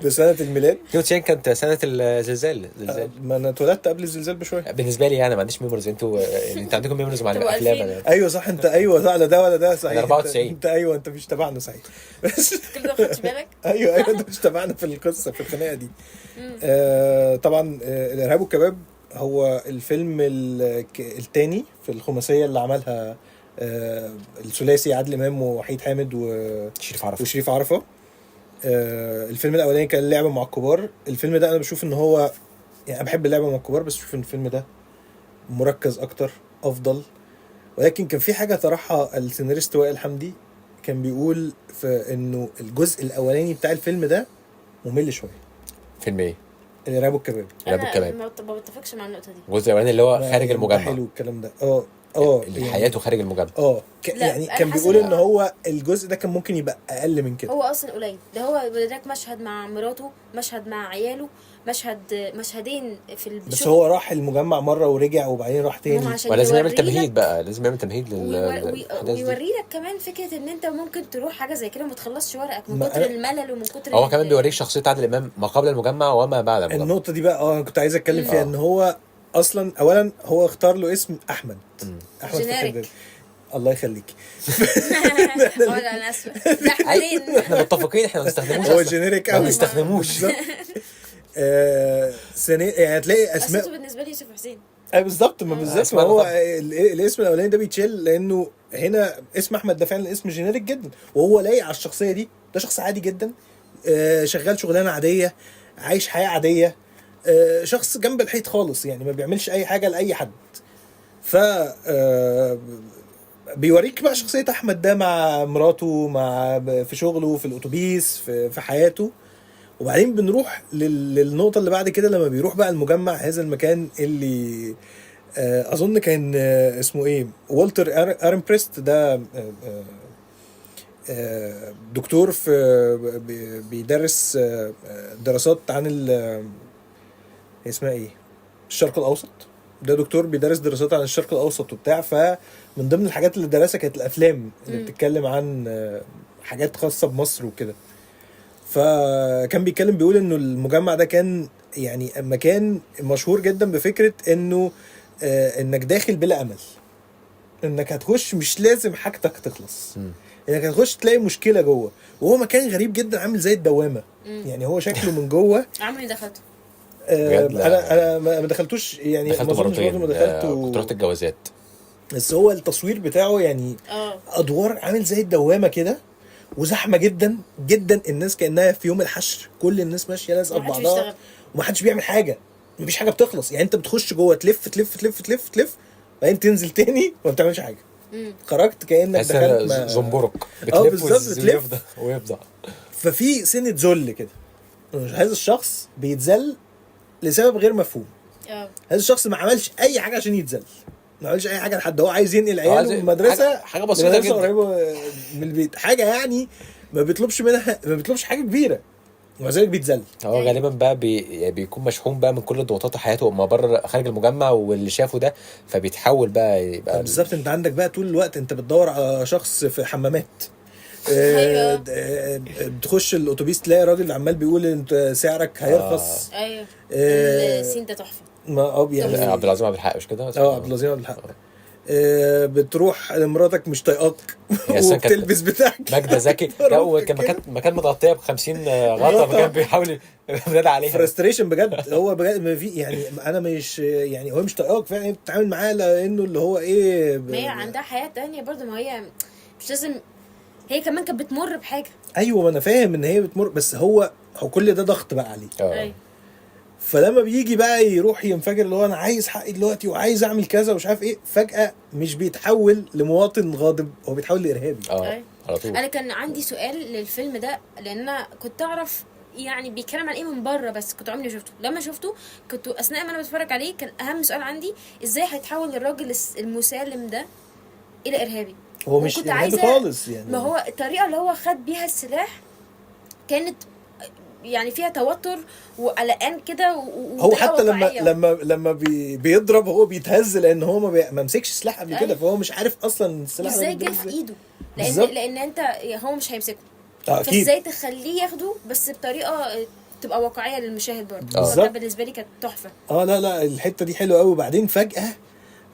بسنة الميلاد. 92 كانت سنة الزلزال. زلزال ما انا اتولدت قبل الزلزال بشوية. بالنسبة لي يعني ما عنديش memories. انتوا يعني انت عندكم memories مع طب الافلام. 2000. انا ايوه صح، انت ايوه صح، لا ده ولا ده صحيح. أنا 94. انت ايوه، انت مش تبعنا صحيح. بس كل ده ما خدتش بالك؟ ايوه انت مش تبعنا في القصة، في الخناقة دي. طبعا الارهاب والكباب هو الفيلم الثاني في الخماسيه اللي عملها الثلاثي عادل امام ووحيد حامد شريف عرفة. وشريف عرفة. الفيلم الاولاني كان لعبه مع الكبار. الفيلم ده انا بشوف ان هو يعني انا بحب اللعبة مع الكبار، بس بشوف ان الفيلم ده مركز اكتر، افضل. ولكن كان في حاجة طرحها السيناريست وائل حمدي، كان بيقول في انه الجزء الاولاني بتاع الفيلم ده ممل شوية. فيلم ايه؟ الارهاب والكباب. الارهاب والكباب. انا ما بتفقش مع النقطة دي. الجزء الاولاني اللي هو خارج المجمع. حلو الكلام ده. اللي حياته خارج المجمع. يعني كان بيقول ان هو الجزء ده كان ممكن يبقى اقل من كده. هو اصلا قليل. ده هو بداك مشهد مع مراته، مشهد مع عياله، مشهدين في الشغل. بس هو راح المجمع مرة ورجع وبعدين راح تاني. ولازم يعمل تمهيد بقى، لازم يعمل تمهيد للاحداث دي. ويوري لك كمان فكرة ان انت ممكن تروح حاجة زي كده وما تخلصش ورقك من كتر الملل ومن كتر. هو كمان بيوريك شخصية عادل امام ما قبل المجمع وما بعد المجمع. النقطة دي بقى انا كنت عايز اتكلم فيها، ان هو اصلا اولا هو اختار له اسم احمد. احمد فتحي. الله يخليك. انا اسفه، احنا متفقين، احنا ما بنستخدموش، هو generic قوي، ما بنستخدموش. يعني هتلاقي اسماء بالنسبة لي يوسف حسين. بالظبط، ما بالظبط، ما هو الاسم الاولاني ده بيتشيل، لانه هنا اسم احمد ده فعلا اسم generic جدا، وهو لايق على الشخصية دي. ده شخص عادي جدا، شغال شغلانة عادية، عايش حياة عادية، شخص جنب الحيط خالص، يعني ما بيعملش اي حاجة لاي حد. ف بيوريك بقى شخصية احمد ده مع مراته، مع في شغله، في الاتوبيس، في حياته. وبعدين بنروح للنقطة اللي بعد كده، لما بيروح بقى المجمع، هذا المكان اللي اظن كان اسمه ايه، والتر ارمبريست ده، دكتور في بيدرس دراسات عن اسمها ايه، الشرق الاوسط. ده دكتور بيدرس دراسات عن الشرق الاوسط وبتاع. فمن ضمن الحاجات اللي درسها كانت الافلام اللي بتتكلم عن حاجات خاصة بمصر وكده. فكان بيتكلم بيقول انه المجمع ده كان يعني مكان مشهور جدا بفكره انه انك داخل بلا امل، انك هتخش مش لازم حاجتك تخلص، انك هتخش تلاقي مشكلة جوه. وهو مكان غريب جدا، عامل زي الدوامة. يعني هو شكله من جوه. عمري دخلته. انا ما دخلتوش يعني، دخلته مرتين. ما دخلته، كنت رحت الجوازات. بس هو التصوير بتاعه يعني ادوار عامل زي الدوامة كده، وزحمه جدا جدا، الناس كانها في يوم الحشر، كل الناس ماشية لازقه ببعضها، ومحدش بيعمل حاجة، مفيش حاجة بتخلص. يعني انت بتخش جوه تلف تلف تلف تلف تلف، بعدين تنزل تاني وما بتعملش حاجة. خرجت كانك دخلت زنبرك، بتلف بتلف ويفضل. ففي سنة ذل كده، هذا الشخص بيتذل لسبب غير مفهوم. هذا الشخص ما عملش اي حاجة عشان يتذل، ما عملش اي حاجة لحد. هو عايز ينقل عياله من المدرسة، حاجة بسيطة جدا قريبه من البيت، حاجة يعني ما بيطلبش منها، ما بيطلبش حاجة كبيرة، ومع ذلك بيتذل. هو غالبا بقى بيكون مشحون بقى من كل ضغوطات حياته ما بره خارج المجمع واللي شافه ده، فبيتحول بقى يبقى بالظبط. انت عندك بقى طول الوقت انت بتدور على شخص في حمامات. بتخش الاتوبيس تلاقي راجل عمال بيقول انت سعرك هيرخص. ايوه السين ده تحفة. ما يعني عبد العظيم عبد الحق مش كده؟ عبد العظيم عبد الحق. بتروح لمراتك مش طايقاك وبتلبس بتاعك ماجدة زكي. لا وكان مكان متغطيه ب 50 غطا، فكان بيحاول ينادي عليها. frustration بجد. هو بجد ما في يعني، انا مش يعني هو مش طايقاك فعلا، بتتعامل معاه لانه اللي هو ايه، ما هي عندها حياة تانية برضه، ما هي مش لازم، هي كمان كانت بتمر بحاجة. ايوه ما انا فاهم ان هي بتمر، بس هو كل ده ضغط بقى عليه. فلما بيجي بقى يروح ينفجر اللي هو انا عايز حقي دلوقتي وعايز اعمل كذا ومش عارف ايه، فجأة مش بيتحول لمواطن غاضب، هو بيتحول لإرهابي. على طول. انا كان عندي سؤال للفيلم ده، لان انا كنت اعرف يعني بيتكلم عن ايه من بره، بس كنت عمري شفته. لما شفته كنت اثناء ما انا بتفرج عليه كان اهم سؤال عندي ازاي هيتحول الراجل المسالم ده الى ارهابي. هو مش ارهابي خالص يعني. ما هو الطريقة اللي هو خد بيها السلاح كانت يعني فيها توتر وقلقان كده. هو حتى لما بيضرب هو بيتهز، لان هو ما مسكش سلاح قبل كده، فهو مش عارف اصلا السلاح ازاي جه في ايده، لان انت هو مش هيمسكه، فازاي تخليه ياخده بس بطريقة تبقى واقعية للمشاهد برضه. ده بالنسبة لي كانت تحفة. لا الحتة دي حلوة قوي. وبعدين فجاة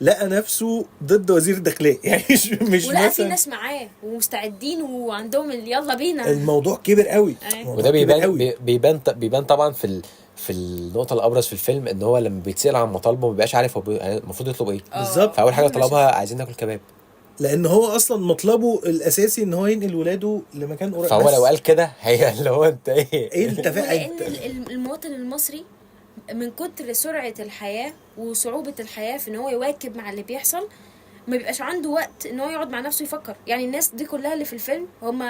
لقى نفسه ضد وزير الداخلية يعني مش ولقى في ناس معاه ومستعدين وعندهم يلا بينا. الموضوع كبر قوي. وده بيبان بيبان طبعا في النقطة الابرز في الفيلم، ان هو لما بيتسال عن مطالبه ما بيبقاش عارف هو المفروض يطلب ايه بالظبط. فاول حاجة طلبها عايزين ناكل كباب، لان هو اصلا مطلبه الاساسي ان هو ينقل ولاده لمكان قريب. فهو لو قال كده هي اللي هو انت ايه انت لان المواطن المصري من كتر سرعة الحياة وصعوبة الحياة في ان هو يواكب مع اللي بيحصل، ما بيبقاش عنده وقت ان هو يقعد مع نفسه يفكر. يعني الناس دي كلها اللي في الفيلم هم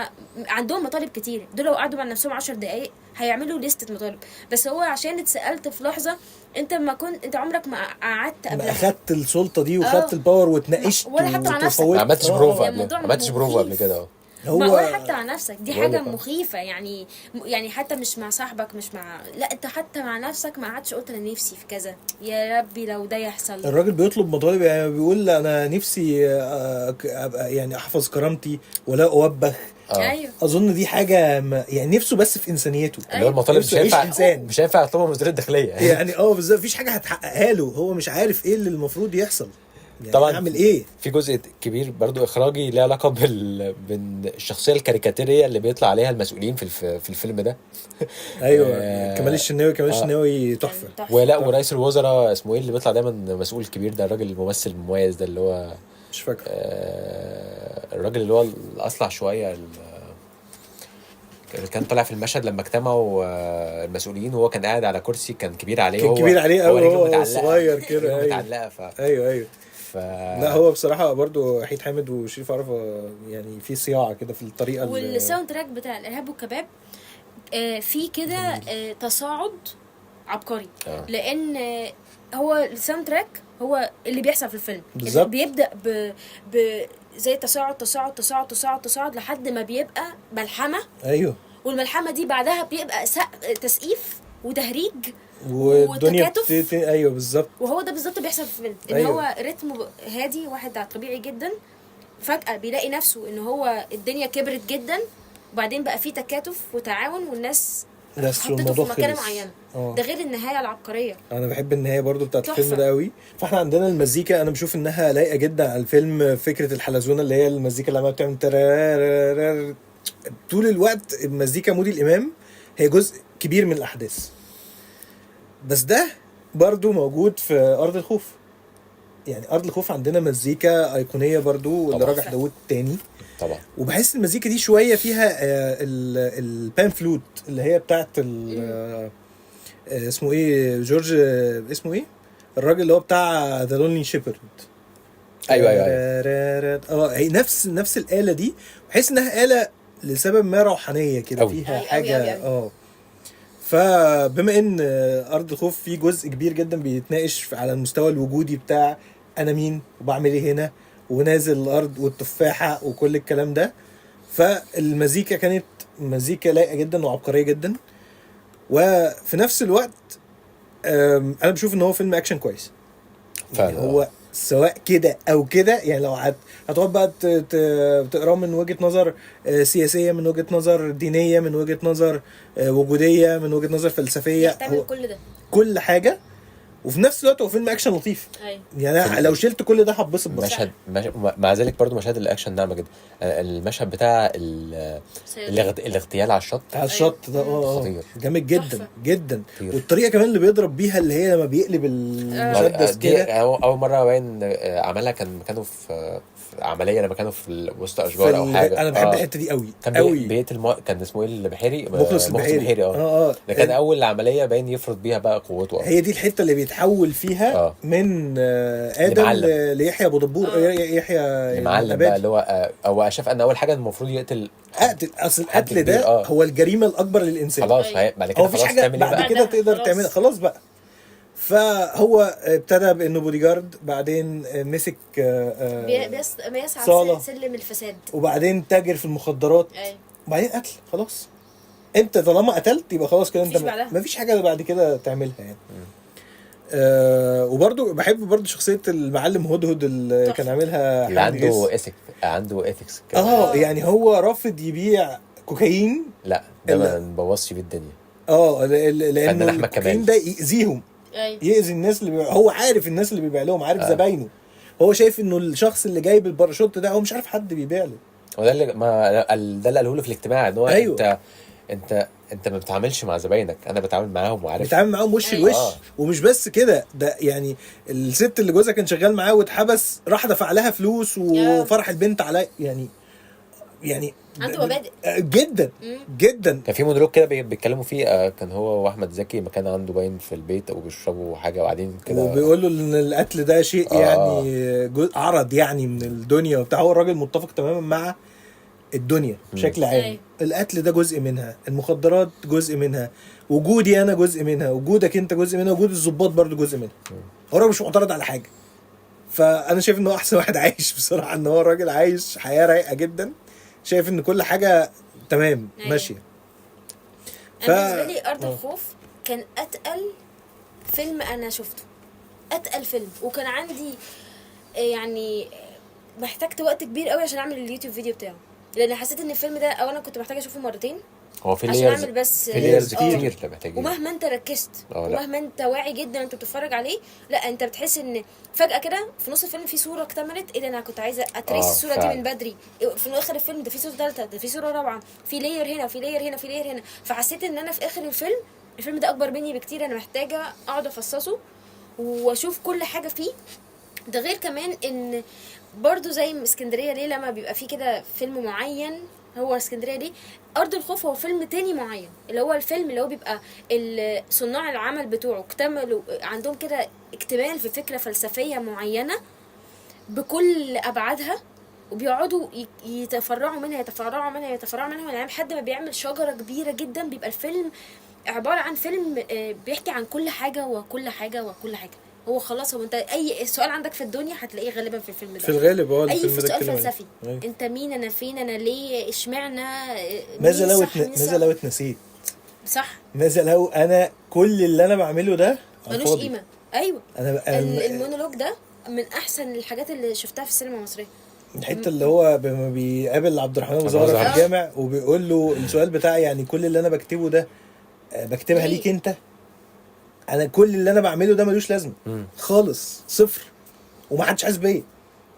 عندهم مطالب كتير، دول لو قعدوا مع نفسهم 10 دقايق هيعملوا لستة مطالب. بس هو عشان اتسألت في لحظة، انت ما كنت، انت عمرك ما قعدت قبلها، ما اخدت السلطة دي وخدت ال power واتناقشت ولا حتى مع نفسك، ما عملتش بروفا قبل، ما عملتش بروفا قبل كده. هو ولا حتى مع نفسك، دي حاجة مخيفة يعني. يعني حتى مش مع صاحبك، مش مع، لا انت حتى مع نفسك ما قعدتش قلت انا نفسي في كذا، يا ربي لو ده يحصل. الراجل بيطلب مطالب، يعني بيقول انا نفسي ابقى يعني احفظ كرامتي ولا اوبخ. ايوه اظن دي حاجة يعني نفسه بس في انسانيته. اللي هو المطالب مش هينفع، مش هينفع يطلبها من وزير الداخلية يعني. بالظبط، مفيش حاجة هتحققها له، هو مش عارف ايه اللي المفروض يحصل يعني. طبعا اعمل ايه. في جزء كبير برضو اخراجي له علاقة بالشخصية الكاريكاتيريه اللي بيطلع عليها المسؤولين في الفيلم ده. ايوه كمال الشناوي، كمال الشناوي تحفة. ولا ورئيس الوزراء اسمه ايه اللي بيطلع دايما مسؤول كبير ده، الراجل الممثل المميز ده اللي هو مش فاكر، الراجل اللي هو الاصلع شوية، اللي كان طالع في المشهد لما اجتمعوا المسؤولين، وهو كان قاعد على كرسي كان كبير عليه، كان وهو كبير عليه هو قوي، رجله هو متعلقه، صغير كده. رجله ايوه متعلقه. ايوه ايوه. لا هو بصراحة برضو وحيد حامد وشريف عرفة يعني في صياعه كده في الطريقة وال soundtrack بتاع الارهاب والكباب في كده تصاعد عبقري. لان هو ال soundtrack هو اللي بيحصل في الفيلم بالظبط. بيبدا ب زي تصاعد تصاعد تصاعد تصاعد تصاعد لحد ما بيبقى ملحمة. ايوه. والملحمه دي بعدها بيبقى تسقيف وتهريج والدنيا وتكاتف. ايوه بالظبط. وهو ده بالظبط بيحصل في الفيلم، ان أيوة. هو رتمه هادي، واحد طبيعي جدا، فجأة بيلاقي نفسه ان هو الدنيا كبرت جدا، وبعدين بقى فيه تكاتف وتعاون والناس بس حطيته في الموضوع مكانه خلص. معينة. ده غير النهاية العبقرية. انا بحب النهاية برضو بتاعت تحفة. الفيلم ده قوي. فاحنا عندنا المزيكا، انا بشوف انها لايقة جدا على الفيلم، فكرة الحلزونه اللي هي المزيكا اللي عماله بتعمل ترارارار طول الوقت. المزيكا مودي الامام هي جزء كبير من الاحداث، بس ده برضو موجود في ارض الخوف. يعني ارض الخوف عندنا مزيكا ايقونيه برضو طبعا. لراجح داوود تاني. طبعا. وبحس المزيكا دي شوية فيها ال pan flute اللي هي بتاعت اسمه ايه، جورج، اسمه ايه الراجل اللي هو بتاع The Lonely Shepherd. ايوه ايوه ايوه. هي نفس الاله دي، بحس انها اله لسبب ما روحانية كده أوي. فيها أوي أوي حاجة. أوي أوي. فبما ان ارض الخوف في جزء كبير جدا بيتناقش على المستوى الوجودي بتاع انا مين وبعمل ايه هنا ونازل الارض والتفاحه وكل الكلام ده، فالمزيكا كانت مزيكا لايقة جدا وعبقريه جدا. وفي نفس الوقت انا بشوف ان هو فيلم اكشن كويس فعلا. يعني هو سواء كده او كده، يعني لو هتقعد بقى تقراه من وجهة نظر سياسية، من وجهة نظر دينية، من وجهة نظر وجودية، من وجهة نظر فلسفية، يحتمل هو كل ده، كل حاجة. وفي نفس الوقت هو فيلم اكشن لطيف. ايوه. يعني أنا لو شلت كل ده هتبسط بس. مشهد مع ذلك برضو مشاهد الاكشن ناعمة جدا. المشهد بتاع الاغتيال على الشط، على الشط ده خطير. جامد جدا تحفة. جدا. خطير. والطريقة كمان اللي بيضرب بيها اللي هي لما بيقلب المسدس دي كده. اول مرة باين عملها، كان مكانه في عملية لما كانوا في وسط اشجار او حاجة. انا بحب الحتة دي قوي كان قوي. بيقتل كان اسمه ايه البحيري، مخلص البحيري. ده كان اول عملية باين يفرض بيها بقى قوته. هي دي الحتة اللي بيتحول فيها من ادم ليحيى ابو دبور، يحيى المعلم بقى اللي هو هو شاف ان اول حاجة المفروض يقتل. اقتل، اصل القتل ده هو الجريمة الاكبر للانسان. خلاص بعد كده خلاص تعمل ايه بعد كده تقدر تعمل خلاص بقى. فهو ابتدى بانه بودي جارد، بعدين مسك بيصعد سلم الفساد، وبعدين تاجر في المخدرات، وبعدين قتل. خلاص انت طالما قتلت يبقى خلاص كده انت مفيش حاجة بعد كده تعملها يعني. وبرضو بحب برضو شخصية المعلم هدهد اللي كان عاملها، اللي عنده ethic، عنده ethics. يعني هو رافض يبيع كوكايين. لا ده ما نبوظش بيه الدنيا. لانه الكوكايين ده يأذيهم، يأذي الناس اللي هو عارف الناس اللي بيبيع لهم، عارف زباينه. هو شايف انه الشخص اللي جايب الباراشوت ده هو مش عارف حد بيبيع له. وده اللي ما ده اللي قاله له في الاجتماع، ان هو أيوه. انت ما بتتعاملش مع زباينك، انا بتعامل معاهم وعارف بتعامل معاهم وش الوش. ومش بس كده، ده يعني الست اللي جوزها كان شغال معاه واتحبس راح دفع لها فلوس وفرح البنت على يعني عنده مبادئ جدا جدا. كان في مونولوج كده بيتكلموا فيه، كان هو واحمد زكي مكان عنده باين في البيت او بيشربوا حاجة وقاعدين كده، وبيقول له ان القتل ده شيء يعني عرض يعني من الدنيا وبتاع. هو الراجل متفق تماما مع الدنيا بشكل عام. القتل ده جزء منها، المخدرات جزء منها، وجودي انا جزء منها، وجودك انت جزء منها، وجود الضباط برضو جزء منها. هو الراجل مش معترض على حاجة. فانا شايف ان هو احسن واحد عايش بصراحة، ان هو الراجل عايش حياة رايقة جدا، شايف ان كل حاجة تمام ماشية. انا بالنسبة لي ارض الخوف كان اتقل فيلم انا شفته، اتقل فيلم، وكان عندي يعني محتاجت وقت كبير قوي عشان اعمل اليوتيوب فيديو بتاعه، لان حسيت ان الفيلم ده اولا كنت محتاجه اشوفه مرتين، هو في عشان اعمل بس في layers كتير محتاجين. ومهما انت ركزت ومهما انت واعي جدا انت بتتفرج عليه، لا انت بتحس ان فجاة كده في نص الفيلم في صوره اكتملت، ايه ده انا كنت عايزه ا trace الصورة دي من بدري. في اخر الفيلم ده في صوره ثالثة، ده في صوره رابعه، في layer هنا، في layer هنا، في layer هنا. فحسيت ان انا في اخر الفيلم ده اكبر مني بكتير، انا محتاجه اقعد افصصه واشوف كل حاجة فيه. ده غير كمان ان برضو زي اسكندرية ليه لما بيبقى فيه كده فيلم معين هو اسكندرية ليه؟ ارض الخوف هو فيلم تاني معين، اللي هو الفيلم اللي هو بيبقى صناع العمل بتوعه اكتملوا عندهم كده اكتمال في فكرة فلسفية معينة بكل ابعادها، وبيقعدوا يتفرعوا منها يتفرعوا منها يتفرعوا منها، يعني لحد ما بيعمل شجرة كبيرة جدا. بيبقى الفيلم عبارة عن فيلم بيحكي عن كل حاجة وكل حاجة وكل حاجة. هو خلاص، هو انت اي سؤال عندك في الدنيا هتلاقيه غالبا في الفيلم ده، في الغالب هو اي الفيلم ده سؤال اتكلم عليه. فلسفي. أيوة. انت مين، انا فين، انا ليه، اشمعنى، ماذا مين لو صح، مين ماذا صح؟ لو اتنسيت؟ صح، ماذا لو انا كل اللي انا بعمله ده على ملوش الفاضي؟ قيمة. ايوه، انا المونولوج ده من احسن الحاجات اللي شفتها في السينما المصرية. الحتة اللي هو لما بيقابل عبد الرحمن ابو زهره في زهرة. الجامع وبيقول له السؤال بتاع يعني كل اللي انا بكتبه ده بكتبها ليه؟ ليك انت، انا كل اللي انا بعمله ده ملوش لازمه خالص، صفر، ومحدش حاسس بيا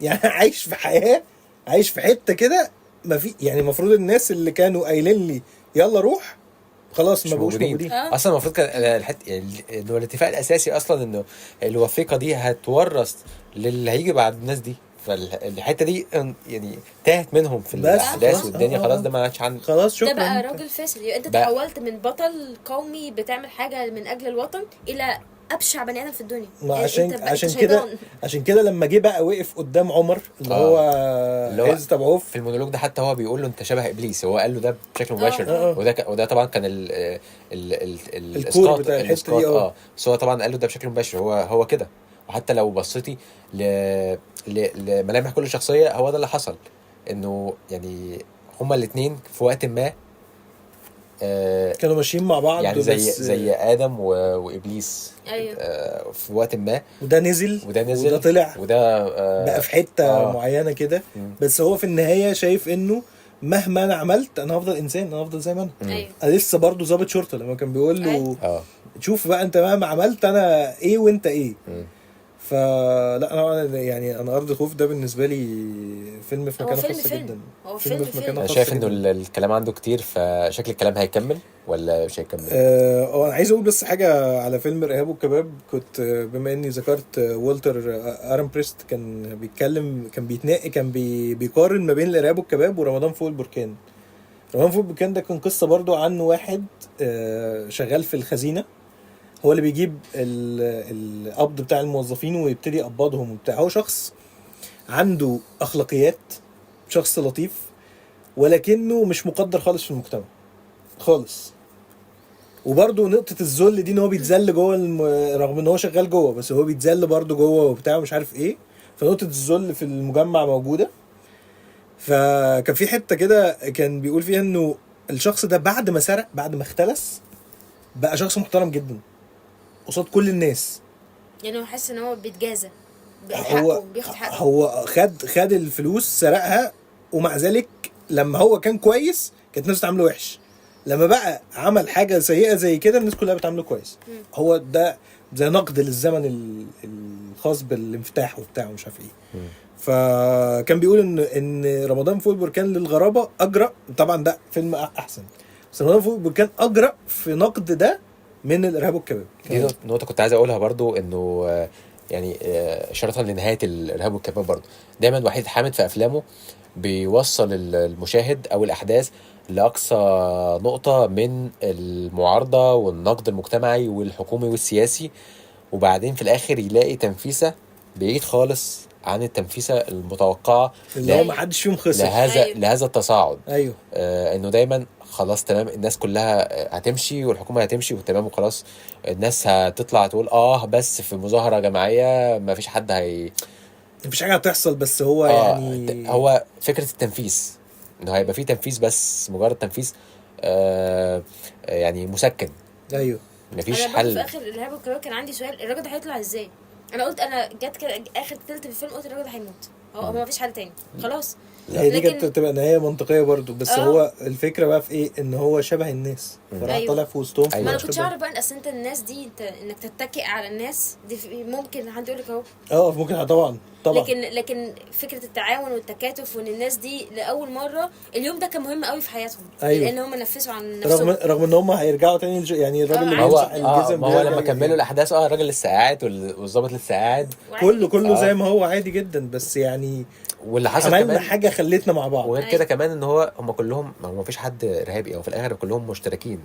يعني عايش في حياة، عايش في حتة كده ما في، يعني المفروض الناس اللي كانوا قايلين لي يلا روح خلاص مش ما بقوش موجودين. موجودين. اصلا المفروض كان الحتة يعني انه الاتفاق الاساسي اصلا انه الوثيقة دي هتورث للي هيجي بعد الناس دي، فالحته دي يعني تاهت منهم في بس الاحداث خلاص. والدنيا خلاص ده ما عادش عن خلاص شكرا. ده بقى راجل فاسد. يعني انت تحولت من بطل قومي بتعمل حاجة من اجل الوطن الى ابشع بني ادم في الدنيا. ما يعني عشان انت عشان شيطان. كده، عشان كده لما جه بقى وقف قدام عمر اللي هو اللي هو عز تبعوف في المونولوج ده، حتى هو بيقول له انت شبه ابليس، هو قال له ده بشكل مباشر. وده طبعا كان ال ال ال ال core بتاع الحتة دي. بس هو طبعا قال له ده بشكل مباشر، هو كده. وحتى لو بصيتي لملامح كل شخصية هو ده اللي حصل، انه يعني هما الاثنين في وقت ما كانوا ماشيين مع بعض، يعني زي ادم وابليس. أيوه. في وقت ما، وده نزل وده طلع وده بقى في حتة معينة كده. بس هو في النهاية شايف انه مهما انا عملت انا هفضل انسان، انا هفضل زي ما انا. أيوه. انا لسه برضه ضابط شرطه لما كان بيقول له شوف بقى انت مهما عملت انا ايه وانت ايه. فلا انا يعني انا ارض الخوف ده بالنسبة لي فيلم في مكانه خاصة جدا. هو فيلم في مكانه انا خاصة. شايف انه الكلام عنده كتير، فشكل الكلام هيكمل ولا مش هيكمل؟ انا عايز اقول بس حاجة على فيلم الارهاب والكباب. كنت بما اني ذكرت والتر ارمبريست، كان بيتكلم، كان بيتناقش، كان بيقارن ما بين الارهاب والكباب ورمضان فوق البركان. رمضان فوق البركان ده كان قصة برضو عن واحد شغال في الخزينة، هو اللي بيجيب القبض بتاع الموظفين ويبتدي يقبضهم وبتاع. هو شخص عنده اخلاقيات، شخص لطيف، ولكنه مش مقدر خالص في المجتمع خالص. وبرده نقطة الذل دي ان هو بيتذل جوه رغم ان هو شغال جوه، بس هو بيتذل برده جوه وبتاع ومش عارف ايه. فنقطة الذل في المجمع موجودة. فكان في حتة كده كان بيقول فيها انه الشخص ده بعد ما سرق، بعد ما اختلس، بقى شخص محترم جدا قصاد كل الناس. يعني هو حاسس ان هو بيتجازى، هو بياخد حقه، هو خد الفلوس سرقها، ومع ذلك لما هو كان كويس كانت الناس بتعامله وحش، لما بقى عمل حاجة سيئه زي كده الناس كلها بتعامله كويس. هو ده زي نقد للزمن الخاص بالانفتاح وبتاع ومش عارف ايه. فكان بيقول ان رمضان فوق البركان للغرابه اجرأ، طبعا ده فيلم احسن، بس رمضان فوق البركان اجرأ في نقد ده من الارهاب والكباب. دي نقطة كنت عايز اقولها برضو، انه يعني اشارة لنهاية الارهاب والكباب برضو، دايما وحيد حامد في افلامه بيوصل المشاهد او الاحداث لاقصى نقطة من المعارضة والنقد المجتمعي والحكومي والسياسي، وبعدين في الاخر يلاقي تنفيسه بعيد خالص عن التنفيسه المتوقعة اللي هو ما حدش فيهم خسر لهذا التصاعد. ايوه، انه دايما خلاص تمام الناس كلها هتمشي والحكومة هتمشي وتمام وخلاص، الناس هتطلع تقول بس في مظاهره جماعية ما فيش حد هي مفيش حاجة هتحصل، بس هو يعني هو فكرة التنفيس انه هيبقى فيه تنفيس، بس مجرد تنفيس يعني مسكن. ايوه، مفيش أنا حل. في اخر الارهاب والكباب كان عندي سؤال، الراجل ده هيطلع ازاي؟ انا قلت، انا جت كده اخر تلت في الفيلم قلت الراجل ده هيموت، هو ما فيش حل تاني خلاص. هي دي كانت تبقى نهاية منطقية برضو، بس هو الفكرة بقى في ايه، ان هو شبه الناس فراح طالع في وسطهم. ما انا كنتش اعرف بقى ان اصل انت الناس دي، انت انك تتكئ على الناس دي ممكن حد يقول لك اهو ممكن طبعا. لكن فكرة التعاون والتكاتف وان الناس دي لاول مرة اليوم ده كان مهم قوي في حياتهم. أيوة. لان هم نفسوا عن نفسهم، رغم ان هم هيرجعوا تاني يعني الراجل اللي بيمسح الجزم ما هو لما كملوا الاحداث الراجل لسه قاعد والظابط لسه قاعد، كله زي ما هو عادي جدا، بس يعني واللي حصل عملنا كمان حاجة خلتنا مع بعض. وغير كده كمان ان هو هم كلهم، ما هو مفيش حد ارهابي، او في الاخر كلهم مشتركين،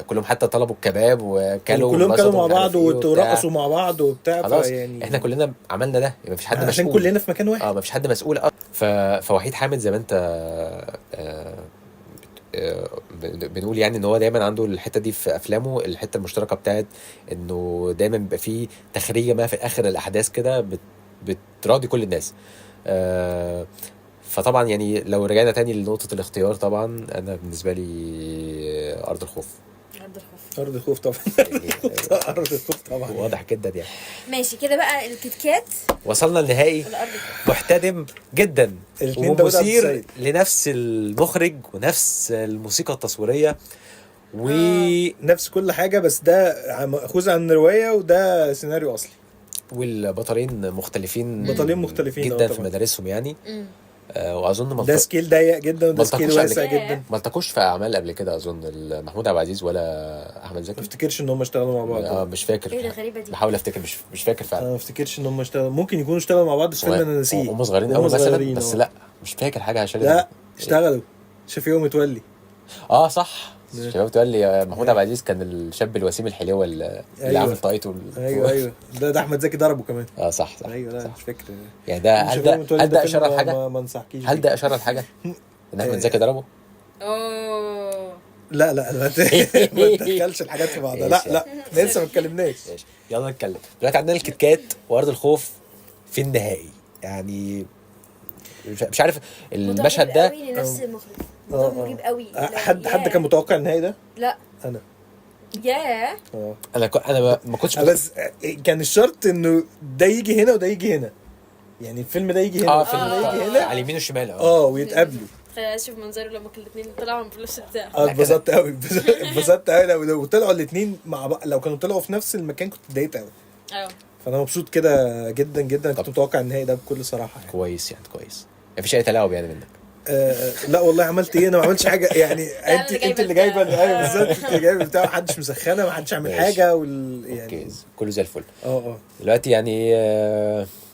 كلهم حتى طلبوا الكباب وكلوا كلهم كانوا وانبسطوا مع ومش عارف بعض إيه وبتاع. ورقصوا مع بعض وبتاع. خلاص فيعني احنا كلنا عملنا ده، يبقى مفيش حد عشان مسؤول. كلنا في مكان واحد. مفيش حد مسؤول. فوحيد حامد زي ما انت بنقول يعني ان هو دايما عنده الحتة دي في افلامه، الحتة المشتركة بتاعت انه دايما بيبقى فيه تخريجه ما في اخر الاحداث كده بتراضي كل الناس. فطبعا يعني لو رجعنا تاني لنقطة الاختيار، طبعا انا بالنسبة لي ارض الخوف. ارض الخوف، ارض الخوف طبعا. ارض الخوف طبعا، واضح جدا يعني. ماشي كده بقى الكتكات وصلنا للنهائي محتدم جدا ومثير لنفس المخرج ونفس الموسيقى التصويرية ونفس كل حاجة، بس ده مأخوذ عن رواية وده سيناريو اصلي، والبطلين مختلفين، بطلين مختلفين جدا في مدارسهم يعني. واظن ده scale ضيق جدا وده scale واسع جدا. ما التقوش في اعمال قبل كده اظن، محمود عبد العزيز ولا احمد زكي، ما افتكرش ان هم اشتغلوا مع بعض. مش فاكر. ايه الغريبة دي؟ بحاول افتكر، مش فاكر فعلا. انا ما افتكرش ان هم اشتغلوا، ممكن يكونوا اشتغلوا مع بعض في فيلم انا ناسيه، هم صغيرين قوي مثلا، بس لا مش فاكر حاجة عشان لا اشتغلوا شفيق متولي. صح، شفيق متولي. محمود عبد العزيز كان الشاب الوسيم الحليوه اللي أيوة. عامل طاقيته. ايوه ده احمد زكي ضربه كمان. صح ايوه. لا مش فاكر يعني ده. هل ده اشارة لحاجة؟ ما انصحكيش. هل ده اشارة لحاجة ان احمد زكي ضربه؟ لا لا ما تدخلش الحاجات في بعضها. لا لسه ما اتكلمناش. يلا نتكلم دلوقتي. عندنا الكتكات وارض الخوف في النهائي. يعني مش عارف المشهد ده نفس المخرج مريب قوي. حد كان متوقع النهائي ده؟ لا انا ياه انا ما كنتش، بس كان الشرط انه ده يجي هنا وده يجي هنا، يعني الفيلم ده يجي هنا والفيلم ده يجي هنا على اليمين والشمال ويتقابلوا. تخيل اشوف منظره لما كل الاثنين طلعوا من الفلوس بتاعه. اتبسطت قوي، اتبسطت قوي. لو طلعوا الاثنين مع بعض، لو كانوا طلعوا في نفس المكان كنت اتضايقت قوي. فانا مبسوط كده جدا جدا. كنت متوقع النهائي ده بكل صراحة يعني. كويس يعني، كويس. مفيش اي تلاعب يعني منك؟ لا والله عملت ايه؟ انا ما عملتش حاجة يعني. انت اللي جايبه. ايوه بالظبط، انت اللي جايبه بتاع، محدش مسخنه، محدش عامل حاجة يعني كله زي الفل. دلوقتي يعني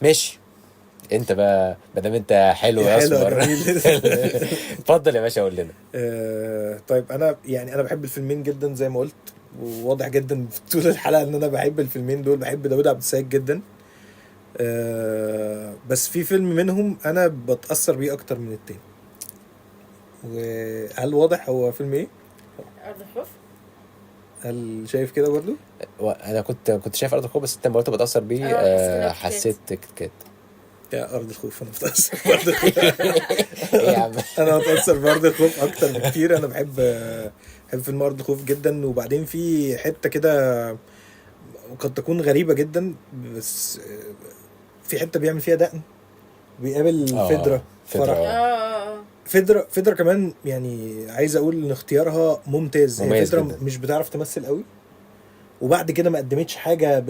ماشي. انت بقى ما دام انت حلو يا اسمر اتفضل يا باشا قول لنا. طيب انا يعني انا بحب الفيلمين جدا زي ما قلت، وواضح جدا في طول الحلقة ان انا بحب الفيلمين دول. بحب داود عبد السيد جدا، بس في فيلم منهم انا بتاثر بيه اكتر من التاني. وهل واضح هو فيلم ايه؟ ارض الخوف. هل شايف كده برضو؟ انا كنت شايف ارض الخوف، بس انت لما قلت بتاثر بيه حسيت كده. يا ارض الخوف انا بتاثر بارض الخوف. ايه يا عم؟ انا بتاثر بارض الخوف اكتر بكتير. انا بحب فيلم ارض الخوف جدا. وبعدين في حتة كده قد تكون غريبة جدا، بس في حتة بيعمل فيها دقن، بيقابل فدرة فرح. فدرة كمان يعني عايز اقول ان اختيارها ممتاز. هي فدرة مش بتعرف تمثل قوي، وبعد كده ما قدمتش حاجة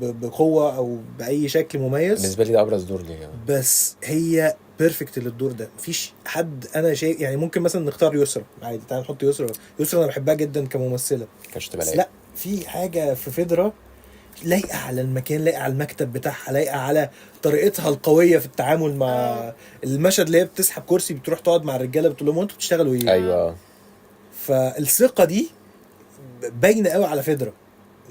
بقوة او باي شكل مميز. بالنسبة لي ده ابرز دور ليها، بس هي perfect للدور ده. مفيش حد انا شايف يعني. ممكن مثلا نختار يسرا عادي، تعال نحط يسرا. يسرا انا بحبها جدا كممثله، بس لا، في حاجة في فدرة لايقة على المكان، لايقة على المكتب بتاعها، لايقة على طريقتها القوية في التعامل مع المشهد اللي هي بتسحب كرسي بتروح تقعد مع الرجالة بتقول لهم انتوا بتشتغلوا ايه. ايوه. فالثقه دي باينة قوي على فدرة،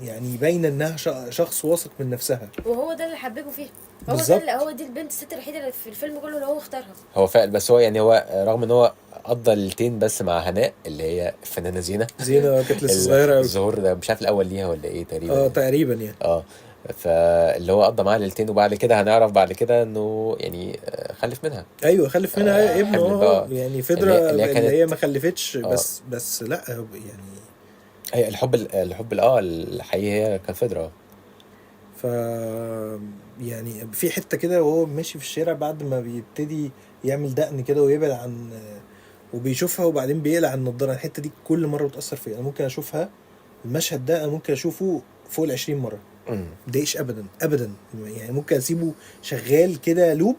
يعني باينة انها شخص واثق من نفسها، وهو ده اللي حببه فيها. هو ده اللي هو دي البنت الست الوحيدة اللي في الفيلم كله اللي هو اختارها. هو فعلا، بس هو يعني هو رغم ان هو قضى ليلتين بس مع هناء اللي هي الفنانة زينة كانت لسه صغيرة قوي. الظهور ده مش عارف الاول ليها ولا ايه تقريبا. تقريبا يعني. فاللي هو قضى معاها ليلتين، وبعد كده هنعرف بعد كده انه يعني خلف منها. ايوه خلف منها ابنه. يعني فدرة اللي هي ما خلفتش. بس لا يعني هي الحب الحقيقي هي كان فدرة. ف يعني في حتة كده وهو ماشي في الشارع بعد ما بيبتدي يعمل دقن كده ويبعد عن وبيشوفها، وبعدين بيقلع النضارة. الحتة دي كل مرة بتاثر فيا. انا ممكن اشوفها المشهد ده، انا ممكن اشوفه فوق 20 مرة، مضايقش ابدا ابدا. يعني ممكن اسيبه شغال كده loop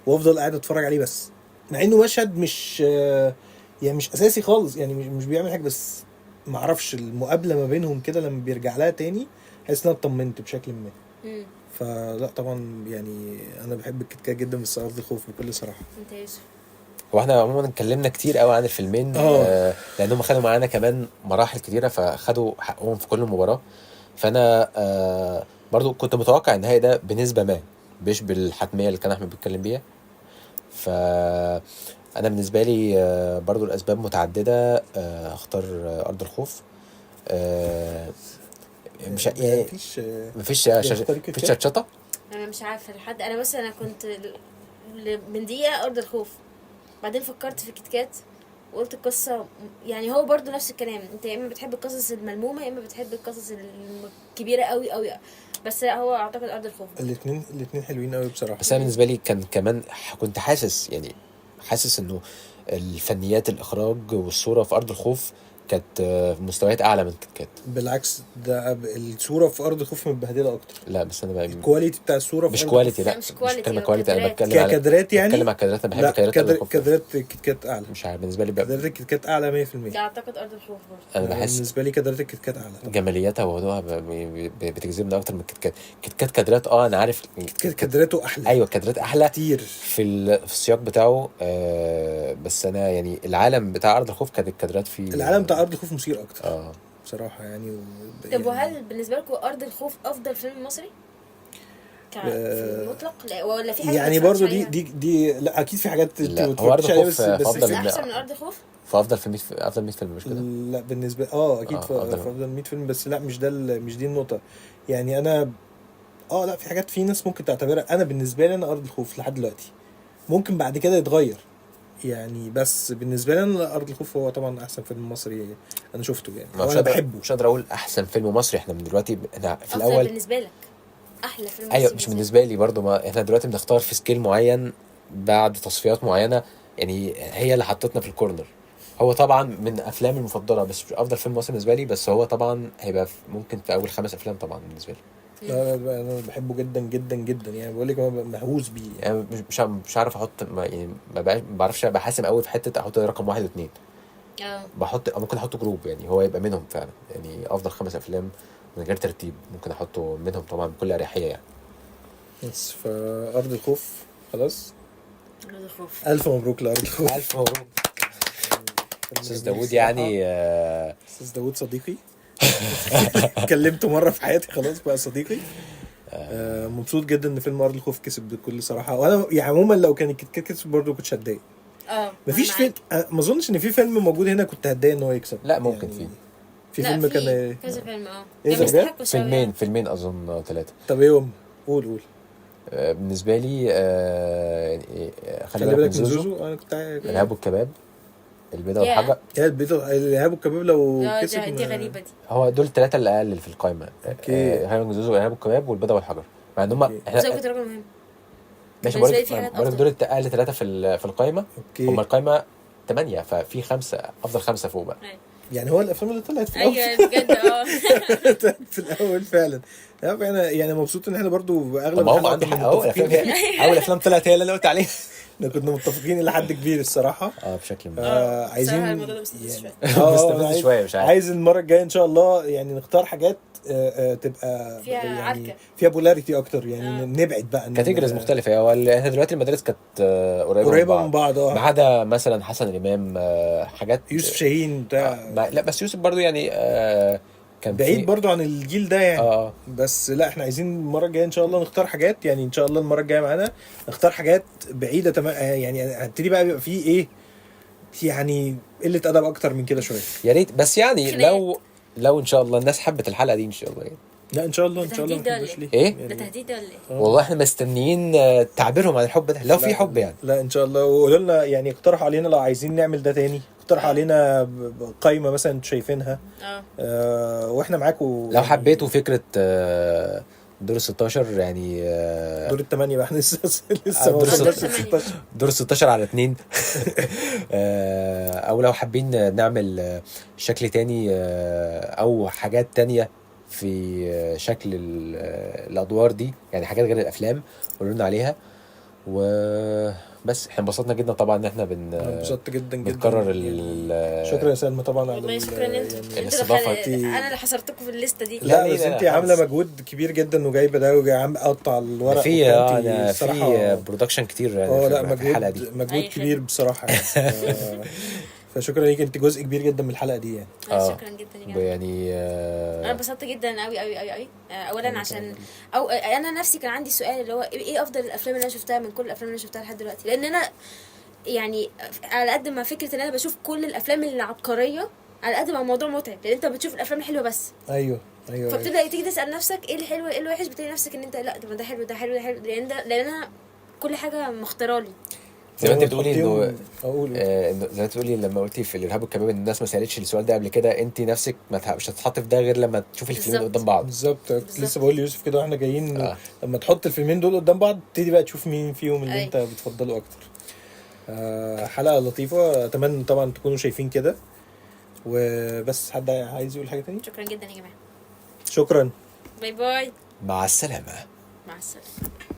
وافضل قاعد اتفرج عليه، بس مع انه مشهد مش يعني مش اساسي خالص، يعني مش بيعمل حاجة، بس معرفش المقابلة ما بينهم كده لما بيرجع لها تاني حاسس ان انا اطمنت بشكل ما. فلا طبعا يعني انا بحب الكتكات جدا، بس ارض الخوف بكل صراحة. انت يا يوسف؟ هو احنا عموما اتكلمنا كتير قوي عن الفيلمين، لانهم خدوا معانا كمان مراحل كتيرة، فخدوا حقهم في كل مباراة. فانا برضو كنت متوقع النهائي ده بنسبة ما، مش بالحتميه اللي كان احمد بيتكلم بيها. فانا بالنسبة لي برضو الاسباب متعددة، اختار ارض الخوف. مش يعني مفيش شطشطه. انا مش عارفه لحد انا، بس انا كنت من دقيقة ارض الخوف، بعدين فكرت في كتكات وقلت القصة يعني هو برضو نفس الكلام، انت يا اما بتحب القصص الملمومه يا اما بتحب القصص الكبيرة قوي قوي، بس هو اعتقد ارض الخوف. الاثنين حلوين قوي بصراحة. بس انا بالنسبة لي كان كمان كنت حاسس، يعني حاسس انه الفنيات الاخراج والصورة في ارض الخوف كانت في مستويات اعلى من كتكات. بالعكس، ده الصورة في ارض الخوف متبهدله اكتر. لا بس انا بقى ال quality بتاع الصورة في مش quality، لا مش quality، انا quality، انا بتكلم على كادرات، يعني بتكلم على كادرات. انا بحب كادرات ارض الخوف. كادرات كتكات اعلى، مش عارف بالنسبة لي كادرات الكتكات اعلى 100%. لا اعتقد ارض الخوف برضه. انا بحس بالنسبة لي كادرات الكتكات اعلى، جمالياتها وهدوءها بتجذبني اكتر من الكتكات. كتكات كادرات انا عارف كتكات كادراته احلى. ايوه كادرات احلى كتير في السياق بتاعه. بس انا يعني العالم بتاع ارض الخوف كانت الكادرات فيه، العالم بتاع ارض الخوف مثير اكتر بصراحة يعني. طب وهل بالنسبة لكم ارض الخوف افضل فيلم مصري في المطلق، ولا في حاجة يعني برضو دي لا اكيد في حاجات انت ما اتفرجتش عليها، بس احسن من ارض الخوف في افضل في 100 افضل 100 فيلم، مش كده؟ لا بالنسبة اكيد في افضل 100 فيلم، بس لا مش ده، مش دي النقطة يعني. انا لا في حاجات في ناس ممكن تعتبرها، انا بالنسبة لي انا ارض الخوف لحد دلوقتي، ممكن بعد كده يتغير يعني، بس بالنسبة لي انا ارض الخوف هو طبعا احسن فيلم مصري انا شفته يعني، انا بحبه. مش قادر اقول احسن فيلم مصري، احنا من دلوقتي احنا في الاول بالنسبة لك احلى فيلم؟ ايوه مش بالنسبة لي برضو، ما احنا دلوقتي بنختار في scale معين بعد تصفيات معينة، يعني هي اللي حطتنا في ال corner. هو طبعا من افلامي المفضلة، بس مش افضل فيلم مصري بالنسبة لي، بس هو طبعا هيبقى ممكن في اول 5 افلام طبعا بالنسبة لي. لا انا بحبه جدا جدا جدا يعني، بقول لك مهووس بيه يعني. مش عارف احط، يعني ما بعرفش بحاسم قوي في حتة احط رقم 1 و2. بحط ممكن احط group يعني، هو يبقى منهم فعلا يعني افضل 5 افلام من غير ترتيب، ممكن احطه منهم طبعا بكل اريحية يعني. بس فارض الخوف خلاص، ارض الخوف الف مبروك لارض الخوف، الف مبروك استاذ داوود. يعني استاذ داوود صديقي كلمته مرة في حياتي خلاص بقى صديقي. مبسوط جدا ان فيلم ارض الخوف كسب بكل صراحة. وانا يعني عموما لو كان الكتكات كسب برضه كنت هتضايق. مفيش فيلم، ما اظنش ان في فيلم موجود هنا كنت هتضايق ان هو يكسب. لا ممكن يعني في فيلم كان كذا فيلم فيلمين، فيلمين اظن 3. طب ايه هم؟ قول. بالنسبة لي خلي بالك من زوزو، انا كنت الارهاب والكباب، البيضة والحجر. يا البيضة الارهاب والكباب لو كسب دي غريبة دي. هو دول 3 اللي اقل في القائمة. خلي زوزو والارهاب والكباب والبيضة والحجر، مع ان هم احنا كنت رقم مهم ماشي. بقولك دول اقل 3 في القائمة. هم القائمة 8، ففي 5 افضل 5 فوق بقى. يعني هو الافلام اللي طلعت في الاول. ايوه بجد في الاول فعلا. انا يعني مبسوط ان احنا برضو اغلب اول افلام طلعت هي اللي انا قلت عليها. احنا كنا متفقين الى حد كبير الصراحة بشكل ما. عايزين الموضوع ده مستفز شوية، مستفز شوية، مش عارف. عايز المرة الجاية ان شاء الله يعني نختار حاجات تبقى فيها يعني عركة، فيها polarity اكتر يعني، نبعد بقى categories مختلفة. هو احنا دلوقتي المدارس كانت قريبه من بعض، ما عدا مثلا حسن الامام، حاجات يوسف شاهين بتاع لا بس يوسف برضو يعني كان بعيد برضو عن الجيل ده يعني. بس لا احنا عايزين المرة الجاية ان شاء الله نختار حاجات، يعني ان شاء الله المرة الجاية معانا نختار حاجات بعيدة تمام يعني. هنبتدي بقى بيبقى فيه ايه يعني قلة ادب اكتر من كده شوية، يا ريت. بس يعني لو ان شاء الله الناس حبت الحلقة دي ان شاء الله يعني. لا ان شاء الله ان شاء الله ما ليه ايه ده تهديد ولا ايه؟ والله احنا مستنيين تعبيرهم عن الحب ده لو في حب يعني. لا ان شاء الله، وقولوا لنا يعني، اقترحوا علينا لو عايزين نعمل ده تاني، اقترحوا علينا قائمة مثلا انتوا شايفينها واحنا معاكم. لو حبيتوا فكرة دور 16 يعني، دور 8 بقى، احنا لسه ما وصلناش 16، دور 16 على 2. او لو حابين نعمل شكل تاني او حاجات تانية في شكل الادوار دي يعني، حاجات غير الافلام قولوا لنا عليها. وبس احنا انبسطنا جدا طبعا ان احنا انا انبسطت جدا جدا بنكرر يعني. شكرا يا سلمى طبعا على والله شكرا ان انتوا يعني انتوا الاستضافة. انا اللي حصرتكم في الليستة دي. لا، لا ليه؟ بس لا، انت عامله خالص. مجهود كبير جدا وجايبه ده وجايبه عم قطع الورق في وبتاع. انت ده في الصراحة- production كتير يعني اه لا في الحلقة دي. مجهود أي كبير بصراحة يعني. فشكرا ليك، انت جزء كبير جدا من الحلقة دي يعني. شكرا جدا يا جماعة. يعني انا انبسطت جدا قوي قوي قوي قوي. اولا عشان او انا نفسي كان عندي سؤال اللي هو ايه افضل الافلام اللي انا شفتها من كل الافلام اللي انا شفتها لحد دلوقتي، لان انا يعني على قد ما فكرة ان انا بشوف كل الافلام العبقرية، على قد ما الموضوع متعب، لان انت بتشوف الافلام الحلوة بس. ايوه ايوه. فبتبدا تيجي تسال نفسك ايه الحلو ايه الوحش، بتلاقي نفسك ان انت لا ده حلو ده حلو ده حلو، لان انا كل حاجة مختاره لي. زي ما انت بتقولي انه اقول إنه زي ما تقولي لما قلتي في الارهاب والكباب ان الناس ما سالتش السؤال ده قبل كده، انت نفسك مش هتتحطي في ده غير لما تشوفي الفيلمين بالظبط. قدام بعض. بالظبط، كنت لسه بقول ليوسف كده واحنا جايين إنه لما تحط الفيلمين دول قدام بعض تبتدي بقى تشوف مين فيهم اللي أي. انت بتفضله اكتر. حلقة لطيفة، اتمنى طبعا تكونوا شايفين كده. وبس حد عايز يقول حاجة تاني؟ شكرا جدا يا جماعة. شكرا. bye bye. مع السلامة. مع السلامة.